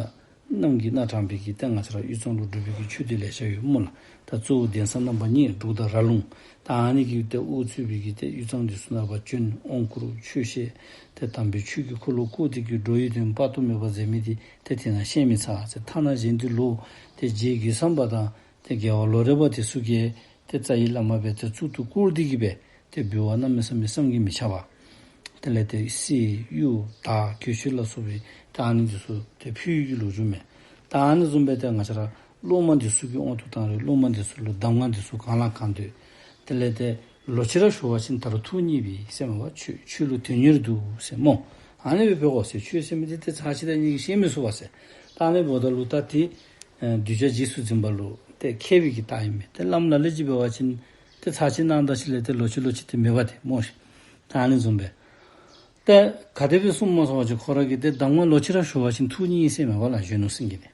རྣམས་ཀྱིས་སྣ་དྲངས་པའི་གི་ཏེ་ང་བཅས་ར་དབུས་གཙང་ལུ་སྒྲུབ་པའི་གི་ཆོས་སྡེ་ལེ་ཤ་ཡོད་སྨོ་ལགས། ད་གཙོ་བོ་གདན་ས་རྣམ་པ་གཉིས་འབྲུག་དང་ར་ལུང་། ད་ཨ་ནི་གི་ཏེ་དབུ་གཙོས་པའི་གི་ཏེ་དབུས་གཙང་འདི་ཚུ་ནང་པ་བྱོན་དབང་བསྐུར་ཆོས་བཤད་ཏེ་དམ་པའི་ཆོས་ཀྱི་འཁོར་ལོ་བསྐོར་ཏེ་གི་འགྲོ་བའི་དོན་དཔག་ཏུ་མེད་པ་མཛད་མི་འདི་ཏེ་དེ་ནང་བཤད་མི་ཚར་ཟེར། ཐ་ན་གཞན་འདི་ལུ་ཏེ་རྗེ་དགེ་གསུམ་པ་དང་ཏེ་རྒྱལ་བ་ལོ་རས་པ་འདི་ཚུ་གིས་ཏེ་རྩ་བའི་བླ་མ་སྦེ་ཏེ་གཙུག་ཏུ་བཀུར་ཏེ་གི་སྦེ་ཏེ་འབུལ་བ་གནམ་མེད་ས་མེད་བསམ་གྱིས་མི་ཁྱབ་པ། དེ་ལས་ཏེ་གསེར་གཡུ་དར་གོས་ཆེན་ལ་སོགས་པའི་ཏེ་ཨ་ནི་འདི་ཚུ་ཏེ་ཕུལ་བའི་གི་ལོ་རྒྱུས་མས། ད་ཨ་ནི་བཟུམ་སྦེ་ཏེ་ང་བཅས་ར་སློབ་མ་འདི་ཚུ་གི་དབང་དུ་བཏང་རུང་སློབ་མ་འདི་ཚུ་ལུ་གདམས་ངག་འདི་ཚུ་གང་ལ་གང་འདོད། དེ་ལས་ཏེ་ལོག་ཅི་ར་ཞུ་བ་ཅིན་ད་རུང་ཐུགས་མཉེས་པའི་ཟེར་མས་པ། ཆོས་ཆོས་ལུ་དོན་གཉེར་འདུག་ཟེར་སྨོ། ཨ་ནི་སྦེ་འབད་དགོ་ཟེར། ཆོས་ཟེར་མི་འདི་ཏེ་ཚར་གཅིག་དང་གཉིས་ཀྱིས་ཤེས་མི་ཚུགས་པ་ཟེར། ད་ཨ་ནི་འབདཝ་ད་ལུ་ད་ཏེ་ཨེ་གདུལ་བྱ་རྗེས་སུ་འཛིན་པ་ལུ་ཏེ་མཁས་པའི་གི་རྟགས་ཨིན་མས། ཏེ་བླམ་ལ་ལུ་ཅིག་འབད་བ་ཅིན་ཏེ་ཚར་གཅིག་གནང་ད་ཅིག་ལས་ཏེ་ལོག་ཅི་ལོག་ཅི་ཏེ་མེད་པ་ཏེ་སྨོ་ཤིག། ད་ཨ་ནི་བཟུམ་སྦེ་ཏེ་ག་དེ་སྦེ་གསུངམ་སྨོ་ཟེར་བ་ཅིན་ཁོ་ར་གིས་ཏེ་གདམས་ངག་ལོག་ཅི་ར་ཞུ་བ་ཅིན་ཐུགས་མཉེས་ཟེར་མས་པ་ལགས། གཞོན་ནུ་སེང་གེ་འདི་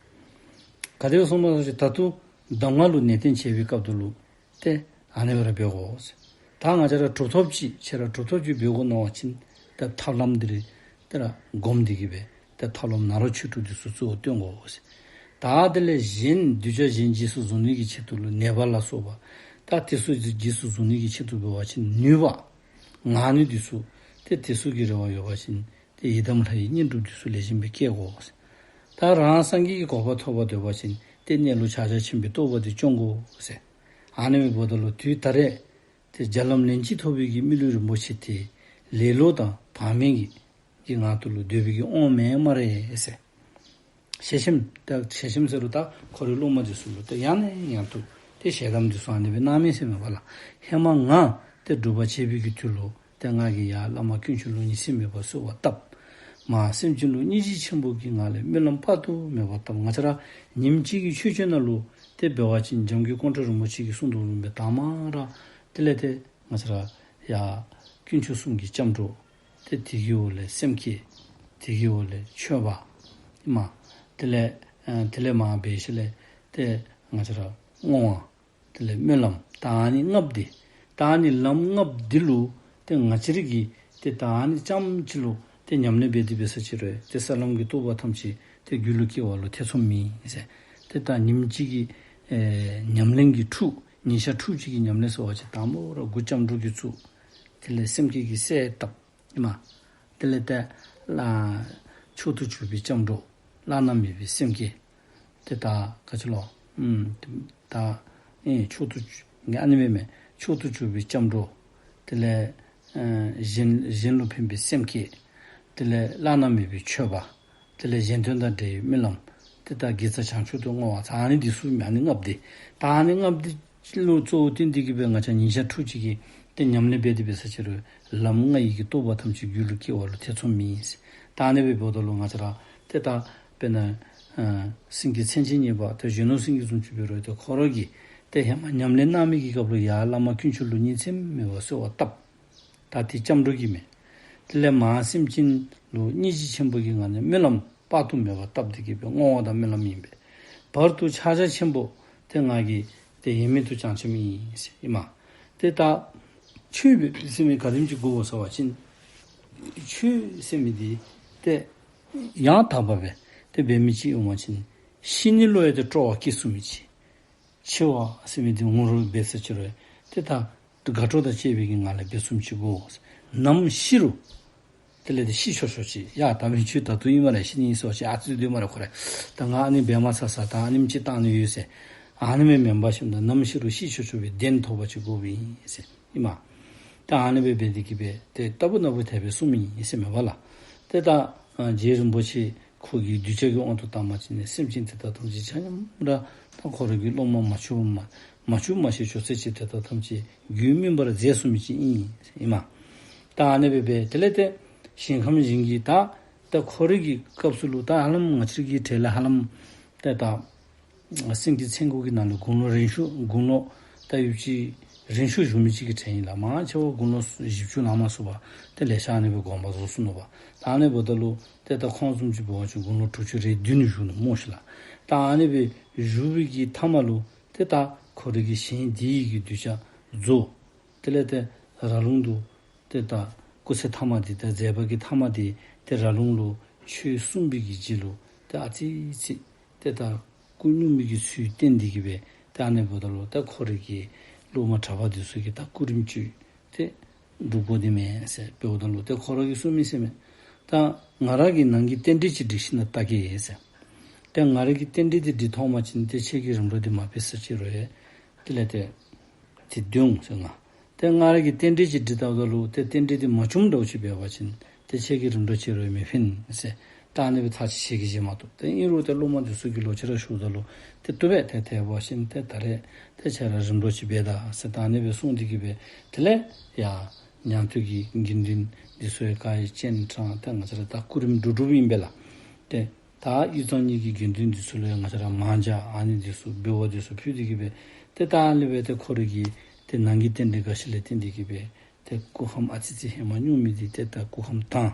ག་དེ་སྦེ་གསུངམ་སྨོ་ཟེར་བ་ཅིན་ད་ལྟོ་གདམས་ངག་ལུ་ནན་ཏན་བྱེད་པའི་སྐབས་དེ་ལུ་ཏེ་ཨ་ནི་སྦེ་ར་འབད་དགོ་ཟེར། ད་ང་བཅས་ར་གྲུབ་ཐོབ་ཅིག་ཁྱེད་ར་གྲུབ་ཐོབ་ཅིག་འབད་དགོ་མནོ་བ་ཅིན་ད་ཐབས་ལམ་འདི་ར་ཏེ་ར་སྒོམ་སྟེ་གི་སྦེ་ཏེ་ཐབས་ལམ་ནཱ་རོ་ཆོས་དྲུག་འདི་ཚུ་གཙོ་བོ་སྟོན་དགོ་ཟེར། ད་དེ་ལས་གཞན་གདུལ་བྱ་གཞན་རྗེས་སུ་བཟུང་ནི་གི་ཆེད་དུ་ལུ་ནད་པ་ལ་སོགས་པ་ད་དེ་ཚུ་རྗེས་སུ་བཟུང་ནི་གི་ཆེད་དུ་འབད་བ་ཅིན་ནུས་པ་ངག་ནུས་འདི་ཚུ་ཏེ་དེ་ཚུ་གི་རེ་བ་ཡོད་པ་ཅིན་ཏེ་ཡི་དམ་ལྷ་ཡི་བསྙེན་སྒྲུབ་འདི་ཚུ་ལེགས་ཤོམ་སྦེ་བསྐྱེད་དགོ་ཟེར། ད་རང་སངས་རྒྱས་ཀྱི་གོ་འཕང་ཐོབ་པར་འདོད་པ་ཅིན་ཏེ་གནས་ལུགས་ཕྱག་རྒྱ་ཆེན་པོའི་རྟོགས་པ་འདི་སྐྱོང་དགོ་ཟེར། ཨ་ནི་སྦེ་འབདཝ་ད་ལུ་དུས་ད་རེས་ཏེ་བརྒྱ་ལམ་ལན་གཅིག་ཐོབ་པའི་གི་མི་ལུས་རིན་པོ་ཆེ་དེ་ལེ་ལོ་དང་བག་མེད་ཀྱི་གི་ངང་དུ་ལུ་སྡོད་པའི་གི་དབང་མེན་སྨ་རེ་ཟེར། ཞལ་ཆེམས་ད་ཞལ་ཆེམས་ཟེར་རུང་ད་ཁོ་རའི་སློབ་མ་འདི་ཚུ་ལུ་ཏེ་ཡང་ནས་ཡང་དུ་ཏེ་ཞལ་གདམས་འདི་ཚུ་ཨ་ནི་སྦེ་གནང་མི་ཟེར་མས་པ་ལགས། ཧེ་མ་ང་ཏེ་སྒྲུབ་པ་བྱེད་པའི་གི་དུས་ལུ་ཏེ་ང་གིས་ཡར་བླ་མ་དཀོན་མཆོག་ལུ་ཉིན་མཚན་མེད་པར་གསོལ་བ་བཏབ། མར་སེམས་ཅན་ལུ་སྙིང་རྗེ་ཆེན་པོ་གི་ངང་ལས་སྨོན་ལམ་དཔག་ཏུ་མེད་པ་བཏབ། ང་བཅས་ར་ཉིནམ་གཅིག་གི་ཆོས་སྤྱོད་ནང་ལུ་ཏེ་འབད་བ་ཅིན་འཇམ་མགོན་ཀཽཎ་གྲུབ་རིན་པོ་ཆེ་གིས་གསུངས་དོ་བཟུམ་སྦེ་དང་པ་ར་དེ་ལས་ཏེ་ང་བཅས་ར་ཡར་དཀོན་མཆོག་གསུམ་གྱི་སྐྱབས་འགྲོ། ཏེ་དེ་གི་འོག་ལས་སེམས་བསྐྱེད། དེ་གི་འོག་ལས་མཆོད་པ། ཨིན་མས། དེ་ལས་ཨ་དེ་ལས་མར་འབད་ཞིནམ་ལས་ཏེ་ང་བཅས་ར་བསྔོ་བ། དེ་ལས་སྨོན་ལམ། ད་ཨ་ནི་ལྔ་པོ་འདི། ད་ཨ་ནི་ལམ་ལྔ་པོ་འདི་ལུ་ཏེ་ང་བཅས་ར་གིས་ཏེ་ད་ཨ་ནི་རྐྱངམ་ཅིག་ལུ་ཏེ་ཉམས་ལེན་འབད་དེ་འབད་ས་ཅིག་རུང་ཏེ་ས་ལམ་གྱི་རྟོགས་པ་ཐམས་ཅད་ཏེ་རྒྱུད་ལུ་སྐྱེ་བ་ལུ་ཐེ་ཚོམ་མེད་ཟེར། ཏེ་ད་ཉིནམ་གཅིག་གི་ཨེ་ཉམས་ལེན་གྱི་ཁྲུ་ཉིན་ཞག་ཁྲུ་གཅིག་གི་ཉམས་ལེན་ཟེར་བ་ཅིན་དང་པ་ར་གུ་སྐྱབས་འགྲོ་གིས་བཙུགས། དེ་ལས་སེམས་བསྐྱེད་ཀྱི་གསལ་བཏབ། ཨིན་མས། དེ་ལས་ཏེ་བླ་མཆོག་ཏུ་གྱུར་པའི་སྐྱབས་འགྲོ། བླ་ན་མེད་པའི་སེམས་བསྐྱེད། ཏེ་ད་ག་ཅི་ལོ། ཨུམ། ད་ཨེ་མཆོག་ཏུ་གྱུར་ཨ་ནི་མེན་མེན། མཆོག་ཏུ་གྱུར་པའི་སྐྱབས་འགྲོ། དེ་ལས་ཨེ་གཞན་གཞན་ལུ་ཕན་པའི་སེམས་བསྐྱེད། དེ་ལས་བླ་ན་མེད་པའི་མཆོད་པ། དེ་ལས་གཞན་དོན་དང་འབྲེལ་བའི་སྨོན་ལམ། ཏེ་ད་དགེ་རྩ་བྱང་ཆུབ་ཏུ་བསྔོ་བ་ཟེར་ཨ་ནི་འདི་ཚུ་ཨ་ནི་ལྔ་པོ་འདི། ད་ཨ་ནི་ལྔ་པོ་འདི་ལུ་གཙོ་བོ་བཏོན་ཏེ་གི་སྦེ་ང་བཅས་ཉིན་ཞག་ཁྲུ་གཅིག་གི་ཏེ་ཉམས་ལེན་འབད་དེ་འབད་ས་ཅིག་རུང་ལམ་ལྔ་ཡི་གི་རྟོགས་པ་ཐམས་ཅད་རྒྱུད་ལུ་སྐྱེ་བ་ལུ་ཐེ་ཚོམ་མེད་ཟེར། ད་ཨ་ནི་སྦེ་འབདཝ་ད་ལུ་ང་བཅས་ར་ཏེ་ད་དཔེར་ན་ཨ་སེང་གེ་མཚན་ཅན་གཉིས་པ་ཏེ་གཞོན་ནུ་སེང་གེ་བཟུམ་ཅིག་འབད་རུང་ཏེ་ཁོ་ར་གིས་ཏེ་ཧེ་མ་ཉམས་ལེན་གནང་མི་གི་སྐབས་ལུ་ཡར་བླ་མ་དཀོན་མཆོག་ལུ་ཉིན་མཚན་མེད་པར་གསོལ་བ་བཏབ། ད་དེ་སྐྱབས་འགྲོ་གི་མས། དེ་ལས་མར་སེམས་ཅན་ལུ་སྙིང་རྗེ་ཆེན་པོ་གི་ངང་ནས་སྨོན་ལམ་དཔག་ཏུ་མེད་པ་བཏབ་སྟེ་གི་སྦེ་བསྔོ་བ་དང་སྨོན་ལམ་ཨིན་པས། བར་དུ་ཕྱག་རྒྱ་ཆེན་པོ་དེ་ང་གིས་ཏེ་ཡེངས་མེད་དུ་བགྱང་བྱ་མི་ཨིན་ཟེར་ཨིན་མས། ཏེ་ད་ཆོས་འབད་ཟེར་མི་ག་དེམ་ཅིག་དགོ་ཟེར་བ་ཅིན་ཆོས་ཟེར་མི་འདི་ཏེ་ཡང་དག་པ་སྦེ་ ཏེ་འབད་མི་ཅིག་འོང་པ་ཅིན་ཤི་ནི་ལུ་ཡང་ཏེ་སྤྲོ་བ་སྐྱེ་ཚུགས་མི་ཅིག། འཆི་བ་ཟེར་མི་འདི་ངོ་རུ་འབད་ས་ཅིག་རུང་ཏེ་ད་དགའ་སྤྲོ་དང་བཅས་པའི་གི་ངང་ལས་འབད་ཚུགས་མི་ཅིག་དགོ། ནམ་ཤི་རུང་དེ་ལས་ཏེ་ཤི་ཆོག་ཆོག་ཅིག། ཡ་ད་མི་ཁྱོད་ད་ལྟོ་ཨིན་སྨ་རེ་ཤི་ནི་ཨིན་ཟེར་བ་ཅིན་ཨ་ཙི་སྡོད་སྨ་རེ་ཁོ་རེ། ད་ང་ཨ་ནི་འབད་མ་ཚར་ས་ད་ཨ་ནེམ་ཅིག་བཏང་ནི་ཡོད་ཟེར། ཨ་ནི་མེན་མེན་པར་ཞིནམ་ད་ནམ་ཤི་རུང་ཤི་ཆོག་ཆོག་པའི་གདེང་ཐོབ་པ་ཅིག་དགོ་པས་ཟེར་ཨིན་མས། ད་ཨ་ནི་སྦེ་འབད་དེ་གི་སྦེ་ཏེ་ལྟ་བུ་ན་བུ་དེ་སྦེ་གསུངས་མི་ཨིན་ཟེར་མས་པ་ལགས། ཏེ་ད་ཨ་རྗེ་རིན་པོ་ཆེ་ཁོ་གི་གདུལ་བྱ་གི་དབང་དུ་བཏང་པ་ཅིན་ནི་སེམས་ཅན་དེ་དག་ཐམས་ཅད་ཆ་མཉམ་ར་ད་ཁོ་ར་གི་སློབ་མ་མ་བྱུང་མ་མ་བྱུང་མ་ཤེས་ཅོག་ཚད་ཅིག་དེ་དག་ཐམས་ཅད་རྒྱུད་སྨིན་པར་མཛད་ཚུགས་མི་ཅིག་ཨིན་ཨིན་མས། ད་ཨ་ནི་སྦེ་སྦེ་དེ་ལས་ཏེ་ཞིང་ཁམས་གཞན་གྱི་ད་ད་ཁོ་རའི་གི་སྐབས་སུ་ལུ་ད་ཧ་ལམ་ང་བཅས་ཀྱི་གྲས་ལས་ཧ་ལམ་ཏེ་ད་སེང་གེ་མཚན་དགུ་གི་ནང་ལུ་དགུང་ལོ་རིང་ཤོས་དགུང་ལོ་ད་ཡུན་ཅིག་རིང་ཤོས་བཞུགས་མི་ཅིག་གི་གྲས་ཨིན་ལགས། མང་ཆེ་བ་དགུང་ལོ་བཞི་བཅུ་ལང་མ་ཚུགས་པར་ཏེ་ལེ་ཤ་ཨ་ནི་སྦེ་དགོངས་པ་རྫོགས་སོ་ནུག་པ། ད་ཨ་ནི་འབདཝ་ད་ལུ་ཏེ་ད་ཁོང་བཟུམ་ཅིག་འབད་བ་ཅིན་དགུང་ལོ་དྲུག་ཅུ་རེ་བདུན་བཞུགས་ནུག་སྨོ་ཤིག་ལགས། ད་ཨ་ནི་སྦེ་བཞུགས་པའི་གི་མཐའ་མ་ལུ་ཏེ་ད་ཁོ་རའི་གི་ཞིང་འདི་ཡི་གི་གདུལ་བྱ་རྫོགས། དེ་ལས་ཏེ་ར་ལུང་དུ་ཏེ་ད་སྐུ་ཚེ་མཐའ་མ་འདི་ད་མཛད་པ་གི་མཐའ་མ་འདི་ཏེ་ར་ལུང་ལུ་ཆོས་གསུངས་པའི་གི་རྗེས་ལུ་ཏེ་ཨ་ཙི་ཙི་ཏེ་ད་སྐུ་སྙུང་མི་གི་ཚུལ་བསྟན་ཏེ་གི་སྦེ་ཏེ་ཨ་ནི་འབདཝ་ད་ལུ་ཏེ་ཁོ་རའི་གི་སློབ་མ་གྲྭ་པ་འདི་ཚུ་གིས་ད་སྐུ་རིམ་བཅུད་ཏེ་སྒྲུབ་དགོ་ནི་མས་ཟེར་འབདཝ་ད་ལུ་ཏེ་ཁོ་ར་གིས་གསུངས་མི་ཟེར་མས། ད་ང་ར་གིས་ནང་གི་རྟེན་འབྲེལ་ཅིག་སྒྲིག་ཞིན་ན་བལྟ་གེ་ཟེར། ཏེ་ང་ར་གིས་རྟེན་འབྲེལ་འདི་སྒྲིག་ཐོབ་པ་ཅིན་ཏེ་ཁྱེད་ཀྱིས་རིམ་གྲོ་འདི་མ་འབད་ས་ཅིག་རུང་ཡང་དེ་ལས་ཏེ་ཏེ་སྡོད་འོང་ཟེར་ང་། ཏེ་ང་ར་གིས་རྟེན་འབྲེལ་ཅིག་སྒྲིག་བལྟཝ་ད་ལུ་ཏེ་རྟེན་འབྲེལ་འདི་མ་བྱུངམ་འདྲཝ་ཅིག་འབད་བ་ཅིན་ཏེ་ཁྱེད་ཀྱིས་རིམ་གྲོ་ཅིག་རུང་མི་ཕན་ཟེར། ད་ཨ་ནི་སྦེ་ཐག་ཅིག་བཅད་གེ་ཟེར་མ་གཏོགས། ཏེ་ཨིན་རུང་ཏེ་སློབ་མ་འདི་ཚུ་གིས་ལོག་ཅི་ར་ཞུཝ་ད་ལུ་ཏེ་བཏུབ་པས། ཏེ་དེ་འབད་བ་ཅིན་ཏེ་ད་རེས་ཏེ་ཁྱེད་ར་རིམ་གྲོ་ཅིག་འབད་ད་ཟེར་ད་ཨ་ནི་སྦེ་གསུངས་ཏེ་གི་སྦེ་དེ་ལས་ཡར་ཉན་ཐོས་ཀྱི་དགེ་འདུན་འདི་ཚུ་ཡང་ག་ར་སྤྱན་དྲངས། ཏེ་ང་བཅས་ར་ད་སྐུ་རིམ་སྒྲུབ་སྒྲུབཔ་ཨིན་པས་ལགས། ཏེ་ད་དབུས་གཙང་གཉིས་ཀྱི་དགེ་འདུན་འདི་ཚུ་ལུ་ཡང་ང་བཅས་ར་མང་ཇ་ཨ་ནི་འདི་ཚུ་འབུལ་བ་འདི་ཚུ་ཕུལ་ཏེ་གི་སྦེ་ཏེ་ད་ཨ་ནི་སྦེ་ཏེ་ཁོ་རའི་གི་ཏེ་ནང་གི་རྟེན་འབྲེལ་འགའ་ཞིག་ལས་བརྟེན་ཏེ་གི་སྦེ་ཏེ་སྐུ་ཁམས་ཨ་ཙི་ཙི་ཧེ་མ་སྙུང་མི་འདི་ཏེ་ད་སྐུ་ཁམས་དྭངས།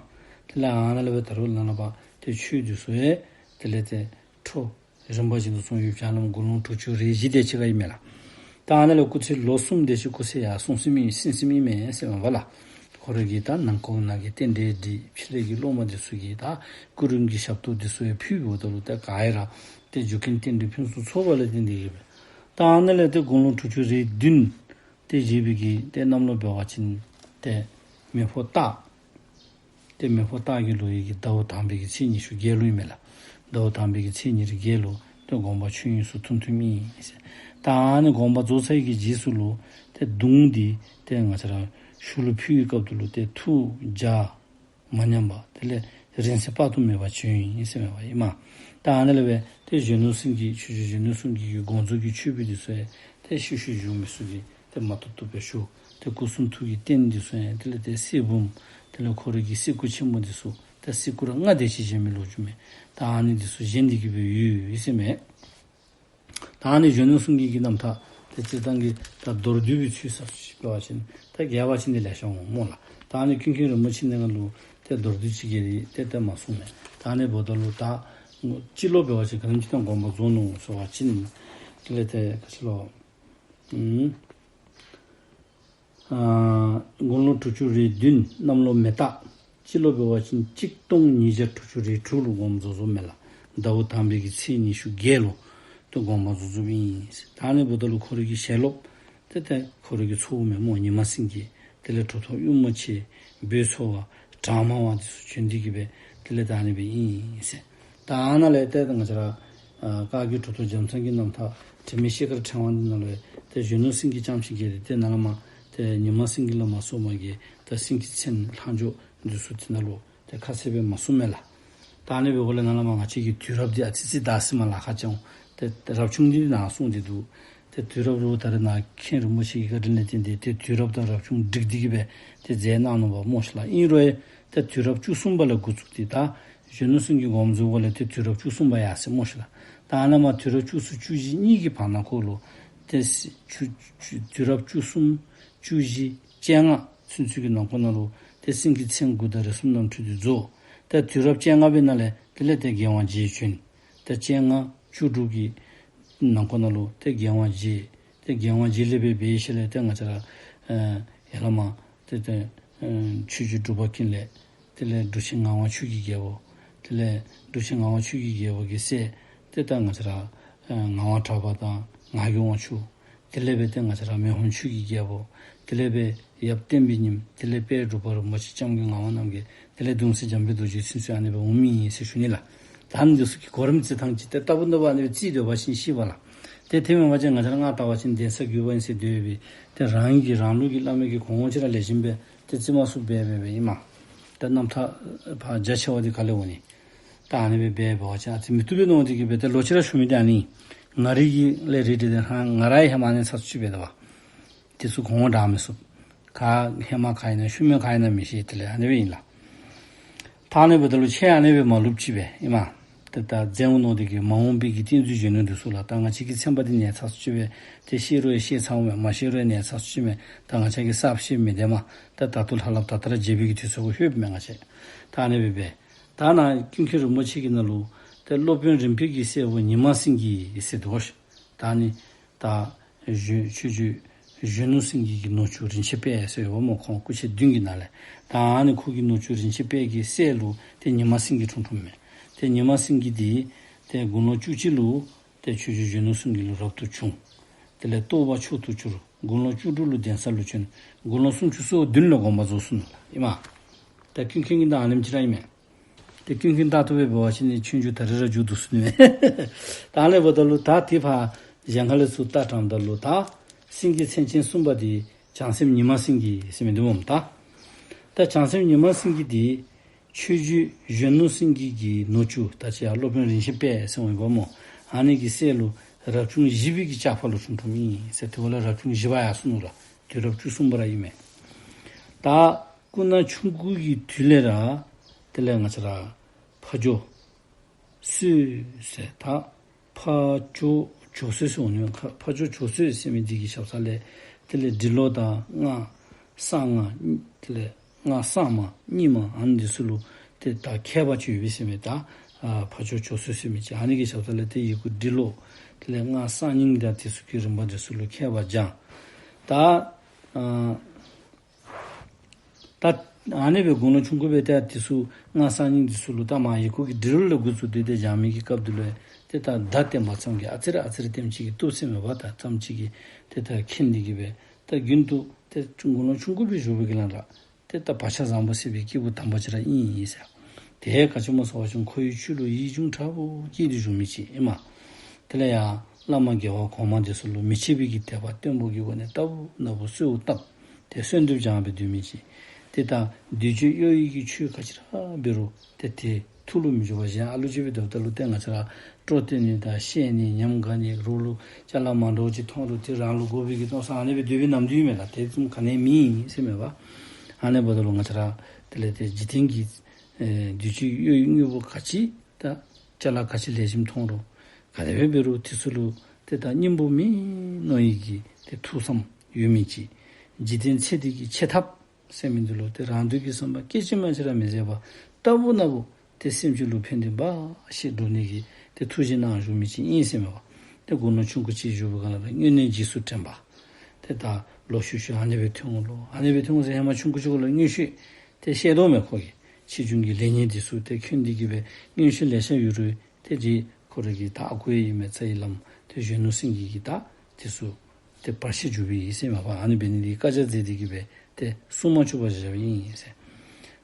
དེ་ལས་ཨ་ནཱ་ལས་སྦེ་ད་རུང་ནཱ་ལས་ཕར་ཏེ་ཆོས་འདི་ཚུ་ཡང་དེ་ལས་ཏེ་འཕྲོ་རིམ་པ་བཞིན་དུ་སོང་ཡོདཔ་ཅིག་ཧ་ལམ་དགུང་ལོ་དྲུག་ཅུ་རེ་བཞི་དེ་ཅིག་ཁར་ཨིན་མས་ལགས། ད་ཨ་ནཱ་ལས་སྐུ་ཚེ་ལོ་གསུམ་དེ་ཅིག་སྐུ་ཚེ་ཡར་སོང་ཟིན་མི་ཟིན་ཟིན་མི་ཨིན་མས་ཟེར་མས་པ་ལགས། ཁོ་ར་གིས་ད་ནང་ཁོག་ནང་གི་རྟེན་འབྲེལ་འདི་ཕྱི་ལས་ཀྱི་སློབ་མ་འདི་ཚུ་གིས་ད་སྐུ་རིམ་གྱི་ཞབས་ཏོག་འདི་ཚུ་ཡང་ཕུལ་འབདཝ་ད་ལུ་ཏེ་ག་ར་ཏེ་རྒྱུ་རྐྱེན་རྟེན་འབྲེལ་ཕུན་སུམ་ཚོགས་པ་ལས་བརྟེན་ཏེ་གི་སྦེ་ད་ཨ་ནཱ་ལས་ཏེ་དགུང་ལོ་དྲུག་ཅུ་རེ་བདུན་ཏེ་བཞེས་པའི་གི་ཏེ་གནམ་ལོ་འབད་བ་ཅིན་ཏེ་མེ་ཕོ་སྟག། ཏེ་མེ་ཕོ་སྟག་གི་ལོ་ཡི་གི་ཟླཝ་དང་པའི་གི་ཚེས་ཉི་ཤུ་བརྒྱད་ལུ་ཨིན་མས་ལགས། ཟླཝ་དང་པའི་གི་ཚེས་ཉེར་བརྒྱད་ལུ་ཏེ་དགོངས་པ་ཆོས་དབྱིངས་སུ་ཐིམ་ཐིམ་ཨིན་ཟེར། ད་ཨ་ནི་དགོངས་པ་རྫོགས་ཚར་བའི་གི་རྗེས་སུ་ལུ་ཏེ་གདུང་འདི་ཏེ་ང་བཅས་ར་ཤུལ་ལུ་ཕུལ་བའི་སྐབས་དེ་ལུ་ཏེ་ཐུགས་འཇའ་མ་ཉམས་པ་དེ་ལས་རིང་བསྲེལ་དཔག་ཏུ་མེད་པ་བྱོན་ཡི་ཟེར་མས་པ་ཨིན་མས། ད་ཨ་ནི་ལས་སྦེ་ཏེ་གཞོན་ནུ་སེང་གེ་ཆོས་རྗེ་གཞོན་ནུ་སེང་གེ་གི་དགོངས་རྫོགས་ཀྱི་ཆོས་འབུལ་འདི་ཚུ་ཡང་ཏེ་ཤུལ་ཤུལ་བཞུགས་མི་ཚུ་གིས་ཏེ་མ་ཐུབ་ཐུབ་སྦེ་ཞུ། ཏེ་སྐུ་གསུང་ཐུགས་ཀྱི་རྟེན་འདི་ཚུ་ཡང་དེ་ལས་ཏེ་གསེར་བུམ་དེ་ལས་ཁོ་རའི་གི་གསེར་སྐུ་ཆེན་མོ་འདི་ཚུ་ཏེ་གསེར་སྐུ་ར་ལྔ་དེ་ཅིག་བཞེངས་མི་ལོ་རྒྱུས་མས། ད་ཨ་ནི་འདི་ཚུ་བཞེངས་ཏེ་གི་སྦེ་ཡོད་ཡོད་ཟེར་མས། ད་ཨ་ནི་གཞོན་ནུ་སེང་གེ་གི་རྣམ་ཐར་ཏེ་སྤྱིར་བཏང་གི་ད་མདོར་བསྡུས་པའི་ཚུལ་ཟེར་ཞུ་བ་ཅིན་ད་རྒྱས་པ་ཅིག་འདི་ལེ་ཤ་འོང་སྨོ་ལགས། ད་ཨ་ནི་ཀུན་མཁྱེན་རིན་པོ་ཆེ་ནས་ང་ལུ་ཏེ་མདོར་བསྡུས་ཅིག་གི་རེ་ཏེ་ཏེ་མ་གསུངས་མས། ད་ཨ་ནི་འབདཝ་ད་ལུ་ད་སྤྱི་ལོ་འབད་བ་ཅིན་ག་དེམ་ཅིག་ཐོག་དགོངས་པ་རྫོགས་ནུག་ཟེར་བ་ཅིན་དེ་ལས་ཏེ་ག་ཅི་ལོ། ཨ་དགུང་ལོ་དྲུག་ཅུ་རེ་བདུན་གནམ་ལོ་མེ་སྟག། སྤྱི་ལོ་འབད་བ་ཅིན་གཅིག་སྟོང་ཉིས་བརྒྱ་དྲུག་ཅུ་རེ་དྲུག་ལུ་དགོངས་པ་རྫོགས་རྫོགསཔ་མས་ལགས། ཟླཝ་དང་པའི་གི་ཚེས་ཉི་ཤུ་བརྒྱད་ལུ་ཏེ་དགོངས་པ་རྫོགས་རྫོགསཔ་ཨིན། ད་ཨ་ནི་འབདཝ་ད་ལུ་ཁོ་རའི་གི་ཞལ་སློབ་ཏེ་ཏེ་ཁོ་རའི་གི་ཚའོ་མས་སྨོ། ཉི་མ་སེང་གེ། དེ་ལས་གྲུབ་ཐོབ་གཡུལ་མོ་ཆེ། བོད་ཚོ་བ། གྲགས་མང་བ་འདི་ཚུ་བྱོན་ཏེ་གི་སྦེ་དེ་ལས་ད་ཨ་ནི་སྦེ་ཨིན་ཟེར། ད་ཨ་ནཱ་ལས་ཏེ་ང་བཅས་ར་ཨ་བཀའ་བརྒྱུད་གྲུབ་ཐོབ་རྒྱལ་མཚན་གྱི་རྣམ་ཐར་དྲི་མེད་ཤེལ་དཀར་ཕྲེང་བ་འདི་ནང་ལུ་ཏེ་གཞོན་ནུ་སེང་གེ་རྐྱངམ་ཅིག་གི་རེ་ཏེ་ནཱ་ལས་མར་ཏེ་ཉི་མ་སེང་གེ་ལས་མར་སོང་མ་གི་ཏེ་སེང་གེ་མཚན་ལྷག་འཇོག་འདི་ཚུ་དེ་ནང་ལུ་ཏེ་ཁ་གསལ་སྦེ་མ་གསུངས་མས་ལགས། ད་ཨ་ནི་འབདཝ་ལས་ནཱ་ལས་མར་ང་བཅས་ཀྱི་དུས་རབས་འདི་ཨ་ཙི་ཙི་འདའ་སོ་མས་ལགས། ཁ་ཙ་ཏེ་རབ་བྱུང་འདི་ནཱ་གསུངས་ཏེ་འདུག། ཏེ་དུས་རབས་ལུ་ད་རེས་ནཱ་མཁན་རིན་པོ་ཆེ་གི་བཀའ་དྲིན་ལས་བརྟེན་ཏེ་ཏེ་དུས་རབས་དང་རབ་བྱུང་སྒྲིག་སྟེ་གི་སྦེ་ཏེ་མཛད་གནང་ནུག་པ་སྨོ་ཤིག་ལགས། ཨིན་རུང་ཡང་ཏེ་དུས་རབས་བཅུ་གསུམ་པ་ལས་འགོ་བཙུགས་ཏེ་ད་གཞོན་ནུ་སེང་གེ་དགོངས་པ་རྫོགས་པ་ལས་ཏེ་དུས་རབས་བཅུ་གསུམ་པ་ཡར་སོ་མས་སྨོ་ཤིག་ལགས། ད་ཨ་ནཱ་མར་དུས་རབས་བཅུ་གསུམ་བཅུ་བཞི་གཉིས་ཀྱི་བར་ན་ཁོ་ལུ་ཏེ་བཅུ་བཅུ་དུས་རབས་བཅུ་གསུམ་བཅུ་བཞི་བཅོ་ལྔ་ཚུན་ཚོད་ཀྱི་ནང་འཁོད་ནང་ལུ་ཏེ་སེང་གེ་མཚན་དགུ་དང་རིགས་གསུམ་རྣམ་འཕྲུལ་འདི་རྫོགས། ཏེ་དུས་རབས་བཅོ་ལྔ་པའི་ནང་ལས་དེ་ལས་ཏེ་རྒྱལ་དབང་རྗེ་བྱོན། ཏེ་བཅོ་ལྔ་བཅུ་དྲུག་གི་ནང་འཁོད་ནང་ལུ་ཏེ་རྒྱལ་དབང་རྗེ། ཏེ་རྒྱལ་དབང་རྗེ་ལས་སྦེ་འབད་ཞིནམ་ལས་ཏེ་ང་བཅས་ར་ཨེ་ཡར་ལས་མར་ཏེ་ཏེ་ཨེ་ཆོས་རྗེ་འབྲུག་པ་ཀུན་ལེགས། དེ་ལས་འབྲུག་ཆེན་ངག་དབང་ཆོས་ཀྱི་རྒྱལ་པོ། ལས་འབྲུག་ཆེན་ངག་དབང་ཆོས་ཀྱི་རྒྱལ་པོ་གི་སྲས། ཏེ་ད་ང་བཅས་ར་ངག་དབང་གྲགས་པ་དང་ངག་གི་དབང་ཕྱུག། དེ་ལས་སྦེ་ཏེ་ང་བཅས་ར་མི་ཕམ་ཆོས་ཀྱི་རྒྱལ་པོ། དེ་ལས་སྦེ་ཡབ་བསྟན་པའི་ཉིམ། དེ་ལས་དཔལ་འབྲུག་པ་རིན་པོ་ཆེ་སྐྱབས་མགོན་ངག་དབང་རྣམ་རྒྱལ། དེ་ལས་གདུང་སྲས་འཇམ་དཔལ་རྡོ་རྗེ་ཚུན་ཚོད་ཨ་ནི་སྦེ་འོང་མི་ཨིན་ཟེར་ཞུ་ནི་ལགས། ད་ཨ་ནི་འདི་ཚུ་གི་གོ་རིམ་རྩི་ཐངས་ཅིག་ཏེ་ལྟ་བུ་ནོར་བ་ཨ་ནི་སྦེ་རྩིས་སྡོད་པ་ཅིན་ཤེས་པ་ལགས། ཏེ་དེ་མེན་པ་ཅིན་ང་བཅས་ར་སྔར་ལྟ་བ་ཅིན་གདན་ས་བརྒྱུད་པ་ཨིན་ཟེར་སྡོད་པའི་ཏེ་རང་གིས་རང་ལུགས་ཀྱི་བླ་མའི་གི་གོང་འོག་ཅིག་ར་ལེགས་ཤོམ་སྦེ་ཏེ་རྩིས་མ་ཚུགསཔ་སྦེ་སྦེ་ཨིན་མས། ཏེ་རྣམ་ཐར་ཕར་རྒྱ་ཆེ་བ་འདི་ག་ལས་འོང་ནི། ད་ཨ་ནི་སྦེ་འབད་བ་ཅིན་ཨ་ཙི་མི་བཏུབ་པས་མནོ་སྟེ་གིས་སྦེ་ཏེ་ལོག་ཅི་ར་ཞུ་མི་འདི་ཨ་ནི། ང་རའི་གི་ལས་རེ་འདི་ཏེ་ཧ་ང་ར་ཡང་ཧེ་མ་ཨ་ནི་ཚར་ཚུ་ཅིག་འབད་དོ་བ། དེ་ཚུ་གོང་འོག་འདྲ་མི་ཚུགས། ག་ཧེ་མ་ག་ཨིན་ན་ཤུལ་མའི་ག་ཨིན་ན་མི་ཤེས། དེ་ལས་ཨ་ནི་སྦེ་ཨིན་ལགས། ད་ཨ་ནི་འབདཝ་ད་ལུ་ཁྱེད་ཨ་ནི་སྦེ་མ་ལུསཔ་ཅིག་སྦེ་ཨིན་མས། ཏེ་ད་འཛེམ་འོང་མནོ་སྟེ་གིས་མ་འོངས་པའི་གི་བསྟན་འཛིན་གཞོན་ནུ་འདི་ཚུ་ལུ་ད་ང་བཅས་ཀྱི་ཚན་པ་འདི་ནཱ་ཚར་ཚུ་ཅིག་སྦེ་ཏེ་ཤེས་རུང་ཡང་ཤེས་ཚརཝ་མས། མ་ཤེས་རུང་ཡང་ནཱ་ཚར་ཚུ་ཅིག་མས། ད་ང་བཅས་ཀྱིས་གསརཔ་བཤད་མི་འདི་མས། ད་ད་ལྟོ་ལྷབ་ལྷབ་ད་ལྟོ་ར་མཇལ་བའི་གི་དུས་ཚོད་ཁར་ལྷོདཔ་མས་ང་བཅས། ད་ཨ་ནི་སྦེ་འབད། ད་ནཱ་ཀུན་མཁྱེན་རིན་པོ་ཆེ་གི་ནང་ལུ་ཏེ་སློབ་དཔོན་རིམ་འཕེལ་གྱི་སྲས་པོ་ཉི་མ་སེང་གེ་ཟེར་འདུག་གོ་ཤིག། ད་ཨ་ནི་ད་གཞོན་ཆོས་རྗེ་གཞོན་ནུ་སེང་གེ་གི་ནུ་གཅུང་རིན་ཆེན་དཔལ་ཟེར་ཡོདཔ་སྨོ། ཁོང་སྐུ་མཆེད་བདུན་གྱི་ནང་ལས། ད་ཨ་ནི་ཁོ་གི་ནུ་གཅུང་རིན་ཆེན་དཔལ་གྱི་སྲས་ལུ་ཏེ་ཉི་མ་སེང་གེ་འཁྲུངས་འཁྲུངསམ་མས། ཏེ་ཉི་མ་སེང་གེ་འདི་ཏེ་དགུང་ལོ་བཅུ་གཅིག་ལུ་ཏེ་ཆོས་རྗེ་གཞོན་ནུ་སེང་གེ་ལུ་རབ་ཏུ་བྱུང་། དེ་ལས་རྟོགས་པ་མཆོག་ཏུ་གྱུར། དགུང་ལོ་བཅུ་དྲུག་ལུ་གདན་ས་ལུ་བྱོན། དགུང་ལོ་སུམ་ཅུ་སོ་བདུན་ལུ་དགོངས་པ་རྫོགས་སོ་ནུག་ལགས། ཨིན་མས། ད་ཀུན་མཁྱེན་གྱི་ད་ཨ་ནེམ་ཅིག་ར་ཨིན་མས། ཏེ་ཀུན་མཁྱེན་ད་ལྟོ་སྦེ་འབད་བ་ཅིན་ནི་ཆོས་རྒྱུགས་ད་རེས་ར་མཇུག་བསྡུ་སོ་ནི་མས། ད་ཨ་ནི་འབདཝ་ད་ལུ་ད་དེ་ཕར་གཞན་ཁ་ལས་ཚུར་ལྟ་དྲངམ་ད་ལུ་ད་སེང་གེ་མཚན་ཅན་གསུམ་པ་འདི་བྱང་སེམས་ཉི་མ་སེང་གེ་ཟེར་མི་འདི་སྨོ། ད་ད་བྱང་སེམས་ཉི་མ་སེང་གེ་འདི་ཆོས་རྗེ་གཞོན་ནུ་སེང་གེ་གི་ནུ་གཅུང་ད་ཅི་ཡར་སློབ་དཔོན་རིན་ཆེན་དཔལ་ཟེར་འོང་ཡི་སྨོ། ཨ་ནི་གི་སྲས་ལུ་རབ་བྱུང་བཞི་པའི་གི་ལྕགས་ཕག་ལུ་འཁྲུངས་འཁྲུངསམ་ཨིན་ཟེར། དེ་འབདཝ་ལས་རབ་བྱུང་བཞི་པ་ཡར་སོ་ནུག་ལགས། དུས་རབས་བཅུ་གསུམ་པ་ར་ཨིན་མས། ད་སྐུ་ན་ཆུང་ཀུ་གི་དུས་ལས་ར་དེ་ལས་ང་བཅས་ར་ཕ་ཇོ་བསོད་ཟེར་ད་ཕ་ཇོ་ཇོ་བསོད་ཟེར་འོང་ནི་མས། ཕ་ཇོ་ཇོ་བསོད་ཟེར་མི་འདི་གི་ཞབས་ས་ལས་དེ་ལས་འབྲི་ཀློག་དང་སྔགས་གསང་སྔགས་དེ་ལས་སྔགས་གསར་མ་རྙིང་མ་ཨ་ནི་འདི་ཚུ་ལུ་ཏེ་ད་མཁས་པ་ཅིག་ཡོད་པས་ཟེར་མས། ད་ཨ་ཕ་ཇོ་ཇོ་བསོད་ཟེར་མི་ཅིག་ཨ་ནི་གི་ཞབས་ས་ལས་ཏེ་ཡི་གུ་འབྲི་ཀློག་དེ་ལས་སྔགས་གསར་རྙིང་དང་དེ་ཚུ་གི་རིམ་པ་འདི་ཚུ་ལུ་མཁས་པ་སྦྱངས། ད་ཨ་ད་ཨ་ནི་སྦེ་དགུང་ལོ་ཆུང་ཀུ་སྦེ་ཏེ་དེ་ཚུ་སྔགས་གསར་རྙིང་འདི་ཚུ་ལུ་ད་མར་ཡི་གུ་གི་འབྲི་ཀློག་ལས་འགོ་བཙུགས་ཏེ་ཏེ་སྦྱང་མི་གི་སྐབས་འདི་ལུ་ཏེ་ད་བརྡ་བསྟན་པ་ཙམ་གྱིས་ཨ་ཙི་རེ་ཨ་ཙི་རེ་ལྟེམ་ཅིག་གིས་བཏུབ་ཟེར་མས་པ། ད་ཙམ་ཅིག་གིས་ཏེ་ད་མཁྱེན་ཏེ་གིས་སྦེ་ད་རྒྱུན་དུ་ཏེ་དགུང་ལོ་ཆུང་ཀུ་སྦེ་བཞུགས་པའི་གི་ལམ་ར་ཏེ་ད་བག་ཆགས་བཟང་པོ་སད་པའི་སྐྱེས་བུ་དམ་པ་ཅིག་ར་ཨིན་ཟེར། དེ་ག་ཅི་སྨོ་ཟེར་བ་ཅིན་འཁོར་བའི་ཆོས་ལུ་ཡིད་འབྱུང་དྲག་པོ་སྐྱེས་ཏེ་བཞུགས་མི་ཅིག་ཨིན་མས། དེ་ལས་ཡང་བླ་མ་རྒྱལ་བ་གོང་མ་འདི་ཚུ་ལུ་མི་ཕྱེད་པའི་གི་དད་པ་བརྟན་པོ་གི་སྒོ་ནས་ལྟ་བུ་ན་བུ་གསོལཝ་བཏབ། ཏེ་གསོལ་འདེབས་སྦྱངས་སྦེ་སྡོད་མི་ཅིག། ཏེ་ད་གདུལ་བྱའི་གཡོ་ཡི་གི་ཆོས་ག་ཅི་ར་འབད་རུང་ཏེ་དེ་ཐུགས་ལུ་མི་འཇུག་པར་གཞན་ཨ་ལུ་ཅིག་སྦེ་སྡོདཔ་ད་ལུ་ཏེ་ང་བཅས་ར་སྤྲོ་སྟོན་ནི་དང་བཤད་ནི་ཉམས་དགའ་ནི་རོགས་ལུ་ཅ་ལ་མ་འདྲཝ་ཅིག་མཐོང་རུང་ཏེ་རང་ལུ་དགོ་པའི་གི་མཐོང་སོང་ཨ་ནི་སྦེ་སྡོད་པའི་ནམ་དུས་མས་ལགས། དེ་ཙམ་ག་ནི་མེད་ཨིན་ཟེར་མས་པ། ཨ་ནི་འབདཝ་ད་ལུ་ང་བཅས་ར་དེ་ལས་ཏེ་འཇིག་རྟེན་གྱི་ཨེ་གདུལ་བྱའི་གཡོ་ཡི་དངོས་པོ་ག་ཅི་ད་ཅ་ལ་ག་ཅི་ལེགས་ཤོམ་མཐོང་རུང་ག་དེ་སྦེ་འབད་རུང་དེ་ཚུ་ལུ་ཏེ་ད་སྙིང་པོ་མེན་མནོ་ཡི་གི་ཏེ་ཐུགས་བསམ་ཡོད་མི་ཅིག། འཇིག་རྟེན་ཚེ་འདི་གི་ཆེ་ཐབས་ཟེར་མི་འདི་ལུ་ཏེ་རང་འདོད་ཀྱི་བསམ་པ་སྐད་ཅིག་མ་གཏོགས་ར་མི་མཛད་པར་ལྟ་བུ་ན་བུ་ཏེ་སེམས་ཅན་ལུ་ཕན་བདེ་འབའ་ཞིག་སྒྲུབ་ནི་གི་ཏེ་ཐུགས་བཞེད་གནང་བཞུགས་མི་ཅིག་ཨིན་ཟེར་མས་པ། ཏེ་དགུང་ལོ་ཆུང་ཀུ་ཅིག་བཞུགས་པའི་སྒང་ལས་སྔོན་གནས་རྗེས་སུ་དྲན་པ། ཏེ་ད་ལོག་ཤུལ་ཤུལ་ཨ་ནི་སྦེ་ཐོན་འོང་ལོ། ཨ་ནི་སྦེ་ཐོན་འོང་ཟེར་ཧེ་མ་ཆུང་ཀུ་ཅིག་ལུ་མངོན་ཤེས་ཏེ་ཤེས་དོ་མས། ཁོ་གིས་ཕྱི་འབྱུང་གི་ལེགས་ཉེས་འདི་ཚུ་ཏེ་མཁྱེན་ཏེ་གིས་སྦེ་མངོན་ཤེས་ལེ་ཤ་ཡོད་རུང་ཏེ་རྗེ་ཁོ་ར་གི་ད་ཨ་ཁུ་ཨིན་མི་རྩ་བའི་བླམ་ཏེ་གཞོན་ནུ་སེང་གེ་གིས་ད་དེ་ཚུ་ཏེ་བར་ཆད་བྱུང་བའི་ཨིན་ཟེར་མས་པ། ཨ་ནི་འབད་ནི་འདི་བཀའ་རྒྱ་མཛད་དེ་གིས་སྦེ་ཏེ་གསུང་མ་བཅུག་པར་བཞག་པའི་ཨིན་ཟེར།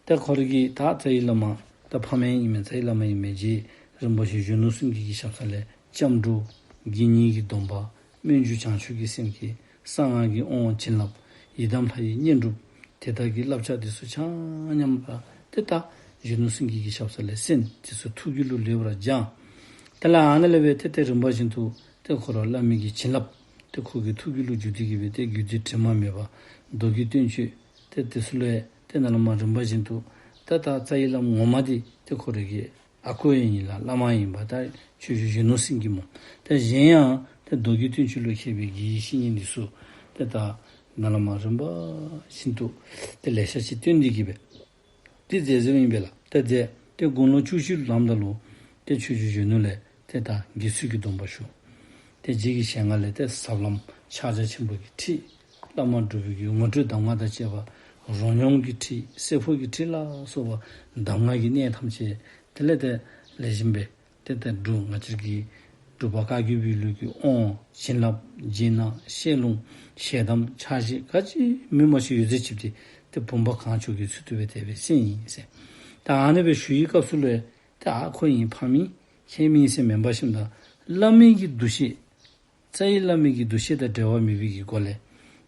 ཏེ་ཁོ་ར་གི་ད་རྩ་བའི་བླ་མ་ད་ཕ་མེན་ཨིན་མི་རྩ་བའི་བླ་མ་ཨིན་མི་རྗེ་རིན་པོ་ཆེ་གཞོན་ནུ་སེང་གེ་གི་ཞབས་ས་ལས་སྐྱབས་འགྲོ་དགེ་བསྙེན་གྱི་སྡོམ་པ་སྨོན་འཇུག་བྱང་ཆུབ་ཀྱི་སེམས་བསྐྱེད་གསང་སྔགས་ཀྱི་དབང་བྱིན་རླབས་ཡི་དམ་ལྷ་ཡི་བསྙེན་སྒྲུབ་དེ་དག་གི་བསླབ་བྱ་འདི་ཚུ་ཆ་མཉམ་ར་ཏེ་ད་གཞོན་ནུ་སེང་གེ་གི་ཞབས་ས་ལས་གསན། འདི་ཚུ་ཐུགས་རྒྱུད་ལུ་ལེགས་པར་སྦྱངས། དེ་ལས་ཨ་ནཱ་ལས་སྦེ་ཏེ་ཏེ་རིམ་པ་བཞིན་དུ་ཏེ་ཁོ་ར་བླ་མའི་གི་བྱིན་རླབས་ཏེ་ཁོ་གི་ཐུགས་རྒྱུད་ལུ་འཇུག་སྟེ་གིས་སྦེ་ཏེ་རྒྱུད་སྡེ་དྲི་མ་མེད་པ་མདོ་རྒྱུད་བསྟན་བཅོས་ཏེ་དེ་ཚུ་ལུ་ཏེ་ནཱ་ལས་མར་རིམ་པ་བཞིན་དུ་ཏེ་ད་རྩ་བའི་བླམ་ངོ་མ་འདི་ཏེ་ཁོ་ར་གི་ཨ་ཁུ་ཨིན་ལགས། བླ་མ་ཨིན་པ་ད་ཆོས་རྗེ་གཞོན་ནུ་སེང་གེ་སྨོ། ཏེ་གཞན་ཡང་ཏེ་མདོ་རྒྱུད་བསྟན་བཅོས་ལུ་མཁས་པའི་དགེ་བའི་བཤེས་གཉེན་འདི་ཚུ་ཏེ་ད་ནཱ་ལས་མར་རིམ་པ་བཞིན་དུ་ཏེ་ལེ་ཤ་ཅིག་བསྟེན་ཏེ་གིས་སྦེ་ཏེ་མཛད་མཛདཔ་ཨིན་པས་ལགས། ཏེ་མཛད་ཏེ་དགུང་ལོ་བཅུ་བཞི་ལུ་ལངམ་ད་ལུ་ཏེ་ཆོས་རྗེ་གཞོན་ནུ་ལས་ཏེ་ད་དགེ་ཚུལ་གྱི་སྡོམ་པ་ཞུ། ཏེ་རྗེ་གི་ཞལ་སྔ་ལས་ཏེ་ཟབ་ལམ་ཕྱག་རྒྱ་ཆེན་པོ་གི་ཁྲིད་བླ་མ་སྒྲུབ་པའི་གི་ངོ་སྤྲོད་གདམས་ངག་དང་བཅས་པ་རོ་སྙོམས་ཀྱི་ཁྲིད་བསྲེ་འཕོ་གི་ཁྲིད་ལ་སོགས་པ་གདམས་ངག་གི་གནད་ཐམས་ཅད་ དེ་ལས་ཏེ་ལེགས་ཤོམ་སྦེ་ཏེ་ད་འབྲུག་ང་བཅས་ཀྱི་འབྲུག་པ་བཀའ་བརྒྱུད་པའི་ལུགས་ཀྱི་དབང་བྱིན་རླབས་རྗེས་གནང་བཤད་ལུང་ཞལ་གདམས་ཕྱག་བཞེས་ག་ཅི་མིན་མ་ཞིག་ཡོད་ཚད་ཅིག་ཏེ་ཏེ་བུམ་པ་གང་བྱོ་གི་ཚུལ་དུ་སྦེ་དེ་སྦེ་གསན་ཡི་ཟེར། ད་ཨ་ནི་སྦེ་ཞུ་བའི་སྐབས་སུ་ལུ་ཏེ་ཨ་ཁོ་ཨིན་ཕ་མིན་ཁྱད་མེད་ཟེར་མེན་པར་ཞིནམ་ད་བླ་མའི་གི་འདུ་ཤེས་རྩ་བའི་བླ་མའི་གི་འདུ་ཤེས་དང་འབྲལ་བ་མེད་པའི་གི་སྒོ་ལས།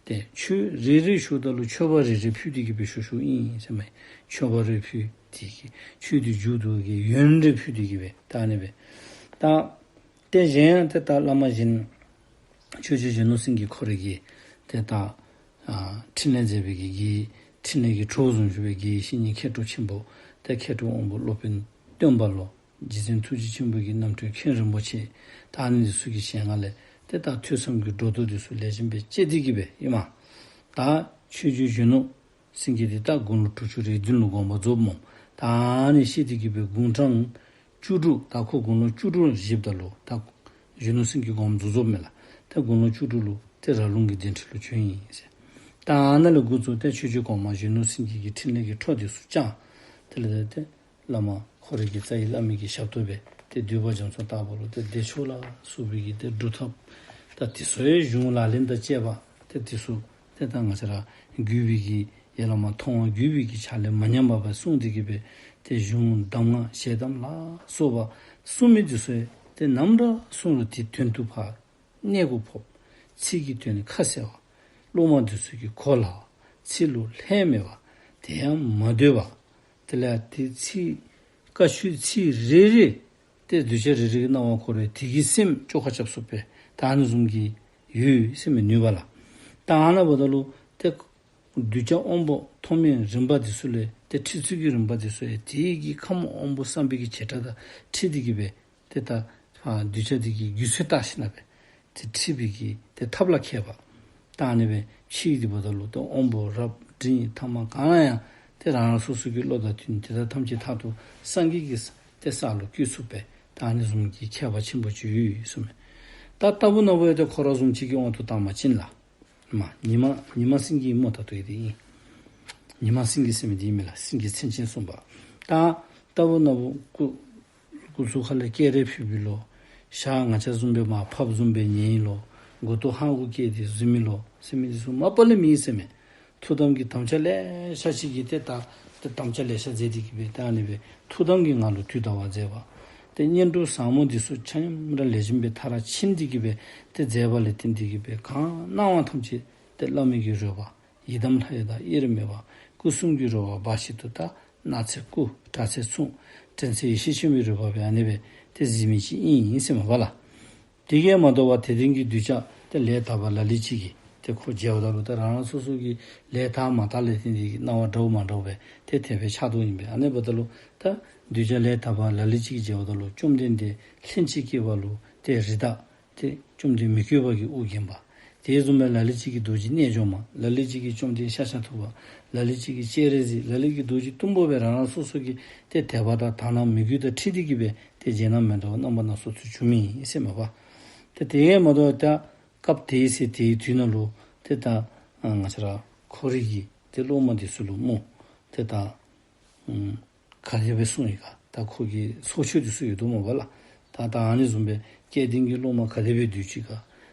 ཏེ་མཆོད་རེ་རེ་ཞུཝ་ད་ལུ་མཆོད་པ་རེ་རེ་ཕུལ་ཏེ་གི་སྦེ་ཞུ་ཞུཝ་ཨིན་ཟེར་མས། མཆོད་པ་རེ་ཕུལ་ཏེ་གི་མཆོད་དེ་མཇུག་བསྡུ་གི་ཡོན་རེ་ཕུལ་ཏེ་གི་སྦེ་ད་ཨ་ནི་སྦེ། ད་ཏེ་གཞན་ཡང་ཏེ་ད་བླ་མ་གཞན་ཆོས་རྗེ་གཞོན་ནུ་སེང་གེ་ཁོ་རའི་གི་ཏེ་ད་ཨ་ཕྲིན་ལས་མཛད་པའི་གི་དགེ་ཕྲིན་ལས་ཀྱི་གྲོགས་བཟུམ་ཞུ་བའི་དགེ་བཤེས་གཉེན་མཁས་གྲུབ་ཆེན་པོ་ཏེ་མཁས་གྲུབ་དབང་པོ་སློབ་དཔོན་སྟོན་པ་ལོ། རྗེ་བཙུན་ཐུགས་རྗེ་ཆེན་པོ་གི་རྣམ་འཕྲུལ་མཁན་རིན་པོ་ཆེ། ད་ཨ་ནི་འདི་ཚུ་གི་ཞལ་སྔ་ལས་ཏེ་ད་ཐོས་བསམ་གྱི་སྒྲོ་འདོགས་འདི་ཚུ་ལེགས་ཤོམ་སྦེ་བཅད་དེ་གི་སྦེ་ཨིན་མས། ད་ཆོས་རྗེ་གཞོན་ནུ་སེང་གེ་འདི་ད་དགུང་ལོ་དྲུག་ཅུ་རེ་བདུན་ལུ་དགོངས་པ་རྫོགསཔ་སྨོ། ད་ཨ་ནི་བཤད་དེ་གི་སྦེ་དགུང་གྲངས་བཅུ་དྲུག་ད་ཁོ་དགུང་ལོ་བཅུ་དྲུག་བཞེསཔ་ད་ལུ་ད་གཞོན་ནུ་སེང་གེ་དགོངས་པ་རྫོགས་རྫོགསཔ་མས་ལགས། ད་དགུང་ལོ་བཅུ་དྲུག་ལུ་ཏེ་ར་ལུང་གི་གདན་ཁྲི་ལུ་བྱོན་ཡི་ཟེར། ད་ཨ་ནཱ་ལས་འགོ་བཙུགས་ཏེ་ཆོས་རྗེ་གོང་མ་གཞོན་ནུ་སེང་གེ་གི་ཕྲིན་ལས་ཀྱི་འཕྲོ་འདི་ཚུ་བསྐྱངས། དེ་ལས་ཏེ་བླ་མ་ཁོ་རའི་གི་རྩ་བའི་བླ་མའི་གི་ཞབས་ཏོག་སྦེ་ཏེ་འདུས་པ་རྒྱ་མཚོ་ལྟ་བུ་ལུ་ཏེ་བདེ་མཆོག་ལ་སོགས་པའི་གི་ཏེ་སྒྲུབ་ཐབས་ད་དེ་ཚུ་ཡང་གཞུང་ལག་ལེན་དང་བཅས་པ་ཏེ་དེ་ཚུ་ཏེ་ད་ང་བཅས་ར་བརྒྱུད་པའི་གི་ཡ་བླ་མ་མཐོང་བ་བརྒྱུད་པའི་གི་ཕྱག་ལས་མ་ཉམས་པ་སྦེ་བསྲུང་སྟེ་གི་སྦེ་ཏེ་གཞུང་གདམས་ངག་ཞལ་གདམས་ལ་སོགས་པ་གསུངས་མི་དེ་ཚུ་ཡང་ཏེ་ནམ་ར་གསུངས་རུང་དེ་དོན་དུ་ཕར་གནད་དུ་ཕབ། ཚིག་གི་དོན་ཁ་གསལ་བ། སློབ་མ་དེ་ཚུ་གིས་གོ་སླ་བ། ཚིག་ལུ་ལྷད་མེད་པ། དེ་ཡང་མ་འདོད་པ། དེ་ལས་དེ་ཚིག་བཀའ་ཆོས་ཚིག་རེ་རེ་ཏེ་གདུལ་བྱ་རེ་རེ་གི་སྣང་བར་འཁོར་བས་དེ་གི་སེམས་བཅོ་ཁ་རྐྱབ་ཚུགསཔ་སྦེ་ད་ཨ་ནི་བཟུམ་གྱི་ཡོད་ཟེར་མི་ནུས་པ་ལགས། ད་ཨ་ནཱ་འབདཝ་ད་ལུ་ཏེ་གདུལ་བྱ་དབང་པོ་ཐོག་མའི་རིམ་པ་འདི་ཚུ་ལས་ཏེ་ཁྲི་ཚུ་གི་རིམ་པ་འདི་ཚུ་ཡང་དེ་གི་ཁམས་དབང་པོ་བསམ་པའི་གི་བྱེ་བྲག་དང་འཁྲིལ་ཏེ་གི་སྦེ་ཏེ་ད་ཨ་གདུལ་བྱ་འདི་གི་རྒྱུད་ཚོད་བལྟ་ཞིནམ་ལས་ཏེ་འཁྲིད་པའི་གི་ཏེ་ཐབས་ལ་མཁས་པ། ད་ཨ་ནི་སྦེ་ཕྱི་འདི་འབདཝ་ད་ལུ་ཏེ་དབང་པོ་རབ་འབྲིང་ཐ་མ་ག་ར་ཡང་ཏེ་རང་རང་སོ་སོ་གི་བློ་དང་མཐུན་དེ་དག་ཐམས་ཅད་མཐར་ཐུག་སངས་རྒྱས་ཀྱི་ཏེ་ས་ལུ་བཀོད་ཚུགསཔ་སྦེ་ད་ཨ་ནི་བཟུམ་གྱི་མཁས་པ་ཆེན་པོ་ཅིག་ཡོད་ཡོད་གསུངས་མས། ད་ལྟ་བུ་ན་བུ་ཡང་ཏེ་ཁོ་ར་བཟུམ་ཅིག་གི་དབང་དུ་བཏང་བ་ཅིན་ལགས། མ་ཉི་མ་ཉི་མ་སེང་གེ་སྨོ། ད་ལྟོ་ཡི་དེ་ཨིན། ཉི་མ་སེང་གེ་ཟེར་མི་འདི་ཨིན་མས་ལགས། སེང་གེ་མཚན་ཅན་གསུངས་པ། ད་ལྟ་བུ་ན་བུ་སྐུ་སྐུ་གཟུགས་ཁ་ལས་སྐད་རེ་ཕུད་པའི་ལོ། ཞག་ང་བཅས་བཟུམ་སྦེ་མར་ཕབ་བཟུམ་སྦེ་ཉལ་ཡི་ལོ། མགུ་ཏོ་ཧང་གུ་བཀལ་ཏེ་བཟུམ་མི་ལོ་ཟེར་མི་འདི་ཚུ་མ་པ་ལས་མེད་ཟེར་མས། ཐུགས་དམ་གྱི་དམ་བཅའ་ལེ་ཤ་ཅིག་གི་ཏེ་ད་ཏེ་དམ་བཅའ་ལེ་ཤ་མཛད་དེ་གི་སྦེ་ད་ཨ་ནི་སྦེ་ཐུགས་དམ་གྱི་ངང་ལུ་དུས་འདའ་བར་མཛད་པ། ཏེ་བསྙེན་སྒྲུབ་ཟབ་མོ་འདི་ཚུ་ཆ་མཉམ་ར་ལེགས་ཤོམ་སྦེ་མཐར་ཕྱིན་ཏེ་གི་སྦེ་ཏེ་མཛད་པ་ལས་བརྟེན་ཏེ་གི་སྦེ་གང་གནང་བ་ཐམས་ཅད་ཏེ་བླ་མའི་གི་རོལ་པ་ཡི་དམ་ལྷ་ཡི་དང་དབྱེར་མེད་པ། སྐུ་གསུམ་གྱི་རོལ་པ་འབའ་ཞིག་ཏུ་དག། སྣང་ཚད་སྐུ། སྒྲ་ཚད་གསུང་། དྲན་ཚད་ཡེ་ཤེས་ཆེན་པོའི་རོལ་པ་སྦེ་ཨ་ནི་སྦེ་ཏེ་གཟིགས་མི་ཅིག་ཨིན་ཟེར་མས་པ་ལགས། དེ་གིས་མ་དོ་བར་དད་ལྡན་གྱི་གདུལ་བྱ་ཏེ་ལས་དག་པ་ལ་ལུ་ཅིག་གིས་ཏེ་ཁོ་མཇལཝ་ད་ལུ་ཏེ་རང་རང་སོ་སོ་གི་ལས་དག་མ་དག་ལས་བརྟེན་ཏེ་གི་སྣང་བ་འདྲཝ་མ་འདྲཝ་སྦེ་ཏེ་དེ་སྦེ་ཆགས་དོ་ཨིན་པས། ཨ་ནི་འབདཝ་ད་ལུ་ད་གདུལ་བྱ་ལས་དག་པ་ལ་ལུ་ཅིག་གིས་མཇལཝ་ད་ལུ་བཅོམ་ལྡན་འདས་ལྷན་ཅིག་སྐྱེས་པ་ལུ་ཏེ་རིགས་བདག་ཏེ་བཅོམ་ལྡན་མི་བསྐྱོད་པ་གིས་དབུ་བརྒྱན་པ། དེ་བཟུམ་སྦེ་ལ་ལུ་ཅིག་གིས་རྡོ་རྗེ་རྣལ་འབྱོར་མ། ལ་ལུ་ཅིག་གིས་བཅོམ་ལྡན་ཤཱཀྱ་ཐུབ་པ། ལ་ལུ་ཅིག་གིས་སྤྱན་རས་གཟིགས། ལ་ལུ་གིས་རྡོ་རྗེ་གཏུམ་པོ་སྦེ་རང་རང་སོ་སོ་གི་ཏེ་དད་པ་དང་དག་སྣང་མོས་གུས་དང་འཁྲིལ་ཏེ་གི་སྦེ་ཏེ་མཇལ་ན་མི་འདྲཝ་རྣམ་པ་སྣ་ཚོགས་ཚུ་བྱུང་མི་ཨིན་ཟེར་མས་པ། ཏེ་དེ་གིས་མ་དོ་ད་སྐབས་དེའི་ཚེ་དེའི་དུས་ནང་ལུ་ཏེ་ད་ང་བཅས་ར་ཁོ་རའི་གི་ཏེ་སློབ་མ་འདི་ཚུ་ལུ་སྨོ། ཏེ་ད་ཨམ་ག་དེ་སྦེ་གསུངས་ཡི་ག། ད་ཁོ་གི་ཚོགས་ཆོས་འདི་ཚུ་ཡོད་དོ་སྨོ་པ་ལགས། ད་ད་ཨ་ནི་བཟུམ་སྦེ་སྐལ་ལྡན་གྱི་སློབ་མ་ག་དེ་སྦེ་འདུག་ཅི་ག།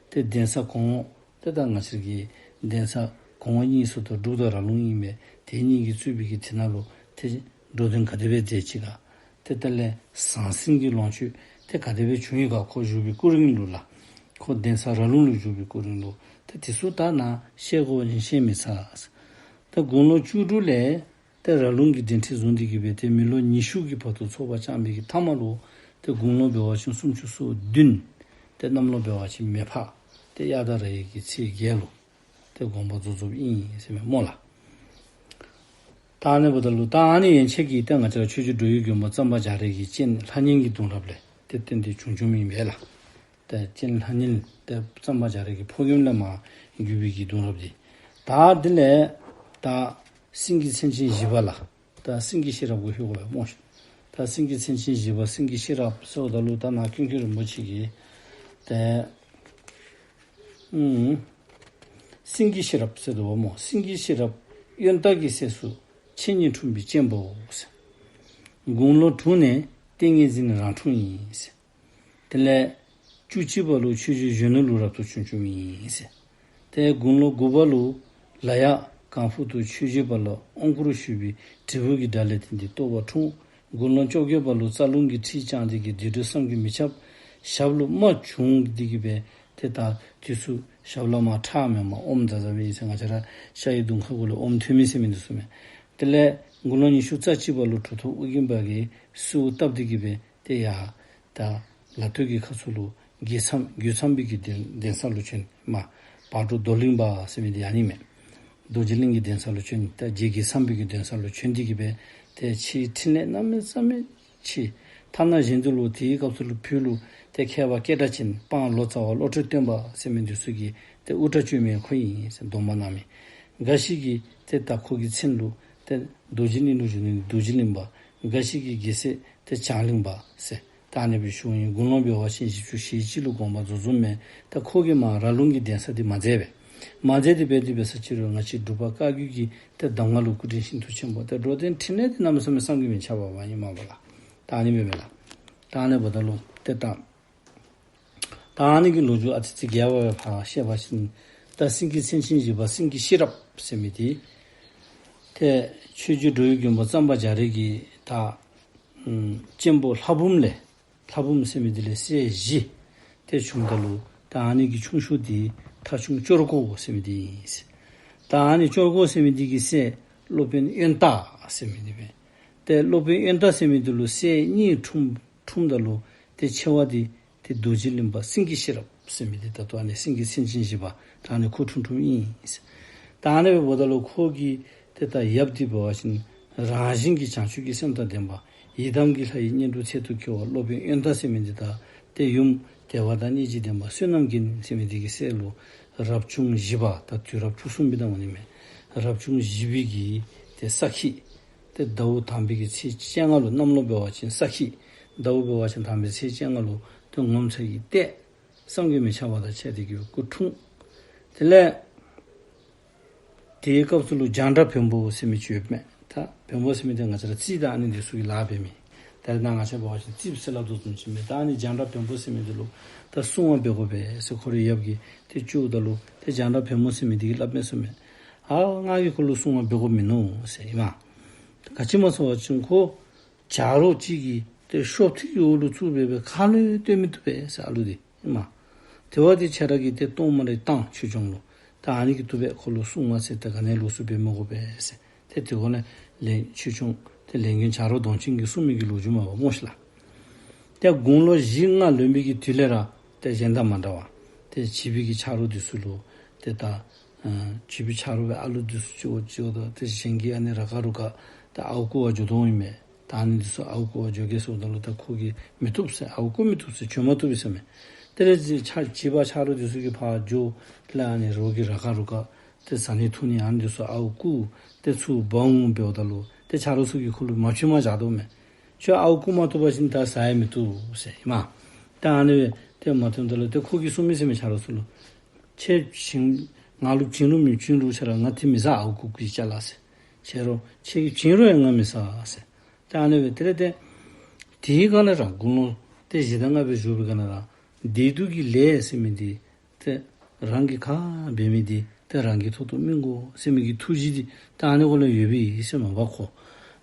ཏེ་གདན་ས་གོང་འོག་ཏེ་ད་ང་བཅས་ཀྱི་གདན་ས་གོང་འོག་གཉིས་སུ་ད་འབྲུག་དང་ར་ལུང་ཨིན་པས། དེ་གཉིས་ཀྱིས་གཙོས་པའི་གི་དེ་ནང་ལུ་ཏེ་འགྲོ་དོན་ག་དེ་སྦེ་མཛད་ཅི་ག། ཏེ་དེ་ལས་ཟང་ཟིང་གི་ལོངས་སྤྱོད་ཏེ་ག་དེ་སྦེ་བྱུང་ཡི་ག། ཁོ་བཞུགས་པའི་སྐུ་རིང་ལུ་ལགས། ཁོ་གདན་ས་ར་ལུང་ལུ་བཞུགས་པའི་སྐུ་རིང་ལུ་ཏེ་དེ་ཚུ་ད་ནཱ་བཤད་དགོཔ་ཅིན་བཤད་མི་ཚར། ད་དགུང་ལོ་བཅུ་དྲུག་ལས་ཏེ་ར་ལུང་གི་གདན་ཁྲི་བཟུང་སྟེ་གི་སྦེ་ཏེ་མི་ལོ་ཉི་ཤུ་གི་བར་དུ་ཚོགས་པ་བསྐྱངས་པའི་གི་མཐའ་མ་ལུ་ཏེ་དགུང་ལོ་འབད་བ་ཅིན་སུམ་ཅུ་སོ་བདུན། ཏེ་གནམ་ལོ་འབད་བ་ཅིན་མེ་ཕག་ཏེ་དབྱར་ཟླ་ར་བའི་གི་ཚེས་བརྒྱད་ལུ་ཏེ་དགོངས་པ་རྫོགས་རྫོགསཔ་ཨིན་ཟེར་མས་སྨོ་ལགས། ད་ཨ་ནི་འབདཝ་ད་ལུ་ད་ཨ་ནི་ཡན་ཆད་ཀྱིས་ཏེ་ང་བཅས་ར་ཆོས་རྗེ་འགྲོ་བའི་མགོན་པོ་གཙང་པ་རྒྱ་རས་ཀྱི་སྤྱན་ལྷ་གཉན་གྱི་གདུང་རབས་ལས་ཏེ་བརྟེན་ཏེ་བྱུང་བྱུངམ་ཨིན་པས་ལགས། ཏེ་སྤྱན་ལྷ་གཉན་ཏེ་གཙང་པ་རྒྱ་རས་ཀྱི་ཕོ་རྒནམ་ལས་མར་བརྒྱུད་པའི་གི་གདུང་རབས་འདི། ད་དེ་ལས་ད་སེང་གེ་མཚན་ཅན་བཞི་པ་ལགས། ད་སེང་གེ་ཤེས་རབ་གུ་ལྷོད་དགོ་པས་སྨོ། ད་སེང་གེ་མཚན་ཅན་བཞི་པ་སེང་གེ་ཤེས་རབ་ཟེརཝ་ད་ལུ་ད་ནཱ་ཀུན་མཁྱེན་རིན་པོ་ཆེ་གིས་ཏེ་ཨུམ་སེང་གེ་ཤེས་རབ་ཟེར་དོ་བ་སྨོ། སེང་གེ་ཤེས་རབ་གཡོན་ལྟག་གི་སྲས་སུ་ཆེ་ཉིད་འཁྲུངས་པའི་གཅེན་པོ་ཟེར། དགུང་ལོ་དྲུག་ནས་ ཏིང་ངེ་འཛིན་རང་འཁྲུངས་ཨིན་ཟེར། དེ་ལས་བཅུ་གཅིག་པ་ལུ་ཆོས་རྗེ་གཞོན་ནུ་ལུ་རབ་ཏུ་བྱུང་བྱུངམ་ཨིན་ཟེར། ཏེ་དགུང་ལོ་དགུ་པ་ལུ་ལ་ཡག་ཀང་ཕུ་ཏུ་ཆོས་རྗེ་པ་ལ་དབང་བསྐུར་ཞུས་པའི་དྲིལ་བུ་གི་སྒྲ་ལས་ཏེ་འདི་རྟོགས་པ་འཁྲུངས། དགུང་ལོ་བཅོ་བརྒྱད་པ་ལུ་རྩ་རླུང་གི་ཁྲིད་བསྐྱངས་ཏེ་གི་དེ་འཕྲོ་བསམ་གྱིས་མི་ཁྱབ་ཞབས་ལུ་མ་བྱུང་སྟེ་གི་སྦེ་ཏེ་ད་དུས་སུ་ཞབས་ལ་མ་ཁྲག་མེད་མ་ཨོམ་ཛ་ཛ་སྦེ་ཨིན་ཟེར། ང་བཅས་ར་ཤ་ཡི་དུང་ཁ་གུ་ལས་ཨོམ་ཐོན་མི་ཟེར་མི་འདི་ཚུ་མས། དེ་ལས་དགུང་ལོ་ཉི་ཤུ་རྩ་གཅིག་པ་ལུ་གྲུབ་ཐོབ་ཨོ་རྒྱན་པ་གིས་གསོལཝ་བཏབ་སྟེ་གི་སྦེ་ཏེ་ཡར་ད་ལ་སྟོད་ཀྱི་ཁ་ཚུ་ལུ་རྒོད་ཚང་རྒོད་ཚང་པའི་གི་གདན་གདན་ས་ལུ་བྱོན། མར་བག་དྲོ་རྡོར་གླིང་པ་ཟེར་མི་འདི་ཨ་ནི་མས། རྡོ་རྗེ་གླིང་གི་གདན་ས་ལུ་བྱོན། ད་རྗེ་རྒོད་ཚང་པའི་གི་གདན་ས་ལུ་བྱོན་ཏེ་གི་སྦེ་ཏེ་ཕྱིའི་ཕྲིན་ལས་གནམ་མེད་ས་མེད་ཆེ། ཐ་ན་གཞན་དུ་ལུ་དེའི་སྐབས་སུ་ལུ་བོད་ལུ་ཏེ་མཁས་པ་སྐད་གྲགས་ཅན་སྤང་ལོ་ཙཱ་བ་བློ་གྲོས་སྟོན་པ་ཟེར་མི་འདི་ཚུ་གིས་ཏེ་དབུ་སྐྲ་བཅོས་མི་ཁོ་ཨིན་ཟེར་སྡོམ་པ་གནང་མི། འགའ་ཞིག་གིས་ཏེ་ད་ཁོ་གི་མཚན་ལུ་ཏེ་རྡོ་རྗེ་གླིང་ལུ་བཞུགས་ནི་རྡོ་རྗེ་གླིང་པ། འགའ་ཞིག་གིས་རྒྱལ་སྲས་ཏེ་བྱང་གླིང་པ་ཟེར་ད་ཨ་ནི་སྦེ་ཞུཝ་ཨིན། དགུང་ལོ་འབད་བ་ཅིན་བཞི་བཅུ་ཞེ་གཅིག་ལུ་དགོངས་པ་རྫོགས་རྫོགསཔ་མས། ད་ཁོ་གིས་མར་ར་ལུང་གི་གདན་ས་འདི་མ་མཛད་པས། མ་མཛད་དེ་འབད་དེ་འབད་ས་ཅིག་རུང་ང་བཅས་འབྲུག་པ་བཀའ་བརྒྱུད་ཀྱི་ཏེ་གདམས་ངག་ལུ་སྐུ་དྲིན་ཤིན་ཏུ་ཆེན་པོ། ཏེ་འགྲོ་དོན་ཕྲིན་ལས་འདི་གནམ་མེད་ས་མེད་བསམ་གྱིས་མི་ཁྱབ་པ་ཨིན་མས་པ་ལགས། ད་ཨ་ནི་སྦེ་མས་ལགས། ད་ཨ་ནི་འབདཝ་ད་ལུ་ཏེ་ད་ད་ཨ་ནི་གི་ལོ་རྒྱུས་ཨ་ཙི་ཙི་རྒྱས་པ་སྦེ་ཕར་བཤད་པ་ཅིན་ད་སེང་གེ་མཚན་ཅན་བཞི་པ་སེང་གེ་ཤེས་རབ་ཟེར་མི་འདི་ཏེ་ཆོས་རྗེ་འགྲོ་བའི་མགོན་པོ་གཙང་པ་རྒྱ་རས་ཀྱིས་ད་ཨམ་གཅེན་པོ་ལྷ་འབུམ་ལས་ལྷ་འབུམ་ཟེར་མི་འདི་ལས་སྲས་བཞི་ཏེ་བྱུངམ་ད་ལུ་ད་ཨ་ནི་གི་ཆུང་ཤོས་འདི་ཐ་ཆུང་ཅོག་གོ་ཟེར་མི་འདི་ཨིན་ཟེར། ད་ཨ་ནི་ཅོག་གོ་ཟེར་མི་འདི་གི་སྲས་སློབ་དཔོན་ཡོན་བདག་ཟེར་མི་འདི་མས། ཏེ་སློབ་དཔོན་ཡོན་བདག་ཟེར་མི་འདི་ལུ་སྲས་གཉིས་འཁྲུངས་འཁྲུངམ་ད་ལུ་ཏེ་ཆེ་བ་འདི་ཏེ་རྡོ་རྗེ་གླིང་པ་སེང་གེ་ཤེས་རབ་ཟེར་མི་འདི་ད་ལྟོ་ཨ་ནི་སེང་གེ་མཚན་ཅན་བཞི་པ་ད་ཨ་ནི་ཁོ་འཁྲུངས་འཁྲུངསམ་ཨིན་ཟེར། ད་ཨ་ནི་འབདཝ་ད་ལུ་ཁོ་གི་ཏེ་ད་ཡབ་འདི་འབད་བ་ཅིན་རང་བཞིན་གྱིས་བྱང་ཆུབ་ཀྱི་སེམས་དང་ལྡན་པ། ཡི་དམ་གྱི་ལྷ་ཡི་བསྙེན་སྒྲུབ་ཚལ་དུ་སྐྱེ་བ་སློབ་དཔོན་ཡོན་བདག་ཟེར་མི་འདི་དང་ཏེ་ཡུམ་བདེ་བ་དང་སྙིང་རྗེ་ལྡན་པ་བསོད་ནམས་རྒྱན་ཟེར་མི་འདི་གི་སྲས་ལུ་རབ་བྱུང་བཞི་པ། ད་དུས་རབས་བཅུ་གསུམ་པའི་ནང་འོང་ནི་མས། རབ་བྱུང་བཞི་པའི་གི་ཏེ་ས་ཁྱི་ཏེ་ཟླཝ་དང་པའི་གི་ཚེས་བཅོ་ལྔ་ལུ་གནམ་ལོ་འབད་བ་ཅིན་ས་ཁྱི་ཟླཝ་འབད་བ་ཅིན་དང་པའི་ཚེས་བཅོ་ལྔ་ལུ་ཏེ་ངོ་མཚར་གྱི་ལྟས་བསམ་གྱིས་མི་ཁྱབ་པ་དང་བཅས་ཏེ་གི་སྐུ་འཁྲུངས། དེ་ལས་དེའི་སྐབས་སུ་ལུ་རྒྱང་གྲགས་བོན་པོ་ཟེར་མི་ཅིག་ཡོདཔ་མས། ད་བོན་པོ་ཟེར་མི་འདི་ང་བཅས་ར་རྩིས་དང་ཨ་ནི་འདི་ཚུ་གི་ལཱ་འབད་མི། ད་རེས་ནངས་ང་བཅས་འབད་བ་ཅིན་རྩིསཔ་ཟེར་སླབ་དོ་བཟུམ་ཅིག་མས། ད་ཨ་ནི་རྒྱང་གྲགས་བོན་པོ་ཟེར་མི་འདི་ལུ་ད་སྲུང་མ་འབད་དགོ་པས་ཟེར་ཁོ་རའི་ཡབ་ཀྱིས་ཏེ་བཅུགཔ་ད་ལུ་ཏེ་རྒྱང་གྲགས་བོན་པོ་ཟེར་མི་འདི་གིས་སླབ་མས་ཟེར་མས། ཨ་ང་གིས་ཁོ་ལུ་སྲུང་མ་འབད་དགོཔ་མིན་ནུག་ཟེར་ཨིན་མས། ག་ཅི་སྨོ་ཟེར་བ་ཅིན་ཁོ་བྱ་རོག་ཅིག་གིས་ཏེ་ཤོབ་ཐིག་གི་འོག་ལུ་བཙུགས་སྦེ་སྦེ་ཁ་ལུ་སྟོན་མི་བཏུབ་པས་ཟེར་ཨ་ལུ་འདི་ཨིན་མས། དེ་བ་འདི་ཁྱོད་ར་གིས་ཏེ་གཏོར་མ་རེ་བཏང་ཆོས་སྐྱོང་ལུ། ད་ཨ་ནི་གིས་བཏུབ་པས། ཁོ་ལུ་སྲུང་མ་ཟེར་ཏེ་ག་ནི་ལོགས་སུ་འབད་མི་དགོ་པས་ཟེར། ཏེ་དེ་སྒང་ལས་ལས་ཆོས་སྐྱོང་ཏེ་ལས་མགོན་བྱ་རོག་གདོང་ཅན་གྱིས་གསུངས་མི་གི་ལོ་རྒྱུས་མས་པ་སྨོ་ཤིག་ལགས། ཏེ་དགུང་ལོ་བཞི་ལྔ་ལོན་པའི་གི་དུས་ལས་ར་ཏེ་གཞན་དང་མ་འདྲ་བར་ཏེ་བྱིས་པའི་གི་ཆ་རོགས་འདི་ཚུ་ལུ་ཏེ་ད་ཨ་བྱིས་པའི་ཆ་རོགས་སྦེ་ཨ་ལུ་འདི་ཚུ་ཅིག་འོ་ཅིག་འོ་དོ་ཏེ་གཞན་གྱི་ཨ་ནི་ར་ཁ་རུ་ཁ་ཏེ་ཨརཝ་རྐུ་བར་འགྱོ་དོ་ཨིན་མས། ད་ཨ་ནི་འདི་ཚུ་ཨརཝ་རྐུ་བར་འགྱོ་གེ་ཟེརཝ་ད་ལུ་ད་ཁོ་གིས་མི་བཏུབ་ཟེར། ཨརཝ་རྐུ་མི་བཏུབ་ཟེར། བྱོན་མ་བཏུབ་ཟེར་མས། དེ་ལས་ཅིག་ཆ་བྱིས་པ་ཆ་རོགས་འདི་ཚུ་གིས་ཕར་འགྱོ། དེ་ལས་ཨ་ནི་རོགས་ཀྱི་ར་ཁ་རུ་ཁ་ཏེ་བཟའ་ནི་འཐུང་ནི་ཨ་ནི་འདི་ཚུ་ཨརཝ་རྐུ་ཏེ་ཚུར་འབག་འོང་འབདཝ་ད་ལུ་ཏེ་ཆ་རོགས་ཚུ་གིས་ཁོ་ལུ་མ་བྱིན་པར་བཞག་དོ་མས། ཁྱོད་ཨརཝ་རྐུ་མ་བཏུབ་པ་ཅིན་ད་བཟའ་ཡང་མི་བཏུབ་ཟེར་ཨིན་མས། ད་ཨ་ནི་སྦེ་ཏེ་མ་བཏུབ་ད་ལུ་ཏེ་ཁོ་གིས་གསུངས་མི་ཟེར་མས་ཆ་རོགས་ཚུ་ལུ། ཁྱེད་བྱིན་ང་ལུ་བྱིན་རུང་མི་བྱིན་རུང་ཁྱེད་ར་ང་ཏེ་མི་བཟའ། ཨརཝ་རྐུ་རྐུ་ཡི་ཅ་ལ་ཟེར། ཁྱེད་རོགས་ཁྱེད་ཀྱིས་བྱིན་རུང་ཡང་ང་མི་བཟའ་ཟེར། ད་ཨ་ནི་སྦེ་དེ་ལས་ཏེ་དེའི་སྒང་ལས་ར་དགུང་ལོ་ཏེ་བཞི་དང་ལྔ་སྦེ་བཞུགས་པའི་སྒང་ལས་ར་བདེ་སྡུག་གི་ལས་ཟེར་མི་འདི་ཏེ་རང་གིས་ག་འབད་མི་འདི་ཏེ་རང་གི་ཐོག་ཏུ་སྨིན་དགོ་ཟེར་མི་གི་ཐུགས་རྗེ་འདི་ད་ཨ་ནི་སྒང་ལས་ཡོདཔ་ཨིན་ཟེར་མས་པ། ཁོ་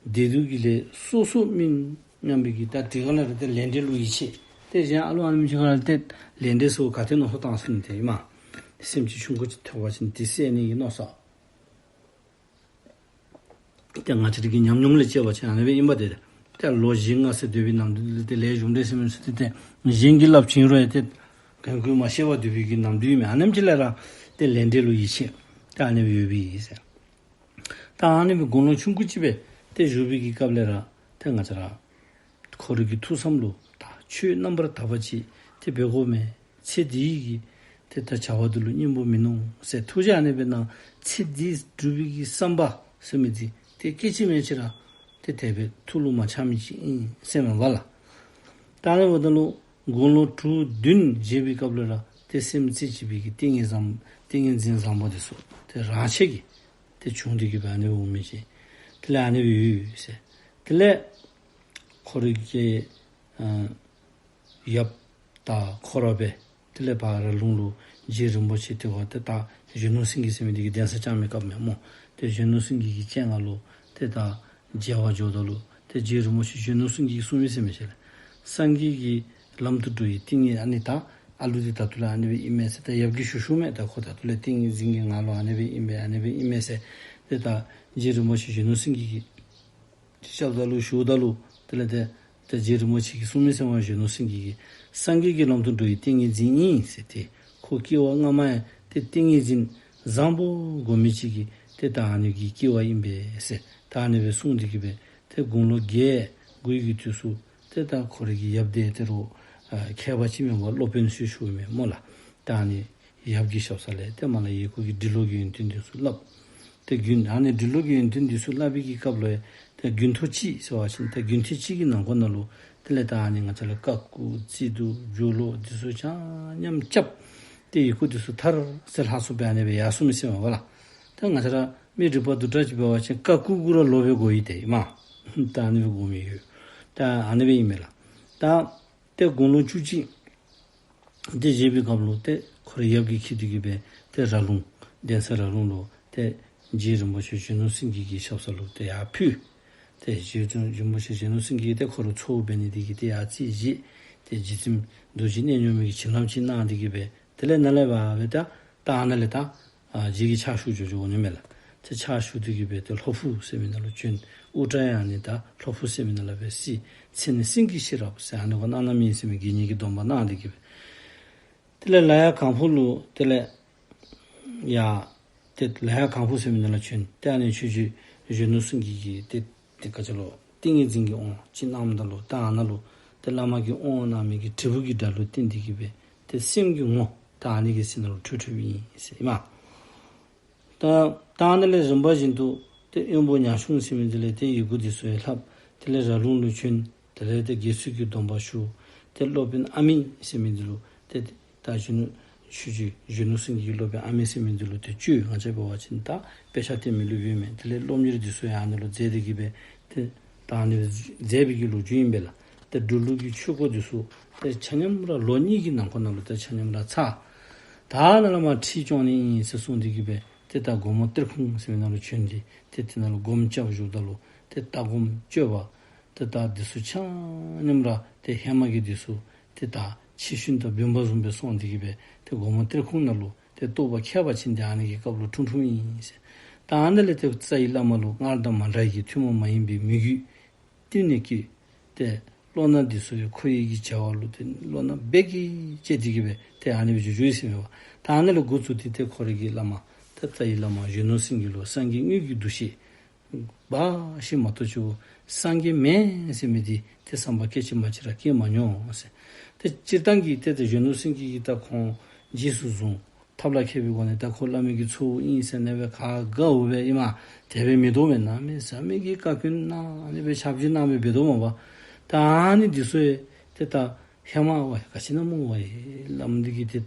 བདེ་སྡུག་གི་ལས་སོ་སོ་སྨིན་སྙམ་པའི་གི་ད་དེ་སྒང་ལས་ར་ཏེ་ལས་འབྲས་ལུ་ཡིད་ཆེས། ཏེ་གཞན་ཨ་ལུ་ཨ་ནེམ་ཅིག་ཁར་ཏེ་ལས་འབྲས་ཟེར་ག་ཏེ་མནོ་བསམ་བཏང་ཟེར་ན་ཏེ་ཨིན་མས། སེམས་ཅན་ཆུང་ཀུ་ཅིག་ཐོབ་པ་ཅིན་དེ་བསད་ནི་གི་མནོ་བསམ། ཏེ་ང་བཅས་ར་གི་ཉམས་མྱོང་ལས་དཔྱད་པ་ཅིན་ཨ་ནི་སྦེ་ཨིན་པས་ཏེ། ཏེ་ལོ་བཞི་ལྔ་ཟེར་སྡོད་པའི་ནམ་དུས་ལུ་ཏེ་ལས་རྒྱུ་འབྲས་ཟེར་མི་ཚུ་ཏེ་ཏེ་གཞན་གྱིས་སླབ་བྱིན་རུང་ཡང་ཏེ་གོན་གོན་མ་ཤེས་པར་སྡོད་པའི་གི་ནམ་དུས་མས། ཨ་ནེམ་ཅིག་ལས་ར་ཏེ་ལས་འབྲས་ལུ་ཡིད་ཆེས། ཏེ་ཨ་ནི་སྦེ་ཡོདཔ་ཨིན་ཟེར། ད་ཨ་ནི་སྦེ་དགུང་ལོ་ཆུང་ཀུ་ཅིག་སྦེ་ཏེ་བཞུགས་པའི་གི་སྐབས་ལས་ར་ཏེ་ང་བཅས་ར་ཁོ་རའི་གི་ཐུགས་བསམ་ལུ་ད་ཆོས་རྣམ་པར་དག་པ་ཅིག་ཏེ་འབད་དགོ་མས། ཚེ་འདི་གི་ཏེ་ད་བྱ་བ་འདི་ལུ་སྙིང་པོ་མིན་ནུག་ཟེར་ཐུགས་རྗེ་ཨ་ནི་སྦེ་གནང་། ཚེ་འདི་སྒྲུབ་པའི་གི་བསམ་པ་ཟེར་མི་འདི་ཏེ་སྐད་ཅིག་མེད་ཅིག་ར་ཏེ་དེ་སྦེ་ཐུགས་ལུ་མ་འཆར་མི་ཅིག་ཨིན་ཟེར་མས་པ་ལགས། ད་ཨ་ནི་འབདཝ་ད་ལུ་དགུང་ལོ་དྲུག་བདུན་བཞེས་པའི་སྐབས་ལས་ར་ཏེ་སེམས་རྩེ་གཅིག་པའི་གི་ཏིང་ངེ་འཛིན་ཏིང་ངེ་འཛིན་བཟང་པོ་འདི་ཚུ་ཏེ་རང་ཆས་ཀྱིས་ཏེ་བྱུང་སྟེ་གི་སྦེ་ཨ་ནི་འོང་མི་ཅིག། དེ་ལས་ཨ་ནི་སྦེ་ཡོད་ཟེར། དེ་ལས་ཁོ་རའི་གི་ ཨ་ཡབ་དང་ཁོ་ར་སྦེ་དེ་ལས་ཕར་ར་ལུང་ལུ་རྗེ་རིན་པོ་ཆེ་དེ་བ་ཏེ་ད་གཞོན་ནུ་སེང་གེ་ཟེར་མི་དེ་གིས་གདན་ས་བཅགས་མི་སྐབས་མས་སྨོ། ཏེ་གཞོན་ནུ་སེང་གེ་གི་སྤྱན་སྔར་ལུ་ཏེ་ད་མཇལ་བར་འགྱོཝ་ད་ལུ་ཏེ་རྗེ་རིན་པོ་ཆེ་གཞོན་ནུ་སེང་གེ་གིས་གསུངས་མི་ཟེར་མི་ཅིག་ལགས། སངས་རྒྱས་ཀྱི་ལམ་དུ་འགྲོ་བའི་ཏིང་ངེ་ཨ་ནི་ད་ཨ་ལུ་འདི་ད་ལྟོ་ལས་ཨ་ནི་སྦེ་ཨིན་མས་ཟེར་ད་ཡབ་ཀྱིས་ཞུ་ཞུཝ་མས། ད་ཁོ་ད་ལྟོ་ལས་ཏིང་ངེ་འཛིན་གྱི་ངང་ལུ་ཨ་ནི་སྦེ་ཨིན་པས་ཨ་ནི་སྦེ་ཨིན་མས་ཟེར་ཏེ་ད་རྗེ་རིན་པོ་ཆེ་གཞོན་ནུ་སེང་གེ་གི་ཞབས་ས་ལུ་ཞུཝ་ད་ལུ་དེ་ལས་ཏེ་ཏེ་རྗེ་རིན་པོ་ཆེ་གིས་གསུངས་མི་ཟེར་བ་གཞོན་ནུ་སེང་གེ་གིས་སངས་རྒྱས་ཀྱི་ལམ་དུ་འགྲོ་བའི་ཏིང་ངེ་འཛིན་ཨིན་ཟེར་ཏེ་ཁོ་སྐྱེ་བ་སྔ་མ་ཡང་ཏེ་ཏིང་ངེ་འཛིན་བཟང་པོ་སྒོམ་མི་ཅིག་གི་ཏེ་ད་ཨ་ནི་གི་སྐྱེ་བ་ཨིན་པས་ཟེར་ད་ཨ་ནི་སྦེ་གསུངས་ཏེ་གི་སྦེ་ཏེ་དགུང་ལོ་བརྒྱད་དགུའི་གི་དུས་སུ་ཏེ་ད་ཁོ་རའི་གི་ཡབ་དེ་ཏེ་རོགས་ཨ་མཁས་པ་ཅིག་མེན་པར་སློབ་དཔོན་ཟེར་ཞུཝ་མས་སྨོ་ལགས། ད་ཨ་ནི་ཡབ་ཀྱི་ཞབས་ས་ལས་ཏེ་མར་ལས་ཡི་གུ་གི་འབྲི་ཀློག་གི་ཡོན་ཏན་འདི་ཚུ་བསླབ། ཏེ་དགུན་ཨ་ནི་འབྲི་ཀློག་གི་ཡོན་ཏན་འདི་ཚུ་བསླབ་པའི་གི་སྐབས་ལུ་ཏེ་དགུན་ཐོག་གཅིག་ཟེར་བ་ཅིན་ཏེ་དགུན་ཐེངས་གཅིག་གི་ནང་འཁོད་ནང་ལུ་དེ་ལས་ད་ཨ་ནི་ང་བཅས་ལུ་ཀ་ཀུ་རྩིས་འདུ་སྦྱོར་ཀློག་འདི་ཚུ་ཆ་མཉམ་རྐྱབ། ཏེ་ཡི་གུ་འདི་ཚུ་མཐར་ཟེར་ལྷག་སུ་སྦེ་ཨ་ནི་སྦེ་ཡར་སོང་མི་ཟེར་མས་པ་ལགས། ཏེ་ང་བཅས་ར་མི་རིག་པ་བསྡུ་གྲྭ་ཅིག་འབད་བ་ཅིན་ཀ་ཀུ་གུ་ར་ལོག་སྦེ་གོ་ཡི་ཏེ་ཨིན་མས། ད་ཨ་ནི་སྦེ་གོ་མི་ཡོད། ད་ཨ་ནི་སྦེ་ཨིན་མས་ལགས། ད་ཏེ་དགུང་ལོ་བཅུ་གཅིག་དེ་བཞེས་པའི་སྐབས་ལུ་ཏེ་ཁོ་རའི་ཡབ་ཀྱིས་འཁྱིད་དེ་གི་སྦེ་ཏེ་ར་ལུང་གདན་ས་ར་ལུང་ལུ་ཏེ་རྗེ་རིན་པོ་ཆེ་གཞོན་ནུ་སེང་གེ་གི་ཞབས་ས་ལུ་ཏེ་ཡར་ཕུལ། ཏེ་རྗེ་རིན་པོ་ཆེ་གཞོན་ནུ་སེང་གེ་གིས་ཏེ་ཁོ་ར་ཚོགས་འབད་ནི་དེ་གིས་ཏེ་ཡར་རྩིས་བཞེས། ཏེ་རྗེ་བཙུན་རྡོ་རྗེ་གནས་རྙིང་མའི་གི་བྱིན་རླབས་ཅིག་གནང་སྟེ་གི་སྦེ་དེ་ལས་ནཱ་ལས་འབད་སྦེ་ད་ད་ཨ་ནཱ་ལས་ད་ཨ་རྗེ་གི་ཕྱག་ཞུ་འགྱོ་འགྱོཝ་ཨིན་མས་ལགས། ཏེ་ཕྱག་ཞུ་སྟེ་གི་སྦེ་ཏེ་ལྷོ་ཕུ་ཟེར་མི་ནང་ལུ་བྱོན། དབུ་སྐྲ་ཡང་ཨ་ནི་ད་ལྷོ་ཕུ་ཟེར་མི་ནང་ལས་སྦེ་བསིལ། མཚན་ནི་སེང་གེ་ཤེས་རབ་ཟེར་ཨ་ནི་གུ་གནང་གནངམ་ཨིན་ཟེར་མི་དགེ་བསྙེན་གྱི་སྡོམ་པ་གནང་སྟེ་གི་སྦེ། དེ་ལས་ལ་ཡག་གང་ཕུ་ལུ་དེ་ལས་ཡར་ཏེ་ལ་ཡག་གང་ཕུ་ཟེར་མི་ནང་ལུ་བྱོན། ཏེ་ཨ་ནི་ཆོས་རྗེ་གཞོན་ནུ་སེང་གེ་གིས་ཏེ་ཏེ་ག་ཅི་ལོ་ཏིང་ངེ་འཛིན་གྱི་དབང་ཅིག་གནངམ་ད་ལུ་ད་ཨ་ནཱ་ལུ་ཏེ་བླ་མ་གིས་དབང་གནང་མི་གི་དྲིལ་བུ་གི་སྒྲ་ལུ་བརྟེན་ཏེ་གི་སྦེ་ཏེ་སེམས་ཀྱི་ངོ་ད་ཨ་ནི་གི་ཟེར་ནང་ལུ་འཕྲོད་འཕྲོདཔ་ཨིན་ཟེར་ཨིན་མས། ད་ད་ཨ་ནི་ལས་རིམ་པ་བཞིན་དུ་ཏེ་དབོན་པོ་ཉག་ཆུང་ཟེར་མི་འདི་ལས་ཏེ་ཡི་གུ་འདི་ཚུ་ཡང་ལྷབ། དེ་ལས་ར་ལུང་ལུ་བྱོན། དེ་ལས་ཏེ་དགེ་ཚུལ་གྱི་སྡོམ་པ་ཞུ། ཏེ་སློབ་དཔོན་ཨ་མི་ཟེར་མི་འདི་ལུ་ཏེ་ད་གཞོན་ནུ་ཆོས་རྗེ་གཞོན་ནུ་སེང་གེ་གི་སློབ་དཔོན་ཨ་མི་ཟེར་མི་འདི་ལུ་ཏེ་བཅོལ། ང་བཅས་འབད་བ་ཅིན་ད་དཔེ་ཆ་སྟོན་མི་སློབ་དཔོན་མས། དེ་ལས་སློབ་གཉེར་འདི་ཚུ་ཡང་ཨ་ནི་ལུ་མཛད་དེ་གི་སྦེ་ཏེ་ད་ཨ་ནི་མཛད་པའི་གི་ལོ་རྒྱུས་ཨིན་པས་ལགས། ཏེ་འབྲུག་ལུགས་ཀྱི་ཆོས་སྐོར་འདི་ཚུ་ཏེ་ཆ་མཉམ་ར་ལོ་གཉིས་ཀྱི་ནང་འཁོད་ནང་ལུ་ཏེ་ཆ་མཉམ་ར་ཚར། ད་ནཱ་ལས་མར་ཁྲིད་སྐྱོང་ནི་ཨིན་ཟེར་གསུངས་ཏེ་གི་སྦེ་ཏེ་ད་སྒོ་མོ་གཏེར་ཁུང་ཟེར་མི་ནང་ལུ་བྱོན་ཏེ་ཏེ་དེ་ནང་ལུ་སྒོམ་རྐྱབ་བཞུགསཔ་ད་ལུ་ཏེ་ལྟ་སྒོམ་སྤྱོད་པ་ཏེ་ད་འདི་ཚུ་ཆ་མཉམ་ར་ཏེ་ཧེ་མ་གི་འདི་ཚུ་ཏེ་ད་ཕྱི་ཤུན་དང་བུམ་པ་བཟུམ་སྦེ་སོང་སྟེ་གི་སྦེ་ཏེ་སྒོ་མོ་གཏེར་ཁུང་ནང་ལུ་ཏེ་རྟོགས་པ་ཁྱད་པར་ཅན་དེ་ཨ་ནི་གི་སྐབས་ལུ་འཁྲུངས་འཁྲུངསམ་ཨིན་ཟེར། ད་ཨ་ནི་ལས་ཏེ་རྩ་བའི་བླ་མ་ལུ་སྔར་དང་མ་འདྲ་བའི་གི་ཐུན་མོང་མ་ཡིན་པའི་མོས་གུས་བཏོན་ནས་ཀྱི་ཏེ་བློ་སྣ་འདི་ཚུ་ཡང་ཁོ་ཡི་གི་བྱ་བ་ལུ་ཏེ་བློ་སྣ་འབད་གི་བྱས་ཏེ་གི་སྦེ་ཏེ་ཨ་ནི་སྦེ་འགྱོ་འགྱོཝ་ཨིན་ཟེར་མས་པ། ད་ཨ་ནི་ལས་འགོ་བཙུགས་ཏེ་ཏེ་ཁོ་རའི་གི་བླ་མ་ཏེ་རྩ་བའི་བླ་མ་གཞོན་ནུ་སེང་གེ་ལུ་སངས་རྒྱས་དངོས་ཀྱི་འདུ་ཤེས་འབའ་ཞིག་མ་གཏོགས་ཅིག་སངས་རྒྱས་མེན་ཟེར་མི་འདི་ཏེ་བསམ་པ་སྐད་ཅིག་མ་གཅིག་ར་སྐྱེ་མ་མྱོང་ཟེར། ཏེ་སྤྱིར་བཏང་གི་ཏེ་ཏེ་གཞོན་ནུ་སེང་གེ་གིས་ད་ཁོང་རྗེས་སུ་བཟུང་ཐབས་ལ་མཁས་པའི་སྒོ་ནས་ད་ཁོ་བླ་མའི་གི་ཚ་བོ་ཨིན་ཟེར་ཨ་ནི་སྦེ་ག་དགའཝ་སྦེ་ཨིན་མས། དེ་སྦེ་མི་འདུག་མེན་ན་མེད་ཟེར་མི་གི་བཀའ་བཀྱོན་གནང་ཨ་ནི་སྦེ་ཞབས་ཕྱི་གནང་སྦེ་འབད་དོ་མས་པ། ད་ཨ་ནི་འདི་ཚུ་ཡང་ཏེ་ད་ཧེ་མ་བ་ག་ཅི་ཨིན་ན་སྨོ་བ་ཡི་བླམ་འདི་གིས་ཏེ་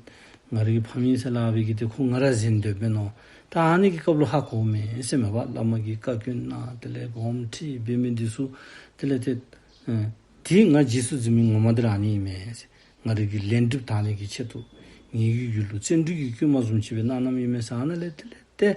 ང་རའི་གི་ཕམ་ཨིན་ཟེར་སླབ་པའི་གི་ཏེ་ཁོ་ང་ར་གཟན་སྡོདཔ་མས་མནོ། ད་ཨ་ནི་གི་སྐབས་ལུ་ཧ་གོཝ་མས་ཟེར་མས་པ། བླ་མ་གིས་བཀའ་བཀྱོན་གནང་དེ་ལས་སྒོམ་ཁྲིད་འབད་མི་འདི་ཚུ་དེ་ལས་ཏེ་ཨེ་དེ་ང་རྗེས་སུ་འཛིན་མི་ངོ་མ་འདི་ར་ཨ་ནི་ཨིན་མས་ཟེར། ང་རའི་གི་ལས་སྒྲིབ་དག་ནི་གི་ཆེད་དུ་ངེ་གི་རྒྱུད་ལུ་བརྩོན་འགྲུས་ཀྱི་བསྐུལ་མ་བཟུམ་ཅིག་སྦེ་གནང་གནངམ་ཨིན་མས་ཟེར། ཨ་ནཱ་ལས་དེ་ལས་ཏེ་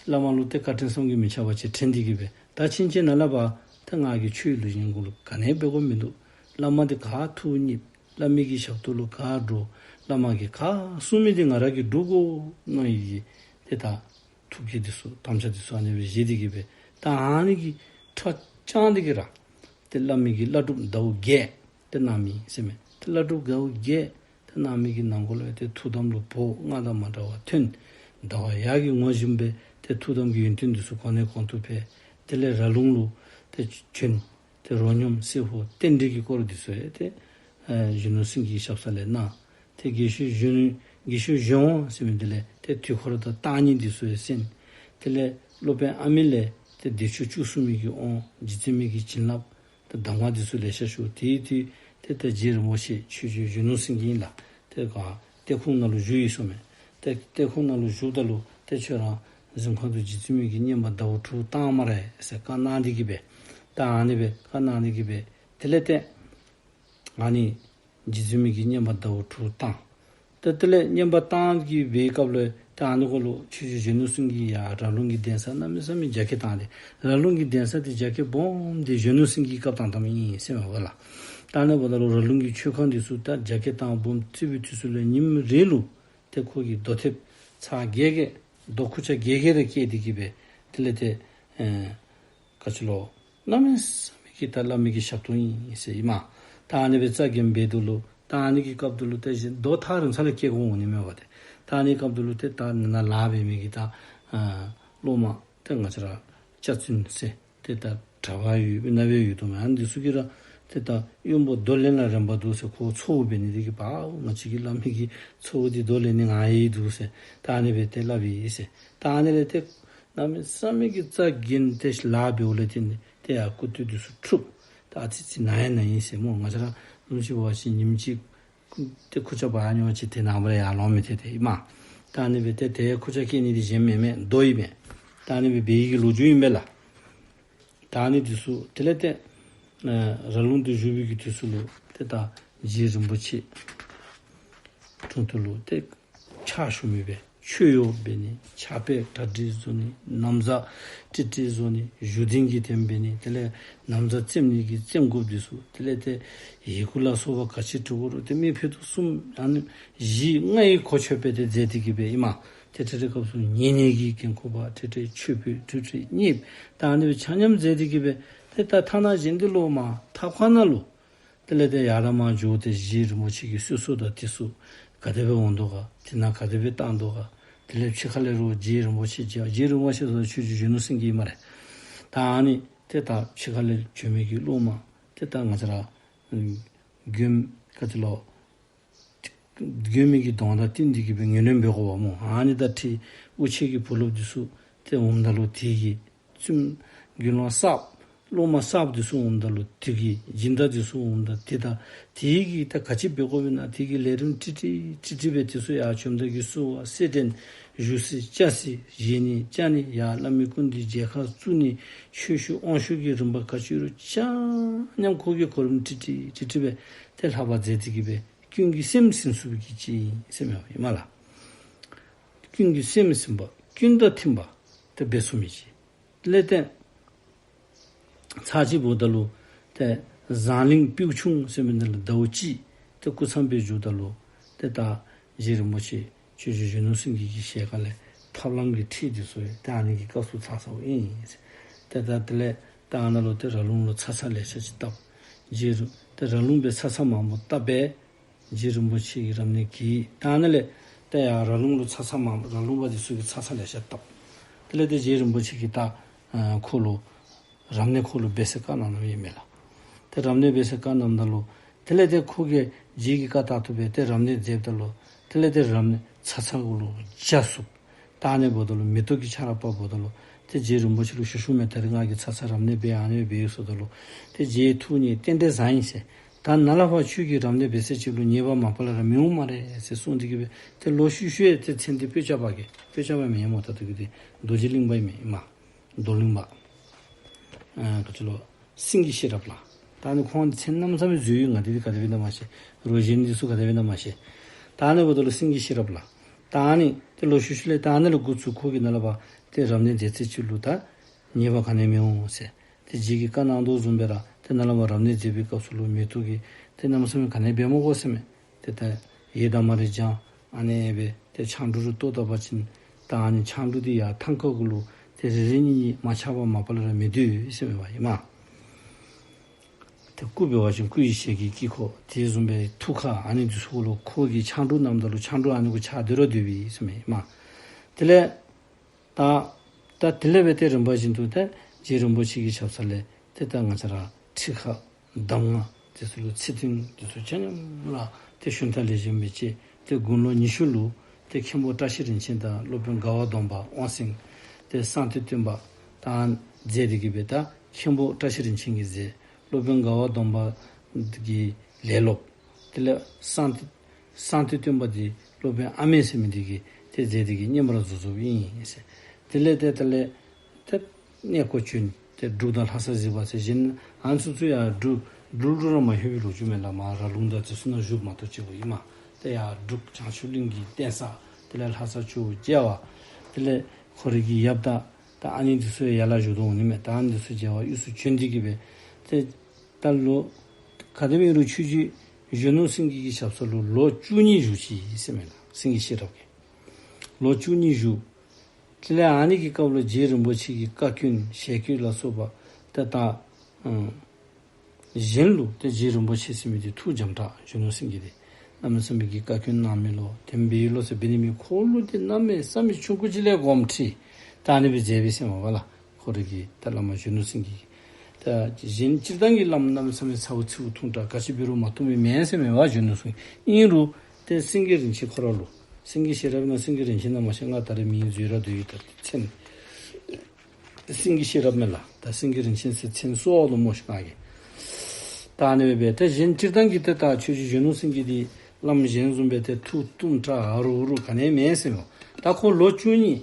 བླ་མ་ལུ་ཏེ་བཀའ་དྲིན་བསམ་གྱིས་མི་ཁྱབ་པ་ཅིག་དྲན་ཏེ་གི་སྦེ་ད་ཕྱིན་ཆད་ནཱ་ལས་ཕར་ཏེ་ང་གིས་ཆོས་ལུགས་ཡིན་གུ་ལུ་ག་ནི་འབད་དགོཔ་མིན་འདུག། བླ་མ་འདི་ག་ཐུགས་མཉེས། བླ་མའི་གི་ཞབས་ཏོག་ལུ་ག་འགྲོ། བླ་མ་གིས་ག་གསུང་མི་འདི་ང་ར་གིས་སྒྲུབ་དགོ་མནོ་ཡི་གི་ཏེ་ད་ཐུགས་བསྐྱེད་འདི་ཚུ་དམ་བཅའ་འདི་ཚུ་ཨ་ནི་སྦེ་བཞེས་ཏེ་གི་སྦེ་ད་ཨ་ནི་གི་ཁྲ་རྐྱང་འདི་གིས་ར་ཏེ་བླ་མའི་གི་བླ་སྒྲུབ་ཟླཝ་བརྒྱད་ཏེ་གནང་མི་ཟེར་མས། ཏེ་བླ་སྒྲུབ་ཟླཝ་བརྒྱད་ཏེ་གནང་མི་གི་ནང་འཁོད་ལུ་ཏེ་ཐུགས་དམ་ལུ་བོད་སྔར་དང་མ་འདྲ་བ་ཐོན། ཟླ་བ་ཡར་གྱི་ངོ་བཞིན་སྦེ་ཏེ་ཐུགས་དམ་གྱི་ཡོན་ཏན་འདི་ཚུ་གོང་ནས་གོང་དུ་འཕེལ། དེ་ལས་ར་ལུང་ལུ་ཏེ་བྱོན། ཏེ་རོ་སྙོམས་བསྲེ་འཕོ་རྟེན་འབྲེལ་གྱི་སྐོར་འདི་ཚུ་ཡང་ཏེ་ཨེ་གཞོན་ནུ་སེང་གེའི་ཞབས་ས་ལས་གནང་། ཏེ་དགེ་བཤེས་གཞོན་དགེ་བཤེས་གཞོན་དབང་ཟེར་མི་འདི་ལས་ཏེ་དུས་འཁོར་དང་བརྟག་གཉིས་འདི་ཚུ་ཡང་གསན། དེ་ལས་སློབ་དཔོན་ཨ་མི་ལས་ཏེ་བདེ་མཆོག་བཅུ་གསུམ་མའི་གི་དབང་རྗེ་བཙུན་མའི་གི་བྱིན་རླབས་ཏེ་གདམས་ངག་འདི་ཚུ་ལེ་ཤ་ཞུ། དེའི་དུས་ཏེ་ཏེ་རྗེ་རིན་པོ་ཆེ་ཆོས་རྗེ་གཞོན་ནུ་སེང་གེ་ཨིན་ལགས། ཏེ་ག་གཏེར་ཁུང་ནང་ལུ་བཞུགས་ཡི་ཟེར་མས། ཏེ་གཏེར་ཁུང་ནང་ལུ་བཞུགསཔ་ད་ལུ་ཏེ་ཁྱོད་ར་གཟིམ་ཁང་དུ་རྗེ་བཙུན་མའི་གི་བསྙེན་པ་ཟླཝ་དྲུག་བཏང་སྨ་རེ་ཟེར་བཀའ་གནང་སྟེ་གི་སྦེ་ད་ཨ་ནི་སྦེ་བཀའ་གནང་སྟེ་གི་སྦེ་དེ་ལས་ཏེ་ ཨ་ནི་རྗེ་བཙུན་མའི་གི་བསྙེན་པ་ཟླཝ་དྲུག་བཏང་། ཏེ་དེ་ལས་བསྙེན་པ་བཏང་གི་སྦེ་སྐབས་ལུ་ཏེ་ཨ་ནི་གུ་ལུ་ཆོས་རྗེ་གཞོན་ནུ་སེང་གེ་ཡར་ར་ལུང་གི་གདན་ས་གནམ་མེད་ས་མེད་རྒྱ་སྐྱེད་བཏང་སྟེ། ར་ལུང་གི་གདན་ས་འདི་རྒྱ་སྐྱེད་སྦོམ་འདི་གཞོན་ནུ་སེང་གེ་གི་སྐབས་བཏང་བཏངམ་ཨིན་ཟེར་མས་པ་ལགས། ད་ཨ་ནི་འབདཝ་ད་ལུ་ར་ལུང་གི་མཆོད་ཁང་འདི་ཚུ་ད་རྒྱ་སྐྱེད་བཏང་སྦོམ་བརྩིགས་པའི་དུས་སུ་ལས་ཉིནམ་རེ་ལུ་ཏེ་ཁོ་གིས་རྡོ་ཐེབས་ཚར་བརྒྱད་བརྒྱད་རྡོ་ཁུག་ཆ་བརྒྱད་བརྒྱད་རེ་བཀལ་ཏེ་གི་སྦེ་དེ་ལས་ཏེ་ཨེ་ག་ཅི་ལོ་གནམ་མེད་ས་མེད་ཀྱི་ད་བླ་མའི་གི་ཞབས་ཏོག་ཨིན་ཟེར་ཨིན་མས། ད་ཨ་ནི་སྦེ་རྩ་འགེངས་འབད་དོ་ལོ། ད་ཨ་ནི་གི་སྐབས་དེ་ལུ་ཏེ་གཞན་རྡོ་ཐག་རིང་ས་ལས་བཀལ་དགོ་འོང་ནི་མས་པ་ཏེ། ད་ཨ་ནི་སྐབས་དེ་ལུ་ཏེ་ད་ནཱ་ལཱ་འབད་མི་གི་ད་ཨ་སློབ་མ་ཏེ་ང་བཅས་ར་སྐྱ་བཙུན་ཟེར་ཏེ་ད་གྲྭ་པ་ཡོད་རྣ་བའི་ཡོད་དོ་མས། ཨ་ནི་འདི་ཚུ་གིས་ར་ཏེ་ད་གཡོགམོ་རྡོ་ལེན་ལ་རན་པ་འདུག་ཟེར་ཁོ་ཚོགས་འབད་ནི་དེ་གིས་པའོ་ང་བཅས་ཀྱི་བླ་མའི་གི་ཚོགས་འདི་རྡོ་ལེན་ནི་ང་ཡི་འདུག་ཟེར་ད་ཨ་ནི་སྦེ་ཏེ་སླབ་ཨིན་ཟེར། ད་ཨ་ནི་ལས་ཏེ་གནམ་མེད་ས་མེད་ཀྱི་རྩ་འགེངས་ཏེ་ལཱ་འབདཝ་ལས་ཏེ་ཏེ་ཡར་སྐུ་སྟོད་འདི་ཚུ་འཁྲུགས། ད་ཨ་ཙི་ཅིག་ན་ཡང་ན་ཨིན་ཟེར་སྨོ། ང་བཅས་ར་ལུང་ཅིག་འབད་བ་ཅིན་ཉིནམ་གཅིག་ཏེ་ཁུར་ཆ་འབག་ཡར་འགྱོ་བ་ཅིན་ཏེ་ནངས་པ་ལས་ཡར་ལོང་མི་ཐེག་ཏེ་ཨིན་མས། ད་ཨ་ནི་སྦེ་ཏེ་ཏེ་ཁུར་ཆ་བཀལ་ནི་འདི་གཞན་མེན་མས། རྡོ་ཨིན་མས། ད་ཨ་ནི་སྦེ་འབད་ཡི་གི་ལོ་རྒྱུས་ཨིན་པས་ལགས། ད་ཨ་ནི་འདི་ཚུ་དེ་ལས་ཏེ་ཨ་ར་ལུང་དུ་བཞུགས་པའི་གི་དུས་སུ་ལུ་ཏེ་ད་རྗེ་རིན་པོ་ཆེ་དྲུང་དུ་ལུ་ཏེ་ཕྱག་ཞུ་མི་སྦེ་མཆོད་གཡོག་འབད་ནི་ཕྱག་དཔེ་གྲ་སྒྲིག་བཟོ་ནི་ན་བཟའ་ཀྲིག་ཀྲི་བཟོ་ནི་བཞུགས་གདན་གྱི་དེམ་འབད་ནི་དེ་ལས་ན་བཟའ་བཙེམ་ནི་གི་བཙེམ་དགོཔ་འདི་ཚུ་དེ་ལས་ཏེ་ཡི་གུ་ལ་སོགས་པ་ག་ཅི་འབྲི་དགོ་རུང་ཏེ་མི་ཕུད་དུ་གསུམ་ཨ་ནི་བཞི་ལྔ་ཡི་གོ་ཆོད་པའི་ཏེ་མཛད་དེ་གི་སྦེ་ཨིན་མས། ཏེ་འཕྲལ་འཕྲལ་སྐབས་སུ་ཉན་ནི་གི་འགན་ཁུར་པ་འཕྲལ་འཕྲལ་མཆོད་དཔོན་འཕྲལ་འཕྲལ་གཉེརཔ་ད་ཨ་ནི་སྦེ་ཆ་མཉམ་མཛད་དེ་གི་སྦེ་ཏེ་ད་ཐ་ན་གཞན་འདི་ལུ་མར་ཐབ་ཁང་ནང་ལུ་དེ་ལས་ཏེ་ཡར་ལས་མར་འགྱོ་སྟེ་རྗེ་རིན་པོ་ཆེ་གི་གསོལ་གསོལཝ་དང་དེ་ཚུ་ག་དེ་སྦེ་འོང་དོ་ག་དེ་ནང་ག་དེ་སྦེ་བཏང་དོ་ག་དེ་ལས་ཕྱི་ཁ་ལས་རོགས་རྗེ་རིན་པོ་ཆེ་རྗེ་རྗེ་རིན་པོ་ཆེ་ཟེར་ཆོས་རྗེ་གཞོན་ནུ་སེང་གེ་ཨིན་སྨ་རེ། ད་ཨ་ནི་ཏེ་ད་ཕྱི་ཁ་ལས་བྱོན་མི་གི་སློབ་མ་ཏེ་ད་ང་བཅས་ར་མགོན་ག་ཅི་ལོ་མགོན་མི་གི་གདོང་དང་བསྟུན་ཏེ་གི་སྦེ་ངོས་ལེན་འབད་དགོཔ་སྨོ། ཨ་ནི་ད་ཁྲི་དབུ་ཆེ་གི་བུ་སློབ་འདི་ཚུ་ཏེ་འོངམ་ད་ལུ་དེ་གི་བཙུནམོ་དགེ་སློང་གསརཔ་སློབ་མ་གསརཔ་འདི་ཚུ་འོངམ་ད་ལུ་དེ་གི་སྦྱིན་བདག་འདི་ཚུ་འོངམ་ད་དེ་ད་དེ་གིས་ད་ག་ཅི་འབད་དགོཔ་ཨིན་ན་དེ་གི་ལས་རིམ་ཀྲིག་ཀྲི་ཀྲིག་ཀྲི་སྦེ་དེ་ཚུ་ཡར་བྱོནམ་ད་གི་གསོལ་བ་སེར་སྦྲེང་བཞུགས་ས་བཅའ་ས་བཞེས་ནི་བཅའ་ནི་ཡར་བླ་མའི་སྐུ་མདུན་མཇལ་ཁ་བཙུགས་ནི་ཆོས་ཞུ་དབང་ཞུ་གི་རིམ་པ་ག་ཅི་རུང་ཆ་མཉམ་ཁོ་གིས་གོ་རིམ་ཀྲིག་ཀྲི་ཀྲིག་ཀྲི་སྦེ་ཏེ་ལྷག་པར་མཛད་དེ་གི་སྦེ་ཀུན་གྱི་སེམས་ཟིན་ཚུགས་པའི་གི་ཅིག་ཟེར་མི་ཨིན་མས་ལགས། ཀུན་གྱི་སེམས་ཟིན་པ་ཀུན་དང་མཐུན་པ་ཏེ་འབད་ཚུགས་མི་ཅིག་ལས་ཏེ། ཚར་གཅིག་འབདཝ་ད་ལུ་ཏེ་ཟངས་གླིང་སྤུས་ཆུང་ཟེར་མི་ནང་ལུ་ཟླཝ་གཅིག་ཏེ་སྐུ་མཚམས་སྦེ་བཞུགསཔ་ད་ལུ་ཏེ་ད་རྗེ་རིན་པོ་ཆེ་ཆོས་རྗེ་གཞོན་ནུ་སེང་གེ་གི་ཞལ་ཁ་ལས་ཐབས་ལམ་གྱི་ཁྲིད་འདི་ཚུ་ཡང་ཏེ་ཨ་ནི་གི་སྐབས་སུ་ཚར་སོཔ་ཨིན། ཏེ་ད་དེ་ལས་ད་ཨ་ནཱ་ལུ་ཏེ་ར་ལུང་ལུ་ཚར་ཚར་ལེ་ཤ་ཅིག་བཏབ། རྗེ་རུ་ཏེ་ར་ལུང་སྦེ་ཚར་ཚར་མང་པོ་བཏབ་པས། རྗེ་རིན་པོ་ཆེ་གིས་རབ་གནས་གི་ད་ཨ་ནཱ་ལས་ཏེ་ཡར་ར་ལུང་ལུ་ཚར་ཚར་མང་ར་ལུང་པ་འདི་ཚུ་གིས་ཚར་ཚར་ལེ་ཤ་བཏབ། དེ་ལས་ཏེ་རྗེ་རིན་པོ་ཆེ་གིས་ད་ཨ་ཁོ་ལུ་རབ་གནས་ཁོ་ལུ་འབད་ཟེར་བཀའ་གནང་གནངམ་ཨིན་མས་ལགས། ཏེ་རབ་གནས་འབད་ཟེར་བཀའ་གནངམ་ད་ལུ་དེ་ལས་ཏེ་ཁོ་གིས་རྗེ་གི་བཀའ་ལྟར་དུ་སྦེ་ཏེ་རབ་གནས་མཛདཔ་ད་ལུ་དེ་ལས་ཏེ་རབ་གནས་ཚར་ཚར་གུ་ལུ་བརྒྱ་བསུབ། ད་ཨ་ནི་འབདཝ་ད་ལུ་མེ་ཏོག་གི་ཆར་པ་འབདཝ་ད་ལུ་ཏེ་རྗེ་རིན་པོ་ཆེ་ལུ་ཞུ་ཞུཝ་མས། ད་རིས་ང་གིས་ཚར་ཚར་རབ་གནས་འབད་ཨ་ནི་སྦེ་ཡོད་ཟེརཝ་ད་ལུ་ཏེ་རྗེ་ཐུགས་མཉེས་རྟེན་འབྲེལ་བཟང་ཡི་ཟེར། ད་ནཱ་ལས་ཕར་ཁྱོད་ཀྱིས་རབ་གནས་འབད་ཚར་ཅིག་ལུ་ཉེས་པ་མ་པ་ལས་ར་མི་འོང་སྨ་རེ་ཟེར་གསུངས་ཏེ་གི་སྦེ་ཏེ་ལོག་ཤུལ་ཤུལ་ཡང་ཏེ་མཚན་འདི་སྤོས་སྐྱ་པ་གི་སྤོས་སྐྱ་པ་མེན་སྨོ། ད་ལྟོ་གི་འདི་རྡོ་རྗེ་གླིང་པ་ཨིན་མས་ཨིན་མས། རྡོར་གླིང་པ་ཨ་ག་ཅི་ལོ་སེང་གེ་ཤེས་རབ་ལགས། ད་ཨ་ནི་ཁོང་མཚན་གནམ་མེད་ས་མེད་འཛོལ་ཡི། ང་འདི་འདི་ག་དེ་སྦེ་ཨིན་ན་མ་ཤེས། རོགས་གཞན་འདི་ཚུ་ག་དེ་སྦེ་ཨིན་ན་མ་ཤེས། ད་ཨ་ནི་འབདཝ་ད་ལུ་སེང་གེ་ཤེས་རབ་ལགས། ད་ཨ་ནི་ཏེ་ལོག་ཤུལ་ཤུལ་ལས་ད་ཨ་ནི་ལས་འགོ་བཙུགས་ཁོ་གིས་ནཱ་ལས་ཕར་ཏེ་རབ་གནས་མཛད་ཚར་ཅིག་ལུ་ད་ཉེས་པ་ག་ནི་ཡང་མི་འོང་ཟེར། ཏེ་རྗེ་གིས་བཀའ་གནང་དོ་བཟུམ་སྦེ་ར་ཏེ་ནཱ་ལས་ཕར་རབ་གནས་མཛད་པའི་སྐབས་སུ་ལུ་མེ་ཏོག་གི་ཏེ་གནམ་མེད་ས་མེད་ག་ནི་འབད་མི་དགོ་ཟེར་མས། ཏེ་ད་ཡི་དམ་རེ་བགྱང་ཨ་ནི་སྦེ་ཏེ་ཆང་འབྲུ་རུ་གཏོར་བཏབ་པ་ཅིན་ད་ཨ་ནི་ཆང་འབྲུ་འདི་ཡར་ཐང་ཀ་གུ་ལུ་ཏེ་རེ་རེ་གཉིས་གཉིས་མ་ཆག་པར་མ་པ་ལས་ར་མི་སྡོད་ཟེར་མས་པ་ཨིན་མས། ཏེ་སྐུ་འབད་བ་ཅིན་སྐུ་ཡི་ཞལ་གྱི་དཀྱིལ་འཁོར་དེ་བཟུམ་སྦེ་ཐུགས་ཀ་ཨ་ནི་འདི་ཚུ་གུ་ལུ་ཁོ་གིས་ཆང་འབྲུ་བསྣམས་ད་ལུ་ཆང་འབྲུ་ཨ་ནི་གུ་ཆགས་སྡོད་ར་སྡོདཔ་ཨིན་ཟེར་མས་ཨིན་མས། དེ་ལས་ད་ད་དེ་ལས་འབད་དེ་རིམ་པ་བཞིན་དུ་ཏེ་རྗེ་རིན་པོ་ཆེ་གི་ཞབས་ས་ལས་ཏེ་ད་ང་བཅས་ར་ཁྲི་ཁ་གདམས་ངག་དེ་ཚུ་ལུ་ཚིག་དོན་དེ་ཚུ་ཆ་མཉམ་ར་ཏེ་ཞུན་དག་ལེགས་ཤོམ་སྦེ་བཅད། ཏེ་དགུང་ལོ་ཉི་ཤུ་ལུ་ཏེ་མཁན་པོ་བཀྲ་ཤིས་རིན་ཆེན་དང་སློབ་དཔོན་དགའ་བ་སྡོམ་པ་དབང་སེང་ཏེ་གསང་སྟེ་སྟོན་པ་དང་མཛད་དེ་གི་སྦེ་ད་མཁན་པོ་བཀྲ་ཤིས་རིན་ཆེན་གྱིས་མཛད། སློབ་དཔོན་དགའ་བ་སྡོམ་པ་གིས་ལས་སློབ། དེ་ལས་གསང་སྟེ་གསང་སྟེ་སྟོན་པ་འདི་སློབ་དཔོན་ཨ་མེས་ཟེར་མི་འདི་གིས་ཏེ་མཛད་དེ་གི་བསྙེན་པར་རྫོགས་རྫོགསཔ་ཨིན་ཟེར། དེ་ལས་ཏེ་དེ་ལས་ཏེ་གནས་སྐོར་བྱོན་ཏེ་འབྲུག་དང་ལྷ་ས་གཟིགས་པ་ཟེར་གཞན་ཨ་ནི་ཚུ་ཚུ་ཡང་འབྲུག་ འབྲུག་ལུ་ར་མ་ལྷོད་པའི་ལོ་རྒྱུས་མས་ལགས། མར་ར་ལུང་དང་དེ་ཚུ་ནང་བཞུགས་མ་གཏོགས་ཅིག་གོ་ཨིན་མས། ཏེ་ཡར་འབྲུག་བྱང་ཆུབ་གླིང་གི་གདན་ས་དེ་ལས་ལྷ་ས་ཇོ་བོ་མཇལ་བར་དེ་ལས་ཁོ་རའི་གི་ཡབ་དང་ད་ཨ་ནི་འདི་ཚུ་ཡར་ལས་བཞུགས་དོ་འོང་ནི་མས། ད་ཨ་ནི་འདི་ཚུ་མཇལ་བར་དབུས་སུ་བྱོན་ཏེ་གི་སྦེ་ཏེ་ད་ལོ་ག་དེམ་ཨིན་རུང་ཆོས་རྗེ་གཞོན་ནུ་སེང་གེ་གི་ཞབས་ས་ལུ་ལོ་བཅུ་གཉིས་བཞུགས་ཅི་ཟེར་མས་ལགས། སེང་གེ་ཤེས་རབ་ཀྱིས་ལོ་བཅུ་གཉིས་བཞུགས། དེ་ལས་ཨ་ནི་གི་སྐབས་ལུ་རྗེ་རིན་པོ་ཆེ་གི་བཀའ་བཀྱོན་ཞལ་བཀོད་ལ་སོགས་པ་ཏེ་ད་ཨ་གཞན་ལུ་ཏེ་རྗེ་རིན་པོ་ཆེ་ཟེར་མི་འདི་ཐུགས་འཇམ་དྲགས། གཞོན་ནུ་སེང་གེ་འདི་གནམ་མེད་ས་མེད་ཀྱི་བཀའ་བཀྱོན་གནང་མི་ལོ་དེམ་སྦེ་ལོ་ཟེར་འབད་ནི་མེད། ཁོ་ལུ་ཏེ་གནམ་མེད་ས་མེད་ཆུང་ཀུ་ཅིག་ལས་དགོངསམ་ཁྲེལ་ད་ཨ་ནི་སྦེ་མཛད་པས་ཟེར་མས་པ་ལགས། ཁོ་རའི་གི་ད་བླ་མ་གཞོན་ནུ་སེང་གེ་གིས། ད་གཞན་སྤྱིར་བཏང་གི་བླམ་གནམ་མེད་ས་མེད་ཚ་བོ་ཚིག་པོ་ཐུང་དྲགས་ག་ཅི་འབད་རུང་མ་ཐུང་མི་མེན་ཟེར་མས་པ་གཞོན་ནུ་སེང་གེ། ཨིན་རུང་ཏེ་སེང་གེ་རིན་ཆེན་ཁོ་ར་ལུ་སེང་གེ་ཤེས་རབ་ཨིན་ན་སེང་གེ་རིན་ཆེན་ཨིན་ན་མ་ཤེས། ང་ད་རེས་མིང་འཛོལ་ར་འཛོལ་ཡི། ད་མཚན་སེང་གེ་ཤེས་རབ་མས་ལགས། ད་སེང་གེ་རིན་ཆེན་ཟེར་མཚན་གསོལཝ་ལོ་མོ་ཤིག་ང་གིས། ད་ཨ་ནི་སྦེ་ཏེ་གཞན་སྤྱིར་བཏང་གི་ཏེ་ད་ཆོས་རྗེ་གཞོན་ནུ་སེང་གེ་འདི་བླམ་གཞན་བཟུམ་སྦེ་ཏེ་ཐུགས་ཐུང་དྲགས་ཨ་རུ་རུ་ག་ནི་མེན་ཟེར་མས། ད་ཁོ་ལོ་བཅུ་གཉིས་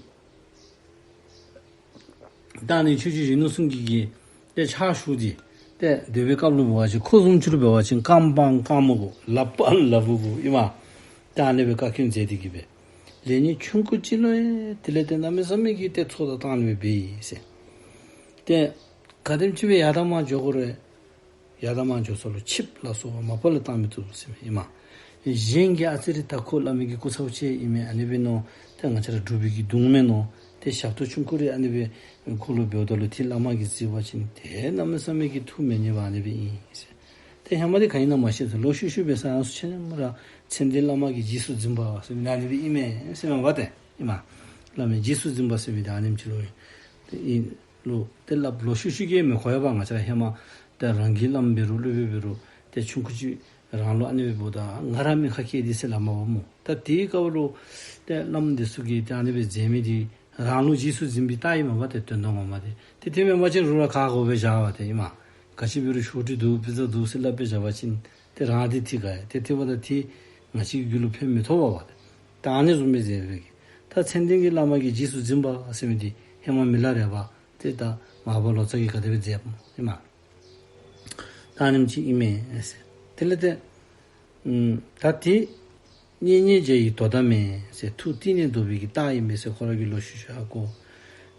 ད་ཨ་ནི་ཆོས་རྗེ་གཞོན་ནུ་སེང་གེ་གི་ཏེ་ཕྱག་ཞུ་སྟེ་ཏེ་སྡོད་པའི་སྐབས་ལུ་འབད་བ་ཅིན་ཁོ་བཟུམ་ཅིག་ལུ་འབད་བ་ཅིན་རྐངམ་སྤར་རྐངམ་དགོ་ལགཔ་སྤར་ལགཔ་དགོ་ཨིན་མས། ད་ཨ་ནི་སྦེ་བཀའ་བཀྱོན་མཛད་དེ་གི་སྦེ་ལས་ཉོན་ཆུང་ཀུ་ཅིག་ལུ་ཡང་དེ་ལས་ཏེ་གནམ་མེད་ས་མེད་ཀྱི་ཏེ་ཚོགས་དང་བཏང་ནི་སྦེ་འབད་ཡི་ཟེར། ཏེ་ག་དེམ་ཅིག་སྦེ་ཡར་དང་མར་འགྱོ་དགོ་རུང་ཡར་དང་མར་འགྱོ་ས་ལུ་ཆིབས་ལ་སོགས་པ་མ་པ་ལས་བཏང་མི་བཏུབ་ཟེར་མས་ཨིན་མས། གཞན་གྱིས་ཨ་ཙི་རེ་ད་ཁོ་བླ་མའི་གི་སྐུ་ཚ་བོ་ཅིག་ཨིན་མས། ཨ་ནི་སྦེ་མནོ་ཏེ་ང་བཅས་ར་འབྲུག་པའི་གི་གདུང་མས་མནོ་ཏེ་ཞབས་ཏོག་ཆུང་ཀུ་རེ་ཨ་ནི་སྦེ་ཁོ་ལུ་འབདཝ་ད་ལུ་ཏེ་བླ་མ་གིས་གཟིགས་པ་ཅིན་ཏེ་གནམ་མེད་ས་མེད་ཀྱི་ཐུགས་མི་མཉེས་པར་ཨ་ནི་སྦེ་ཨིན་ཟེར། ཏེ་ཧེ་མ་འདི་ག་ཨིན་ན་མ་ཤེས་ཟེར། ལོག་ཤུལ་ཤུལ་འབད་ས་ཡང་སུ་ཆ་མཉམ་ར་མཚན་ལྡན་བླ་མ་གིས་རྗེས་སུ་འཛིན་པ་ཟེར་མི་ཨ་ནི་སྦེ་ཨིན་མས་ཟེར་མས་པ་ཏེ་ཨིན་མས། བླ་མའི་རྗེས་སུ་འཛིན་པ་ཟེར་མི་འདི་ཨ་ནེམ་ཅིག་ལུ་ཨིན། ཏེ་ཨིན་ལོ་ཏེ་སླབ་ལོག་ཤུལ་ཤུལ་གྱིས་མི་གོ་ཡ་པ། ང་བཅས་ར་ཧེ་མ་ཏེ་རང་གི་བླམ་འབད་རུང་སློབ་དཔོན་འབད་རུང་ཏེ་ཆུང་ཀུ་ཅིག་རང་ལུ་ཨ་ནི་སྦེ་འབདཝ་ད་ང་ར་མི་ཁ་སྐྱེས་འདི་ཟེར་སླབ་མས་པ་སྨོ། ད་དེའི་སྐབས་ལུ་ཏེ་བླམ་འདི་ཚུ་གིས་ཏེ་ཨ་ནི་སྦེ་མཛད་མི་འདི་རང་ལུ་རྗེས་སུ་འཛིན་པའི་རྟགས་ཨིན་མས་པ་ཏེ་དོན་དག་ངོ་མ་འདི། ཏེ་དེ་མེན་པ་ཅིན་རུང་ར་ག་དགོ་སྦེ་བཞག་པ་ཏེ་ཨིན་མས། ག་ཅི་འབད་རུང་ཤོག་དྲིལ་འདུག་པི་ཙ་འདུག་ཟེར་སླབ་སྦེ་བཞག་པ་ཅིན་ཏེ་རང་འདི་ཐིག་ག་ཡ་ཏེ་ཐིག་པ་ད་ཏེ་ང་བཅས་ཀྱི་རྒྱུད་ལུ་ཕན་མི་ཐོགས་པས་པ་ཏེ། ད་ཨ་ནི་བཟུམ་སྦེ་མཛད་པའི་གི་ད་མཚན་ལྡན་གྱི་བླ་མ་གིས་རྗེས་སུ་འཛིན་པ་ཟེར་མི་འདི་ཧེ་མ་མི་ལ་རས་པ་ཏེ་ད་མར་པ་ལོ་ཙཱ་གིས་ག་དེ་སྦེ་མཛད་པ་སྨོ་ཨིན་མས། ད་ཨ་ནེམ་ཅིག་ཨིན་མས་ཟེར། དེ་ལས་ཏེ་ཨམ་ད་དེ་མཉེས་མཉེས་བྱ་ཡི་དོ་ཟླ་མེད་ཟེར། ཐུགས་གཏིང་ནས་འདོད་པའི་གི་རྟགས་ཨིན་མས་ཟེར་ཁོ་ར་གིས་ལོག་ཤུལ་ཤུལ་ཧ་གོ།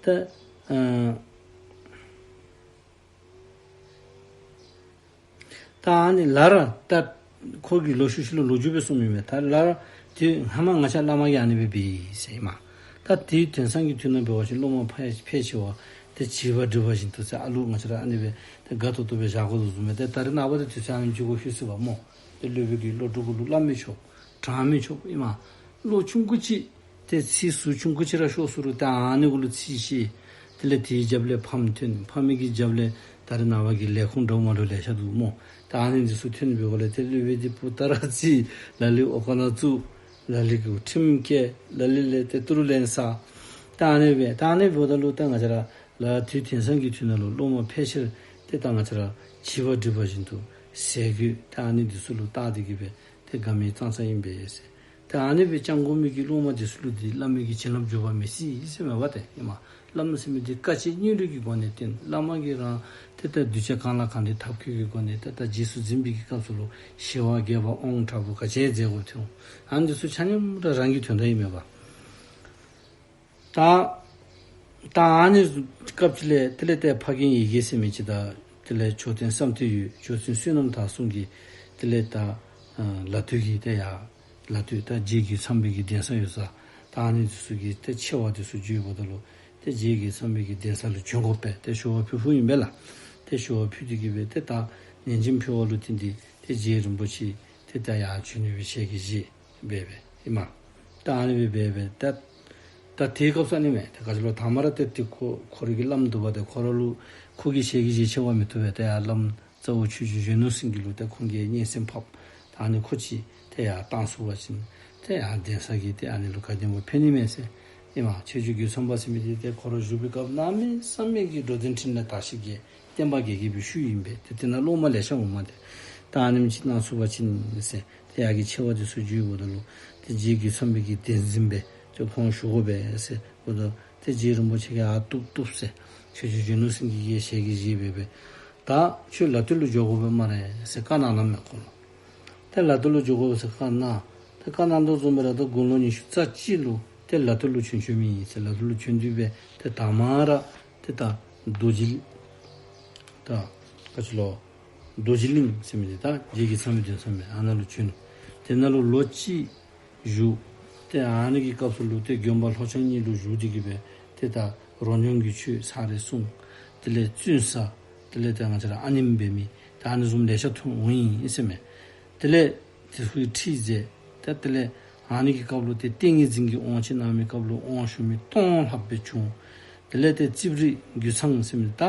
ད་ཨ་ད་ཨ་ནི་ལ་ར་ད་ཁོ་གིས་ལོག་ཤུལ་ཤུལ་ལུ་ལོ་རྒྱུས་སྦེ་གསུངམ་ཨིན་མས། ད་ལ་ར་དེ་ཧེ་མ་ང་བཅས་བླ་མ་གིས་ཨ་ནི་སྦེ་འབད་ཡི་ཟེར་ཨིན་མས། ད་དེའི་དོན་སང་གི་དུས་ནང་འབད་བ་ཅིན་སློབ་མ་ཕལ་ཕལ་ཆེ་བ་ཏེ་བྱིས་པ་སྒྲིབ་པ་བཞིན་དུ་ཟེར་ཨ་ལུ་ང་བཅས་ར་ཨ་ནི་སྦེ་ཏེ་དགའ་ཏོག་ཏོ་སྦེ་བཞག་དགོ་དོ་བཟུམ་སྦེ་ཏེ་ད་རེས་ནངས་པ་ཏེ་དུས་ཚོད་ཨ་ནེམ་ཅིག་གུ་ལྷོད་སྲིད་པ་སྨོ། ཏེ་སློབ་དཔོན་གྱིས་བློ་གྲོས་གུ་ལུ་སླབ་མི་ཆོག་དྲང་མི་ཆོག་ཨིན་མས། བློ་ཆུང་ཀུ་ཅིག་ཏེ་ཚིག་ཟུར་ཆུང་ཀུ་ཅིག་ར་ཤོར་སོང་རུང་ཏེ་ཨ་ནི་གུ་ལུ་ཚིག་བཤད། དེ་ལས་དེའི་རྒྱབ་ལས་ཕམ་ཐོན། ཕམ་གྱི་རྒྱབ་ལས་ད་རེས་ནངས་པ་གི་ལས་ཁུངས་འདྲཝ་མ་འདྲཝ་ལེ་ཤ་འདུག་སྨོ། ད་ཨ་ནི་འདི་ཚུ་ཐོན་པའི་སྒོ་ལས་ཏེ་སློབ་དཔོན་འདི་སྤུ་ལྟར་རྩི། ལ་ལུ་ཨོ་ཁ་ནང་བཙུགས། ལ་ལུ་གུ་ཁྲིམས་བཀལ། ལ་ལུ་ལས་ཏེ་ཏི་རུ་ལེན་ས། ད་ཨ་ནི་སྦེ་ད་ཨ་ནི་འབདཝ་ད་ལུ་ད་ང་བཅས་ར་ལ་དུས་དེང་སང་གི་དུས་ནང་ལུ་སློབ་མ་ཕལ་ཆེར་ཏེ་ད་ང་བཅས་ར་བྱིས་པ་སྒྲིབ་པ་བཞིན་དུ་ཟས་གོས་ད་ཨ་ནི་འདི་ཚུ་ལུ་བལྟ་སྟེ་གི་སྦེ་ཏེ་དགའ་མི་ཙང་ཙང་ཨིན་པས་ཟེར། ཏེ་ཨ་ནི་སྦེ་སྤྱང་གོ་མི་གི་སློབ་མ་འདི་ཚུ་ལུ་ཏེ་བླ་མའི་གི་བྱིན་རླབས་འཇུག་པ་མི་སྲིད་ཟེར་མས་པ་ཏེ་ཨིན་མས། བླ་མ་ཟེར་མི་འདི་དཀའ་སྤྱད་སྙིང་རུས་ཀྱི་སྒོ་ནས་བསྟེན། བླ་མ་གིས་རང་ཏེ་ད་གདུལ་བྱ་གང་ལ་གང་འདུལ་ཐབས་མཁས་ཀྱི་སྒོ་ནས་ཏེ་ད་རྗེས་སུ་འཛིན་པའི་གི་སྐབས་སུ་ལུ་ཞི་བ་རྒྱས་པ་དབང་དྲག་པོ་ག་ཅི་མཛད་དགོཔ་ཐོན། ཨ་ནི་འདི་ཚུ་ཆ་མཉམ་ར་རང་གི་དོན་དག་ཨིན་མས་པ། ད་ད་ཨ་ནི་སྐབས་ཅིག་ལས་དེ་ལས་ཏེ་ཕ་རྒན་ཡེ་གེ་ཟེར་མི་ཅིག་དང་དེ་ལས་མཆོད་རྟེན་བསམ་གཏན་ཡོད། མཆོད་རྟེན་བསོད་ནམས་དར་གསུམ་གྱི་དེ་ལས་ད་ལ་སྟོད་ཀྱི་ཏེ་ཡར་ལ་སྟོད་ད་རྗེ་རྒོད་ཚང་པའི་གི་གདན་ས་ཡོད་ས། ད་ཨ་ནི་འདི་ཚུ་གི་ཏེ་ཆེ་བ་འདི་ཚུ་བརྒྱུད་འབདཝ་ད་ལུ་ཏེ་རྗེ་རྒོད་ཚང་པའི་གི་གདན་ས་ལུ་བྱོན་དགོ་པས། ཏེ་ཞུ་བ་ཕུལ་ཕུལཝ་ཨིན་པས་ལགས། ཏེ་ཞུ་བ་ཕུལ་ཏེ་གི་སྦེ་ཏེ་ད་ནན་ཅིང་ཕུལ་བ་ལུ་བརྟེན་ཏེ་ཏེ་རྗེ་རིན་པོ་ཆེ་ཏེ་ད་ཡར་བྱོན་ནི་སྦེ་ཞལ་གྱིས་བཞེས་འབད་འབདཝ་ཨིན་མས། ད་ཨ་ནི་སྦེ་འབད་འབདཝ་ད་ད་དེའི་སྐབས་སུ་ཨ་ནི་མས། ཏེ་ག་ཅི་ལོ་དང་མ་ར་ཏེ་ཏེ་ཁོ་ཁོ་རའི་གི་བླམ་འདུག་པ། ཏེ་ཁོ་ར་ལུ་ཁོ་གིས་ཞལ་གྱིས་བཞེས་ཆེ་བ་མི་བཏུབ་པས། ཏེ་ཡར་བླམ་གཙོ་བོ་ཆོས་རྗེ་གཞོན་ནུ་སེང་གེ་ལུ་ཏེ་ཁོང་གིས་སྙན་སེང་ཕབ། ད་ཨ་ནི་ཁོ་ཅིག་ཏེ་ཡར་བཏང་ཚུགས་པ་ཅིན་ཏེ་ཡར་གདན་ས་གི་ཏེ་ཨ་ནི་ལུ་ག་དེ་སྦེ་ཕན་ནི་མས་ཟེར་ཨིན་མས། ཆོས་རྗེ་རྒོད་ཚང་པ་ཟེར་མི་འདི་ཏེ་ཁོ་ར་བཞུགས་པའི་སྐབས་གནམ་མེད་ས་མེད་ཀྱི་འགྲོ་དོན་འཕྲིན་ལས་དར་ཞིང་རྒྱས། བསྟན་པ་རྒྱས་རྒྱས་པའི་ཤུལ་ཨིན་པས། ཏེ་དེ་ནང་སློབ་མ་ལེ་ཤ་འོངམ་ཏེ་ད་ཨ་ནེམ་ཅིག་གནང་ཚུགས་པ་ཅིན་ཟེར། ཏེ་ཡར་གྱི་ཆེ་བ་འདི་ཚུ་བརྒྱུད་འབདཝ་ད་ལུ་ཏེ་རྗེ་རྒོད་ཚང་པའི་གི་གདན་འཛིན་སྦེ་ཏེ་ཁོང་བཞུགས་དགོ་པས་ཟེར་འབདཝ་ད་ཏེ་རྗེ་རིན་པོ་ཆེ་གིས་ཨ་བཏུབ་བཏུབ་ཟེར་ཆོས་རྗེ་གཞོན་ནུ་སེང་གེ་གིས་ཞལ་གྱིས་བཞེས་འབད་འབདཝ་ ད་ཁྱོད་ལ་སྟོད་ལུ་འགྱོ་དགོ་པས་སྨ་རེ་ཟེར་བཀའ་གནང་གནངམ་མས་ཁོ་ལུ། ཏེ་ལ་སྟོད་ལུ་འགྱོ་དགོ་ཟེར་བཀའ་གནང་། ཏེ་བཀའ་གནང་དོ་བཟུམ་སྦེ་ར་ད་དགུང་ལོ་ཉི་ཤུ་རྩ་གཅིག་ལུ་ཏེ་ལ་སྟོད་ལུ་བྱོན་བྱོནམ་ཨིན་ཟེར། ལ་སྟོད་ལུ་བྱོན་ཏེ་སྦེ་ཏེ་དང་པ་ར་ཏེ་ད་རྡོ་རྗེ་ད་ག་ཅི་ལོ་རྡོ་རྗེ་གླིང་ཟེར་མི་འདི་ད་རྗེ་གི་ཚང་མི་འདི་ཚང་མི་ཨ་ནཱ་ལུ་བྱོན། ཏེ་ནཱ་ལུ་ལོ་གཅིག་བཞུགས། ཏེ་ཨ་ནི་གི་སྐབས་སུ་ལུ་ཏེ་དགོན་པ་ལྷོ་བྱང་གཉིས་ལུ་བཞུགས་ཏེ་གི་སྦེ་ཏེ་ད་རོ་སྙོམས་ཀྱི་ཆོས་ཚར་རེ་གསུངས། དེ་ལས་བཙུན་ས་དེ་ལས་ཏེ་ང་བཅས་ར་ཨ་ནེམོ་འབད་མི་ད་ཨ་ནི་བཟུམ་ལེ་ཤ་ཐོན་འོང་ཡི་ཟེར་མས། དེ་ལས་དེ་ཚུ་གི་ཁྲིད་མཛད། ད་དེ་ལས་ཨ་ནི་གི་སྐབས་ལུ་ཏེ་ཏིང་ངེ་འཛིན་གྱི་དབང་ཅིག་གནང་མི་སྐབས་ལུ་དབང་ཞུ་མི་སྟོང་ལྷགཔ་སྦེ་བྱུང་། དེ་ལས་ཏེ་རྩིབས་རི་རྒོད་ཚང་ཟེར་མི་ད་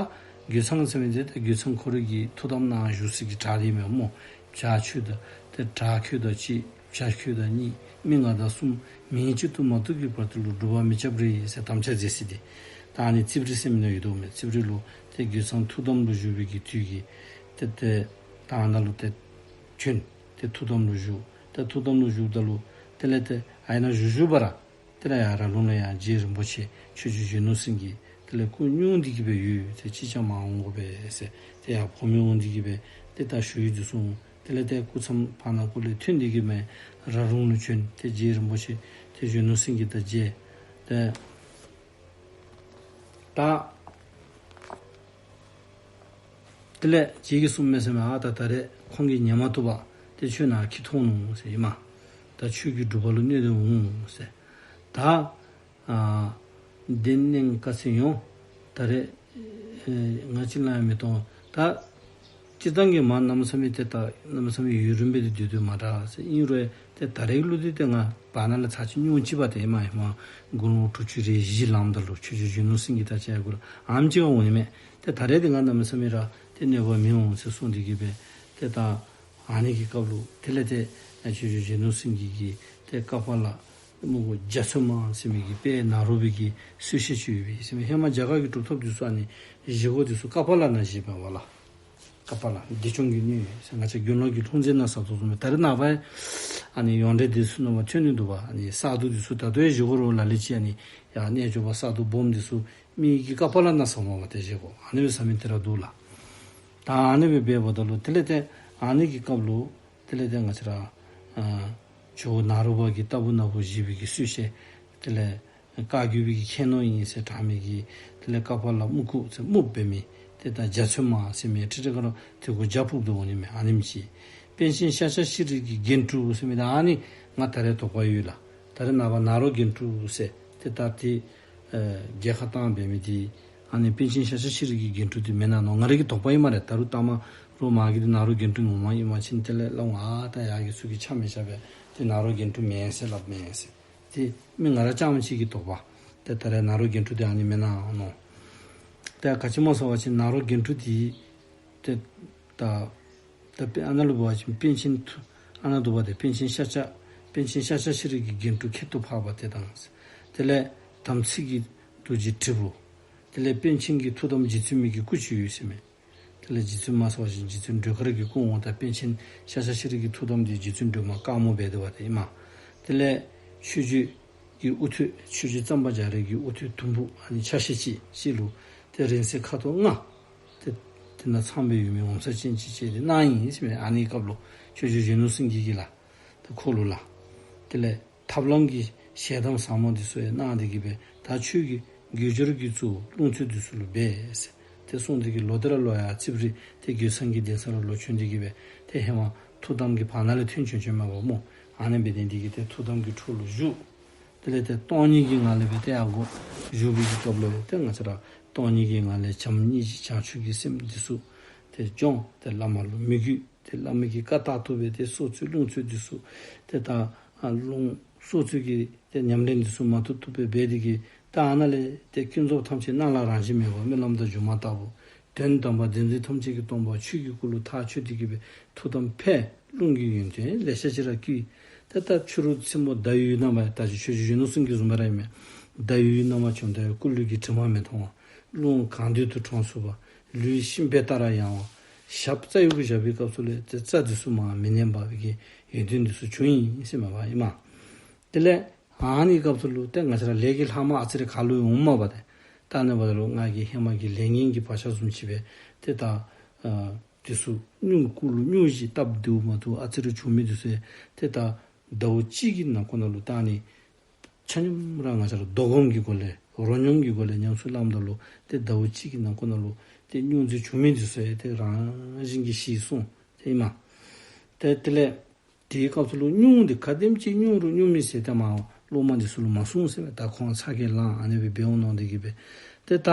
རྒོད་ཚང་ཟེར་མི་འདི་ཏེ་རྒོད་ཚང་ཁོ་རའི་གི་ཐུགས་དམ་ནང་བཞུགས་སའི་གི་བྲག་རི་མས་སྨོ། བྱ་ཁྱོད་དང་ཏེ་བྲག་ཁྱོད་དང་གཅིག། བྱ་ཁྱོད་དང་གཉིས། མི་ང་དང་གསུམ། མིང་གཅིག་ཏུ་མ་གཏོགས་ཀྱི་བར་དུ་ལུ་སྒྲུབ་པ་མི་རྐྱབ་རེ་ཟེར་དམ་བཅའ་མཛད་ས་འདི། ད་ཨ་ནི་རྩིབས་རི་ཟེར་མི་ནང་ཡོད་དོ་མས། རྩིབས་རི་ལུ་ཏེ་རྒོད་ཚང་ཐུགས་དམ་ལུ་བཞུགས་པའི་གི་དུས་ཀྱི་ཏེ་ཏེ་ད་ཨ་ནཱ་ལུ་ཏེ་བྱོན། ཏེ་ཐུགས་དམ་ལུ་བཞུགས། ཏེ་ཐུགས་དམ་ལུ་བཞུགསཔ་ད་ལུ་དེ་ལས་ཏེ་ཨ་ནཱ་བཞུགས་བཞུགས་པ་ར་དེ་ལས་ཡར་ར་ལུང་ལས་ཡར་རྗེ་རིན་པོ་ཆེ་ཆོས་རྗེ་གཞོན་ནུ་སེང་གེ་དེ་ལས་སྐུ་བསྙུང་སྟེ་གི་སྦེ་ཡོད། ཏེ་ཅིག་ཅར་མར་འོང་དགོ་པས་ཟེར། ཏེ་ཡར་འཕོ་མི་འོང་སྟེ་གི་སྦེ་ཏེ་ད་ཞུ་ཡིག་འདི་ཚུ་འོང་། དེ་ལས་ཏེ་སྐུ་མཚམས་ཕར་ནང་སྐོར་ལས་ཐོན་ཏེ་གི་སྦེ་ར་ལུང་ལུ་བྱོན། ཏེ་རྗེ་རིན་པོ་ཆེ་ཏེ་གཞོན་ནུ་སེང་གེ་དང་མཇལ། ཏེ་ད་དེ་ལས་རྗེ་གིས་གསུངམ་མས་ཟེར་མས། ཨ་ད་ད་རེས་ཁོང་གིས་ཉན་མ་བཏུབ་པར་ཏེ་ཁྱོད་ནཱ་འཁྱིད་ཐོན་ནུག་ཟེར་ཨིན་མས། ད་ཁྱོད་ཀྱི་སྒྲུབ་པ་ལུ་གནོད་དེ་འོང་ཟེར། ད་ཨ་གདན་གནང་བཀའ་སྩལ་ཡོང་། ད་རེས་ཨེ་ང་ཅིག་ལ་ཡང་མི་གཏོང་། ད་སྤྱིར་བཏང་གི་མ་གནམ་མེད་ས་མེད་ཏེ་ད་གནམ་མེད་ས་མེད་ཡུན་རིངམོ་སྦེ་ཏེ་སྡོད་སྡོདཔ་མ་རེད་ཟེར། ཨིན་རུང་ཏེ་ད་རེས་ལུ་འདི་ཏེ་ང་བར་ན་ལས་ཚར་གཅིག་སྙུང་ཅིག་པ་ཏེ་ཨིན་མས། ཨིན་མས། དགུང་ལོ་དྲུག་ཅུ་རེ་བཞི་ལངམ་ད་ལུ་ཆོས་རྗེ་གཞོན་ནུ་སེང་གེ་དང་བཅས་གུ་ལུ་ཨམ་ཅིག་འོང་ནི་མས། ཏེ་ད་རེས་འདི་ང་གནམ་མེད་ས་མེད་ར་ཏེ་གནོད་པ་མི་འོང་ཟེར་གསུངས་ཏེ་གི་སྦེ་ཏེ་ད་ཨ་ནི་གི་སྐབས་ལུ་དེ་ལས་ཏེ་ཆོས་རྗེ་གཞོན་ནུ་སེང་གེ་གིས་ཏེ་ཀ་པཱ་ལ་སྨུག་པོ་འཇའ་ཚོན་མ་ཟེར་མི་གི་དཔལ་ནཱ་རོ་པའི་གི་གསོལ་ཤས་ཅིག་ཡོད་པས་ཟེར་མས། ཧེ་མ་རྒྱ་གར་གྱི་གྲུབ་ཐོབ་འདི་ཚུ་ཨ་ནི་བཞེས་སྒོ་འདི་ཚུ་ཀ་པཱ་ལ་ནང་བཞེས་པས་པ་ལགས། ཀ་པཱ་ལ་བདེ་སྐྱོང་གི་སྣོད་ཟེར་ང་བཅས་དགེ་སློང་གི་ལྷུང་བཟེད་ནང་ཟ་དོ་བཟུམ་སྦེ་ད་རེས་ནངས་པ་ཨ་ནི་ཡོངས་འབྲེལ་འདི་ཚུ་ནང་མ་ཐོན་ནི་འདུག་པ། ཨ་ནི་ས་རྡོ་འདི་ཚུ་ད་ལྟོ་ཡང་བཞེས་སྒོ་རོགས་ལ་ལུ་ཅིག་ཨ་ནི་ཡར་རྣལ་འབྱོར་པ་ས་རྡོ་སྦོམ་འདི་ཚུ་མི་གི་ཀ་པཱ་ལ་ནང་ཟ་མས་པ། ཏེ་བཞེས་སྒོ་ཨ་ནི་སྦེ་ཟ་མི་དེ་ར་འདུག་ལགས། ད་ཨ་ནི་སྦེ་འབདཝ་ད་ལུ་དེ་ལས་ཏེ་ཨ་ནི་གི་སྐབས་ལུ་དེ་ལས་ཏེ་ང་བཅས་ར་ཨ་ཇོ་བོ་ནཱ་རོ་པ་གིས་རྟག་བུ་ནག་པོ་བཞེས་པའི་གི་གསོལ་ཤས་དེ་ལས་བཀའ་བརྒྱུད་པའི་གི་ཁྱད་ནོར་ཨིན་ཟེར་གྲགས་མི་གི་དེ་ལས་ཀ་པཱ་ལ་སྨུག་ཀུ་ཟེར་སྨུགཔ་འབད་མི་ཏེ་ད་འཇའ་ཚོན་མ་ཟེར་མི་ཁྲི་ཁྲི་ཁ་རོག་དེ་གུ་འཇའ་ཕུབ་སྡོད་འོང་ནི་མས། ཨ་ནེམ་ཅིག། པཎ་ཆེན་ཤཱཀྱ་ཤྲཱི་གི་རྒྱན་དྲུག་ཟེར་མི་ད་ཨ་ནི་ང་ད་རེས་དོགས་པ་ཡོད་ལགས། ད་རེས་ནངས་པ་ནཱ་རོ་རྒྱན་དྲུག་ཟེར་ཏེ་ད་ཏེ་ཨེ་རྒྱལ་ཁ་བཏང་འབད་མི་འདི་ཨ་ནི་པཎ་ཆེན་ཤཱཀྱ་ཤྲཱི་གི་རྒྱན་དྲུག་འདི་མེན་ན་མནོ། ང་རའི་གི་དོགས་པ་ཨིན་སྨ་རེ། ད་རུང་ལྟ་མ་རོགས་མ་གིས་འདི་ནཱ་རོ་རྒྱན་དྲུག་ངོ་མ་ཨིན་པ་ཅིན་དེ་ལས་སླབ་འོང་། ཨ་ད་ཡར་གྱི་ཚུ་གིས་ཆ་མི་བཞག་པས། ཏེ་ནཱ་རོ་རྒྱན་དྲུག་མེན་ཟེར་སླབ་མས་ཟེར། ཏེ་མི་ང་ར་རྐྱངམ་ཅིག་གི་དོགས་པ། ཏེ་ད་རེས་ནཱ་རོ་རྒྱན་དྲུག་འདི་ཨ་ནི་མེན་ན་མནོ། ཏེ་ག་ཅི་སྨོ་ཟེར་བ་ཅིན་ནཱ་རོ་རྒྱན་དྲུག་འདི་ཏེ་ད་ད་དཔེ་ཨ་ནཱ་ལུ་འབད་བ་ཅིན་པཎ་ཆེན་ཐུ་ཨ་ནཱ་འདུག་པ། ཏེ་པཎ་ཆེན་ཤཱཀྱ་པཎ་ཆེན་ཤཱཀྱ་ཤྲཱི་གི་རྒྱན་དྲུག་ཁྱད་དུ་འཕགས་པ་དེ་དང་། དེ་ལས་དམ་ཚིག་གི་རྡོ་རྗེ་དྲིལ་བུ། དེ་ལས་པཎ་ཆེན་གྱི་ཐུགས་དམ་རྗེ་བཙུན་མའི་གི་སྐུ་ཅིག་ཡོད་ཟེར་མས། དེ་ལས་རྗེ་བཙུན་མ་ཟེར་བ་ཅིན་རྗེ་བཙུན་སྒྲོལ་དཀར་གྱི་སྐུ་འོང་། ད་པཎ་ཆེན་ཤཱཀྱ་ཤྲཱི་གི་ཐུགས་དམ་འདི་རྗེ་བཙུན་སྒྲོལ་མ་དཀར་མོ་འབད་དོ་བ་དེ་ཨིན་མས། དེ་ལས་ཆོས་རྗེ་གི་དབུ་ཐོད་ཆོས་རྗེ་གཙང་པ་རྒྱ་རས་ཀྱི་དབུ་ཐོད་དུམ་བུ་ཨ་ནི་ཆ་ཤས་ཅིག་ཅིག་ལུ་ཏེ་རིང་བསྲེལ་ཁ་དོག་ལྔ་ཏེ་དེ་ནང་ཚངམ་སྦེ་ཡོད་མི་འོ་མཚར་ཅན་ཅིག་ཅིག་ཏེ་གནང་ཡི་ཟེར་མས། ཨ་ནི་སྐབས་ལུ་ཆོས་རྗེ་གཞོན་ནུ་སེང་གེ་གིས་ལགས། ཏེ་ཁོ་ལུ་ལགས། དེ་ལས་ཐབས་ལམ་གྱི་ཞལ་གདམས་ཟབ་མོ་འདི་ཚུ་ཡང་གནང་སྟེ་གི་སྦེ་ད་ཁྱོད་ཀྱིས་དགོས་འབྱོར་གྱི་གཙོ་བོ་ལྷུང་བཟེད་འདི་ཚུ་ལུ་འབད་ཟེར་ཏེ་གསུངས་ཏེ་གི་ལོག་སྟེ་ར་ལོག་ཡར་རྩིབས་རི་ཏེ་རྒོད་ཚང་གི་གདན་ས་ལུ་ལོག་བྱོན་ཏེ་གི་སྦེ་ཏེ་ཧེ་མ་ཐུགས་དམ་གྱི་བར་ན་ལས་ཐོན་བྱོན་བྱོནམ་མས་པ་སྨོ། ཨ་ནི་འབད་ནི་འདི་གིས་ཏེ་ཐུགས་དམ་གྱི་ཁྲོད་ལུ་བཞུགས། དེ་ལས་ཏེ་སྟོང་ཉིད་ཀྱི་ངང་ལས་སྦེ་ཏེ་ཡར་སྒོ་བཞུགས་པའི་གི་སྐབས་ལུ་ཡང་ཏེ་ང་བཅས་ར་སྟོང་ཉིད་ཀྱི་ངང་ལས་བྱམས་སྙིང་རྗེ་བྱང་ཆུབ་ཀྱི་སེམས་འདི་ཚུ་ཏེ་སྦྱོང་། ཏེ་བླ་མ་ལུ་མོས་གུས། ཏེ་བླ་མ་གི་བཀའ་ལྟར་དུ་སྦེ་ཏེ་སོ་ཚོད་ལྷུང་བཟེད་འདི་ཚུ་ཏེ་ད་ཨ་ལྷུང་སོ་ཚོད་ཀྱི་ཏེ་ཉམས་ལེན་འདི་ཚུ་མ་ཐུབ་ཐུབ་སྦེ་འབད་དེ་གི་ད་ཨ་ནཱ་ལས་ཏེ་ཀུན་རྫོབ་ཐམས་ཅད་སྣང་ལ་རང་བཞིན་མེད་པ་སྨོན་ལམ་དང་སྒྱུ་མ་ལྟ་བུ། དོན་དམ་པ་བདེན་འཛིན་ཐམས་ཅད་ཀྱི་སྟོང་པ་ཆོས་ཀྱི་སྐུ་ལུ་ཐག་ཆོད་དེ་གི་སྦེ་ཐུགས་དམ་འཕེལ། རླུང་གི་ཡོན་ཏན་ལེ་ཤ་ཅིག་ར་བསྐུལ། ཏེ་ད་ཕྱི་རུ་མཚན་མོ་ཟླ་འོད་ནང་མ་ད་ཅི་ཆོས་རྗེ་གཞོན་ནུ་སེང་གེ་བཟུམ་སྦེ་ར་ཨིན་མས། ཟླ་འོད་ནང་མ་བྱོནམ་ད་ཡང་སྐུ་ལུས་ཀྱི་དྲི་མ་མི་མཐོང་བ། རླུང་གང་འདོད་དུ་དྲང་ཚུགས་པ། ལུས་ཤིང་བལ་ལྟར་ཡང་བ། ཞབས་རྩ་གཡས་གུ་བཞག་པའི་སྐབས་སུ་ལས་ཏེ་རྩ་འདི་ཚུ་མར་མི་མནན་པ་གི་ཡོན་ཏན་འདི་ཚུ་བྱུང་ཡི་ཟེར་མས་པ་ཨིན་མས། དེ་ལས་ཨ་ནི་སྐབས་སུ་ལུ་ཏེ་ང་བཅས་ར་ལས་ཀྱི་ལྷག་མ་ཨ་ཙི་རེ་ག་ལུ་འོངམ་མས་པ་ཏེ། ད་ཨ་ནི་འབདཝ་ད་ལུ་ང་གིས་ཧེ་མ་གི་ལས་ངན་གྱི་བག་ཆགས་བཟུམ་ཅིག་སྦེ་ཏེ་ད་ ཨ་དེ་ཚུ་སྙུང་སྐུ་ལུ་སྙུང་གཞི་སྟབས་བདེཝ་མ་བདེཝ་ཨ་ཙི་རེ་བྱུང་མི་དེ་ཚུ་ཡང་ཏེ་ད་ཟླཝ་གཅིག་གི་ནང་འཁོད་ནང་ལུ་ད་ཨ་ནི་ཆ་མཉམ་ར་ང་བཅས་ར་ལྡོག་སྒོམ་གྱི་སྒོ་ལས་རོ་སྙོམས་ཀྱི་སྒོ་ལས་ཉམས་སུ་བླངམ་ད་ལུ་ཏེ་ཟླཝ་གཅིག་གི་ནང་འཁོད་ནང་ལུ་ཏེ་སྙུང་རྩི་བྱུང་མི་དེ་ཚུ་ཡང་ཏེ་རང་བཞིན་གྱིས་ཞི་སོང་ཏེ་ཨིན་མས། ཏེ་དེ་ལས་དེའི་སྐབས་སུ་ལུ་སྙུང་དེ་ག་དེམ་ཅིག་སྙུང་རུང་སྙུང་མི་ཟེར་ཏེ་མ་སློབ་མ་དེ་ཚུ་ལུ་མ་གསུངས་ཟེར་མས། ད་ཁོང་ཚ་གྱང་ལང་ཨ་ནི་སྦེ་འབདཝ་མནོ་སྟེ་གིས་སྦེ་ཏེ་ད་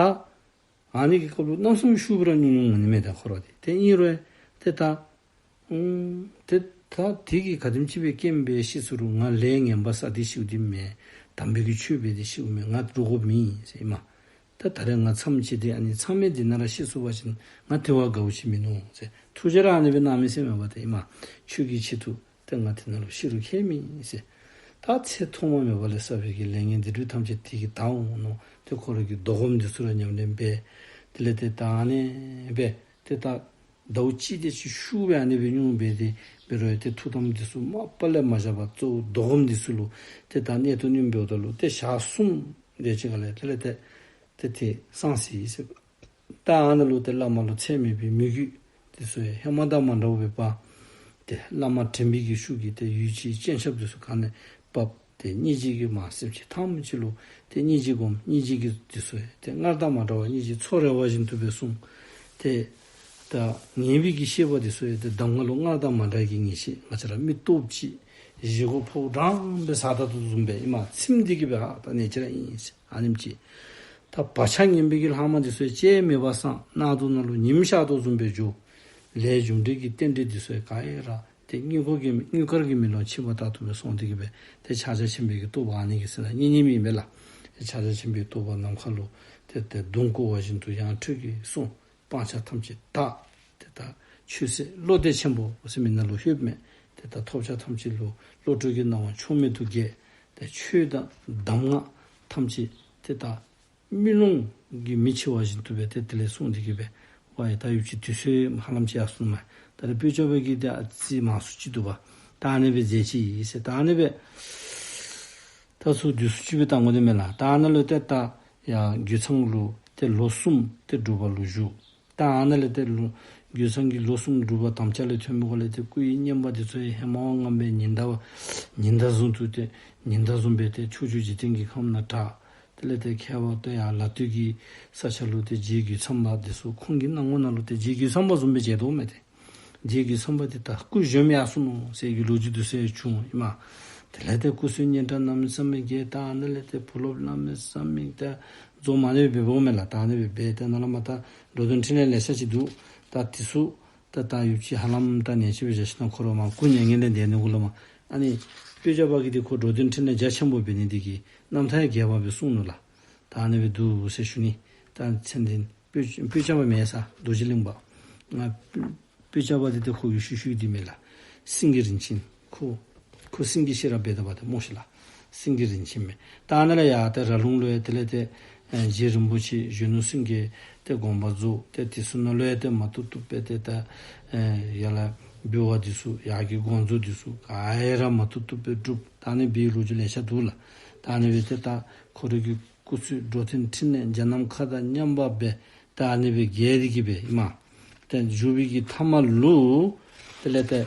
ཨ་ནི་གི་སྐབས་ལུ་གནམ་མེད་ས་མེད་ཤུགས་སྦེ་ར་སྙུང་སྙུང་འོང་ནི་མས་ད་ཁོ་ར་དེ། ཏེ་ཨིན་རུང་ཏེ་ད་ཨུམ་ཏེ་ད་དེ་གིས་ག་དེམ་ཅིག་སྦེ་རྐྱེན་འབད་ཤི་སོ་རུང་ང་ལས་ངན་པ་བསགས་ཏེ་ཤིཝ་འདི་མེན། དམ་པའི་གི་ཆོས་འབད་དེ་ཤིཝ་མེན། ང་འདྲོག་དགོཔ་མེད་ཟེར་ཨིན་མས། ད་ད་རེས་ང་མཚམས་བཅད་དེ་ཨ་ནི་མཚམས་མེད་འདི་ནང་ར་ཤི་སོང་པ་ཅིན་ང་དེ་བ་དགའཝ་ཅིག་མིན་ནུག་ཟེར་ཐུགས་རྗེ་ར་ཨ་ནི་སྦེ་གནང་མི་ཟེར་མས་པ་ཏེ་ཨིན་མས། ཆོས་ཀྱི་ཆེད་དུ་ཏེ་ང་དེ་ནང་ལུ་ཤི་རུང་ཁྱད་མེད་ཟེར། ད་ཚེ་ཐོག་མ་མེད་པ་ལས་བསགས་པའི་གི་ལས་ངན་སྡིག་སྒྲིབ་ཐམས་ཅད་དེ་གིས་དག་འོང་མནོ། ཏེ་ཁོ་ར་གིས་ལྡོག་སྒོམ་འདི་ཚུ་ར་ཉམས་ལེན་འབད། དེ་ལས་ཏེ་ད་ཨ་ནི་སྦེ་ཏེ་ད་ཟླཝ་གཅིག་དེ་ཅིག་ཤུགས་སྦེ་ཨ་ནི་སྦེ་སྙུང་འབད་དེ་འབད་རུང་ཡང་ཏེ་ཐུགས་དམ་འདི་ཚུ་མ་པ་ལས་མ་བཞག་པར་གཙོ་བོ་ལྡོག་སྒོམ་འདི་ཚུ་ལུ་ཏེ་ད་གནད་དུ་བསྣུན་འབདཝ་ད་ལུ་ཏེ་ཞག་གསུམ་དེ་ཅིག་ཁ་ལས་དེ་ལས་ཏེ་ཏེ་དེ་སངས་ཟེར་ཟེར། ད་ཨ་ནཱ་ལུ་ཏེ་བླ་མ་ལུ་ཚད་མེད་པའི་མོས་གུས་དེ་ཚུ་ཡང་ཧེ་མ་དང་མ་འདྲཝ་སྦེ་འབད། ཏེ་བླ་མ་དྲན་པའི་གི་ཤུགས་ཀྱིས་ཏེ་ཡུལ་གྱི་སྤྱན་ཆབ་དེ་ཚུ་ག་ནི་བབས། ཏེ་སྙིང་རྗེ་གིས་མ་སེམས་ཅན་ཐམས་ཅད་ལུ་ཏེ་སྙིང་རྗེ་སྒོམ། སྙིང་རྗེ་གིས་དེ་ཚུ་ཡང་ཏེ་སྔར་དང་མ་འདྲ་བར་སྙིང་རྗེ་མཚོ་རེ་བ་བཞིན་དུ་སྦེ་གསུངས། ཏེ་ད་ངེས་པའི་གི་ཤེས་པ་དེ་ཚུ་ཡང་ཏེ་གདམས་ངག་ལུ་སྔར་དང་མ་འདྲ་གི་ངེས་ཤེས། ང་བཅས་ར་མི་སྟོབས་ཅིག་བཞེས་སྒོ་ཕོཝ་འགྲངས་སྦེ་ཟ་ད་དོ་བཟུམ་སྦེ་ཨིན་མས། ཚིམས་ཏེ་གིས་སྦེ་ཨ་ད་ནེ་ཅིག་ར་ཨིན་ཟེར་ཨ་ནེམ་ཅིག། ད་བག་ཆགས་ངན་པའི་གི་ལྷག་མ་འདི་ཚུ་ཡང་ཅི་ཡང་མེད་པར་སངས། གནག་དུང་ནང་ལུ་ཉིམ་ཤར་དོ་བཟུམ་སྦེ་འགྱུར། ལས་རྒྱུ་འབྲས་ཀྱི་རྟེན་འབྲེལ་འདི་ཚུ་ཡང་ག་ཡང་ར་ཏེ་དངུལ་སྒོར་གྱི་དངུལ་དཀར་གྱི་མེ་ལོང་ཕྱིས་པ་ལྟར་དུ་སྦེ་སོང་སྟེ་གིས་སྦེ་ཏེ་ཕྱག་རྒྱ་ཆེན་པོའི་གི་རྟོགས་པ་ཨ་ནི་གི་ཟེར་ན་གཉེན་ཉེ་མི་ཨིན་པས་ལགས། ཏེ་ཕྱག་རྒྱ་ཆེན་པོའི་རྟོགས་པ་ནམ་མཁའ་ལུ་ཏེ་ཏེ་མདུང་བསྐོར་བ་བཞིན་དུ་ཡང་ཁྲོད་ཀྱིས་སྲུང་། སྤང་བྱ་ཐམས་ཅད་དག། ཏེ་ད་ཆོས་སྲིད་བློ་གཏད་ཆེན་པོ་ཟེར་མི་ནང་ལུ་ལྷོདཔ་མས། ཏེ་ད་ཐོབ་བྱ་ཐམས་ཅད་ལུ་བློ་གྲོས་ཀྱི་སྣང་བ་ཕྱོགས་མེད་དུ་རྒྱས། ཏེ་ཆོས་དང་གདམས་ངག་ཐམས་ཅད་ཏེ་ད་མེ་ལོང་གིས་མེ་འཚིག་པ་བཞིན་དུ་སྦེ་ཏེ་དེ་ལས་གསུངས་ཏེ་གིས་སྦེ་ཝའི་ད་ཡུདཔ་ཅིག་དུས་ཚོད་ཧ་ལམ་ཅིག་ཡར་སོ་ནུག་མས། ད་རེས་སྤོས་སྐྱ་པ་གིས་ཏེ་ཨ་ཙི་མང་སུ་ཅིག་འདུག་པ། ད་ཨ་ནི་སྦེ་མཛད་ཅི་ཟེར། ད་ཨ་ནི་སྦེ་ད་ཚུར་དུས་ཚོད་ཅིག་སྦེ་བཏང་དགོ་ནི་མས་ལགས། ད་ཨ་ནཱ་ལུ་ཏེ་ད་ཡར་རྒོད་ཚང་ལུ་ཏེ་ལོ་གསུམ་ཏེ་སྒྲུབ་པ་ལུ་བཞུགས། ད་ཨ་ནཱ་ལས་ཏེ་ལོ་རྒོད་ཚང་གི་ལོ་གསུམ་སྒྲུབ་པ་དམ་བཅའ་ལས་ཐོན་མི་སྒོ་ལས་ཏེ་སྐུ་ཡི་བསྙེན་པ་འདི་ཚུ་ཡང་ཧེ་མ་བ་ངམ་སྦེ་ཉི་ཟླ་བ་ཉི་ཟླ་བཟུམ་དུ་ཏེ་ཉི་ཟླ་བཟུམ་སྦེ་ཏེ་ཕྱོགས་བཅུའི་འཇིག་རྟེན་གྱི་ཁམས་ནང་གྲགས། དེ་ལས་ཏེ་ཁྱད་པར་ཏེ་ཡར་ལ་སྟོད་ཀྱི་ས་ཆ་ལུ་ཏེ་རྗེ་རྒོད་ཚང་པ་འདི་ཚུ་ཁོང་གི་སྣང་ངོ་ནང་ལུ་ཏེ་རྗེ་རྒོད་ཚང་པ་བཟུམ་སྦེ་མཇལ་དོ་མས་ཏེ། རྗེ་རྒོད་ཚང་པ་འདི་ད་སྐུ་གཞོནམ་ཡར་སོ་ནུག་ཟེར་གྱི་ལོ་རྒྱུས་འདི་ཚུ་ཡང་བྱུང་ཨིན་མས། དེ་ལས་ཏེ་སྐུ་གསུང་སྙན་གྲགས་གནམ་མེད་ས་མེད་རྒྱས། ད་ཨ་ནཱ་ལས་ཏེ་བུ་སློབ་གནམ་མེད་ས་མེད་ཏེ་འཛོམས། ཨ་ནི་སྦེ་འབདཝ་མས་ལགས། ད་ཨ་ནི་སྦེ་འབད་ཏེ་ནཱ་ལས་མར་ད་འགྲོ་དོན་འཕྲིན་ལས་ལེ་ཤ་ཅིག་འདུག། ད་དེ་ཚུ་ད་ད་ཡུདཔ་ཅིག་ཧ་ལམ་ད་ནེ་ཅིག་སྦེ་བཞག་ཞིན་ན་ཁོ་ར་མར་སྐུ་མྱ་ངན་ལས་འདས་ནི་གུ་ལུ་མར་ཨ་ནི་སྤོས་སྐྱ་པ་གིས་ཏེ་ཁོ་འགྲོ་དོན་འཕྲིན་ལས་རྒྱ་ཆེན་པོ་འབད་ནི་འདི་གིས་རྣམ་ཐར་ཡང་རྒྱས་པ་སྦེ་གསུངས་ནུག་ལགས། ད་ཨ་ནི་སྦེ་འདུག་ཟེར་ཞུ་ནི། ད་མཚན་ལྡན་སྤོས་སྤོས་སྐྱ་པ་མེན་ས་རྡོ་རྗེ་གླིང་པ། ང་སྤོས་སྐྱ་པ་འདི་ཏེ་ཁོ་གི་ཤུལ་ཤུལ་འདི་མས་ལགས། སེང་གེ་རིན་ཆེན། ཁོ་ཁོ་སེང་གེ་ཤེས་རབ་འབད་ད་པ་ཏེ་སྨོ་ཤེ་ལགས། སེང་གེ་རིན་ཆེན་མས། ད་ཨ་ནཱ་ལས་ཡར་ཏེ་ར་ལུང་ལུ་ཡང་དེ་ལས་ཏེ་ཨེ་རྗེ་རིན་པོ་ཆེ་གཞོན་ནུ་སེང་གེ་ཏེ་དགོངས་པ་རྫོགས། ཏེ་དེ་ཚུ་ནང་ལུ་ཡང་ཏེ་མ་བཏུབ་བཏུབ་སྦེ་ཏེ་ད་ཨེ་ཡར་ལས་འབུལ་བ་འདི་ཚུ་ཡར་གྱི་དགོངས་རྫོགས་འདི་ཚུ་ག་ཡ་ར་མ་བཏུབ་བཏུབ་སྦེ་སྒྲུབ། ད་ཨ་ནི་སྦེ་ལོ་རྒྱུས་ལེ་ཤ་འདུག་ལགས། ད་ཨ་ནི་སྦེ་ཏེ་ད་ཁོ་ར་གི་སྐུ་ཚེ་འགྲོ་དོན་འཕྲིན་ལས་འཇམ་ནམ་མཁའ་དང་མཉམ་པ་སྦེ་ད་ཨ་ནི་སྦེ་རྒྱས་ཏེ་གིས་སྦེ་ཨིན་མས། ཏེ་བཞུགས་པའི་གི་མཐའ་མ་ལུ་དེ་ལས་ཏེ་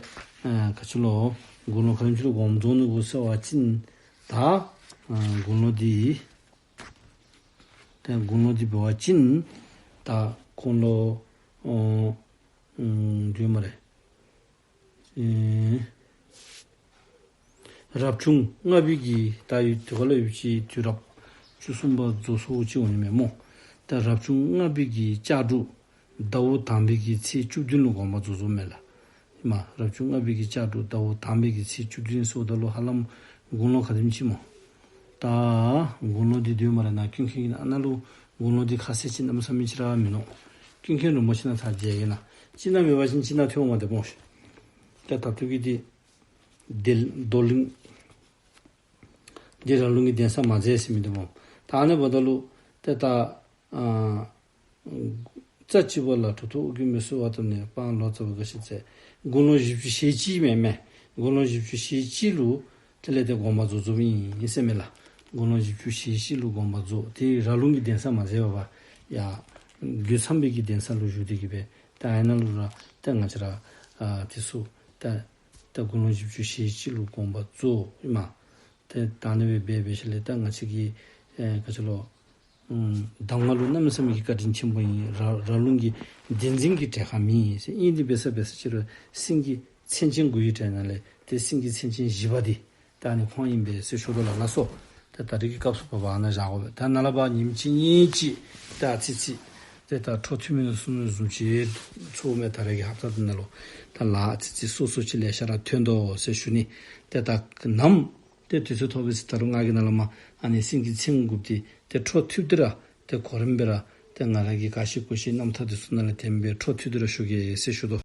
ཨ་ག་ཅི་ལོ་དགུང་ལོ་ག་དེམ་ཅིག་ལུ་དགོངས་རྫོགས་ནུག་གོ་ཟེར་བ་ཅིན་ད་ཨ་དགུང་ལོ་འདི་ཏེ་དགུང་ལོ་འདི་འབད་བ་ཅིན་ད་ཁོང་ལུ་ཨོ་ཨུམ་དུས་མ་རེ་ཨེ་རབ་བྱུང་ལྔ་པའི་གི་ད་ཡུལ་དེ་ཁ་ལུ་ཡུལ་གྱི་དུས་རབས་བཅུ་གསུམ་པ་རྫོགས་སོ་ཅིག་འོང་ནི་མས་སྨོ། ད་རབ་བྱུང་ལྔ་པའི་གི་ལྕགས་འབྲུག་ཟླཝ་དང་པའི་གི་ཚེས་བཅུ་བདུན་ལུ་དགོངས་པ་རྫོགས་རྫོགསཔ་མས་ལགས། ཨིན་མས། རབ་བྱུང་ལྔ་པའི་གི་ལྕགས་འབྲུག་ཟླཝ་དང་པའི་གི་ཚེས་བཅུ་བདུན་ཟེརཝ་ད་ལུ་ཧ་ལམ་དགུང་ལོ་ག་དེམ་ཅིག་སྨོ། ད་དགུང་ལོ་འདི་དུས་མ་རེ་ནཱ་ཀུན་མཁྱེན་གྱི་ནང་ན་ལུ་དགུང་ལོ་འདི་ཁ་གསལ་ཅིག་གནམ་མེད་ས་མེད་ཅིག་ར་མིན་ནུག། ཀུན་མཁྱེན་རིན་པོ་ཆེ་ནང་ཚར་མཇལ་གེ་ན། ཅིག་ནང་མེད་པ་ཅིན་ཅིག་ནང་ཐོན་འོང་མས་ཏེ་སྨོ་ཤེ། ད་ད་ལྟོ་གི་འདི་འདི་རྡོར་གླིང་འདི་ར་ལུང་གི་གདན་ས་མ་མཇལ་ཟེར་མི་འདི་སྨོ། ད་ཨ་ནི་འབདཝ་ད་ལུ་ཏེ་ད་ཨ་རྩ་གཅིག་པ་ལ་གྲུབ་ཐོབ་ཨོ་རྒྱན་མི་བསྐྱོད་པ་བཏབ་ནས་སྤང་ལོ་ཙཱ་བ་དགའ་བཞི་མཛད། དགུང་ལོ་བཞི་བཅུ་ཞེ་གཅིག་མས་མས། དགུང་ལོ་བཞི་བཅུ་ཞེ་གཅིག་ལུ་དེ་ལས་ཏེ་དགོངས་པ་རྫོགས་རྫོགསཔ་ཨིན་ཟེར་མས་ལགས། དགུང་ལོ་བཞི་བཅུ་ཞེ་གཅིག་ལུ་དགོངས་པ་རྫོགས། ཏེ་ར་ལུང་གི་གདན་ས་མ་མཇལ་བར་ཡར་རྒོད་ཚང་པའི་གི་གདན་ས་ལུ་བཞུགས་ཏེ་གིས་སྦེ་ ད་ཨ་ནཱ་ལུ་ར་ཏེ་ང་བཅས་ར་ཨ་དེ་ཚུ་ད་ད་དགུང་ལོ་བཞི་བཅུ་ཞེ་གཅིག་ལུ་དགོངས་པ་རྫོགས་ཨིན་མས། ཏེ་ད་ཨ་ནི་སྦེ་འབད་འབད་ཞིནམ་ལས་ད་ང་བཅས་ཀྱི་ཨེ་ག་ཅི་ལོ་ཨམ་གདམས་ངག་ལུ་གནམ་མེད་ས་མེད་ཀྱི་བཀའ་དྲིན་ཆེན་པོ་ཨིན། ར་ར་ལུང་གི་གདན་འཛིན་གྱི་གྲལ་ཁར་མེད་ཟེར། ཨིན་ཏེ་འབད་ས་འབད་ས་ཅིག་རུང་སེང་གེ་མཚན་ཅན་དགུ་ཡི་གྲལ་ནང་ལས་ཏེ་སེང་གེ་མཚན་ཅན་བཞི་པ་འདི་ད་ཨ་ནི་ཁོང་ཨིན་པས་ཟེར་ཞུ་དོ་ལགས། ལགས་སོ། ད་ད་རིས་ཀྱི་སྐབས་སུ་བབ་པ་ཨ་ནཱ་བཞག་དགོ་པས། ད་ནཱ་ལས་ཕར་ཉིནམ་གཅིག་གཉིས་ཅིག་ད་ཨ་ཙི་ཙི་ཏེ་ད་འཕྲོ་མཐུད་མི་ཚུ་གསུང་ནི་བཟུམ་ཅིག་ཚུ་མས། ད་རེས་ཀྱི་ཧབ་ཏ་འདི་ནང་ལུ་ད་ལཱ་ཨ་ཙི་ཙི་སོ་སོ་ཅིག་ལེ་ཤ་ར་ཐོན་དོ་ཟེར་ཞུ་ནི། ཏེ་ད་ནམ་ཏེ་དུས་ཚོད་ཐོབ་པའི་ཚེ་ད་རུང་ང་གིས་ནཱ་ལས་མར་ཨ་ནི་སེང་གེ་མཚན་དགུ་འདི་ཏེ་འཕྲོ་མཐུད་དེ་ར་ཏེ་གོ་རིམ་སྦེ་ར་ཏེ་ང་ར་གིས་ག་ཤེས་གོ་ཤེས་རྣམ་ཐར་འདི་ཚུ་ནང་ལས་དེ་སྦེ་འཕྲོ་མཐུད་དེ་ར་ཞུ་གེ་ཟེར་ཞུ་དོ།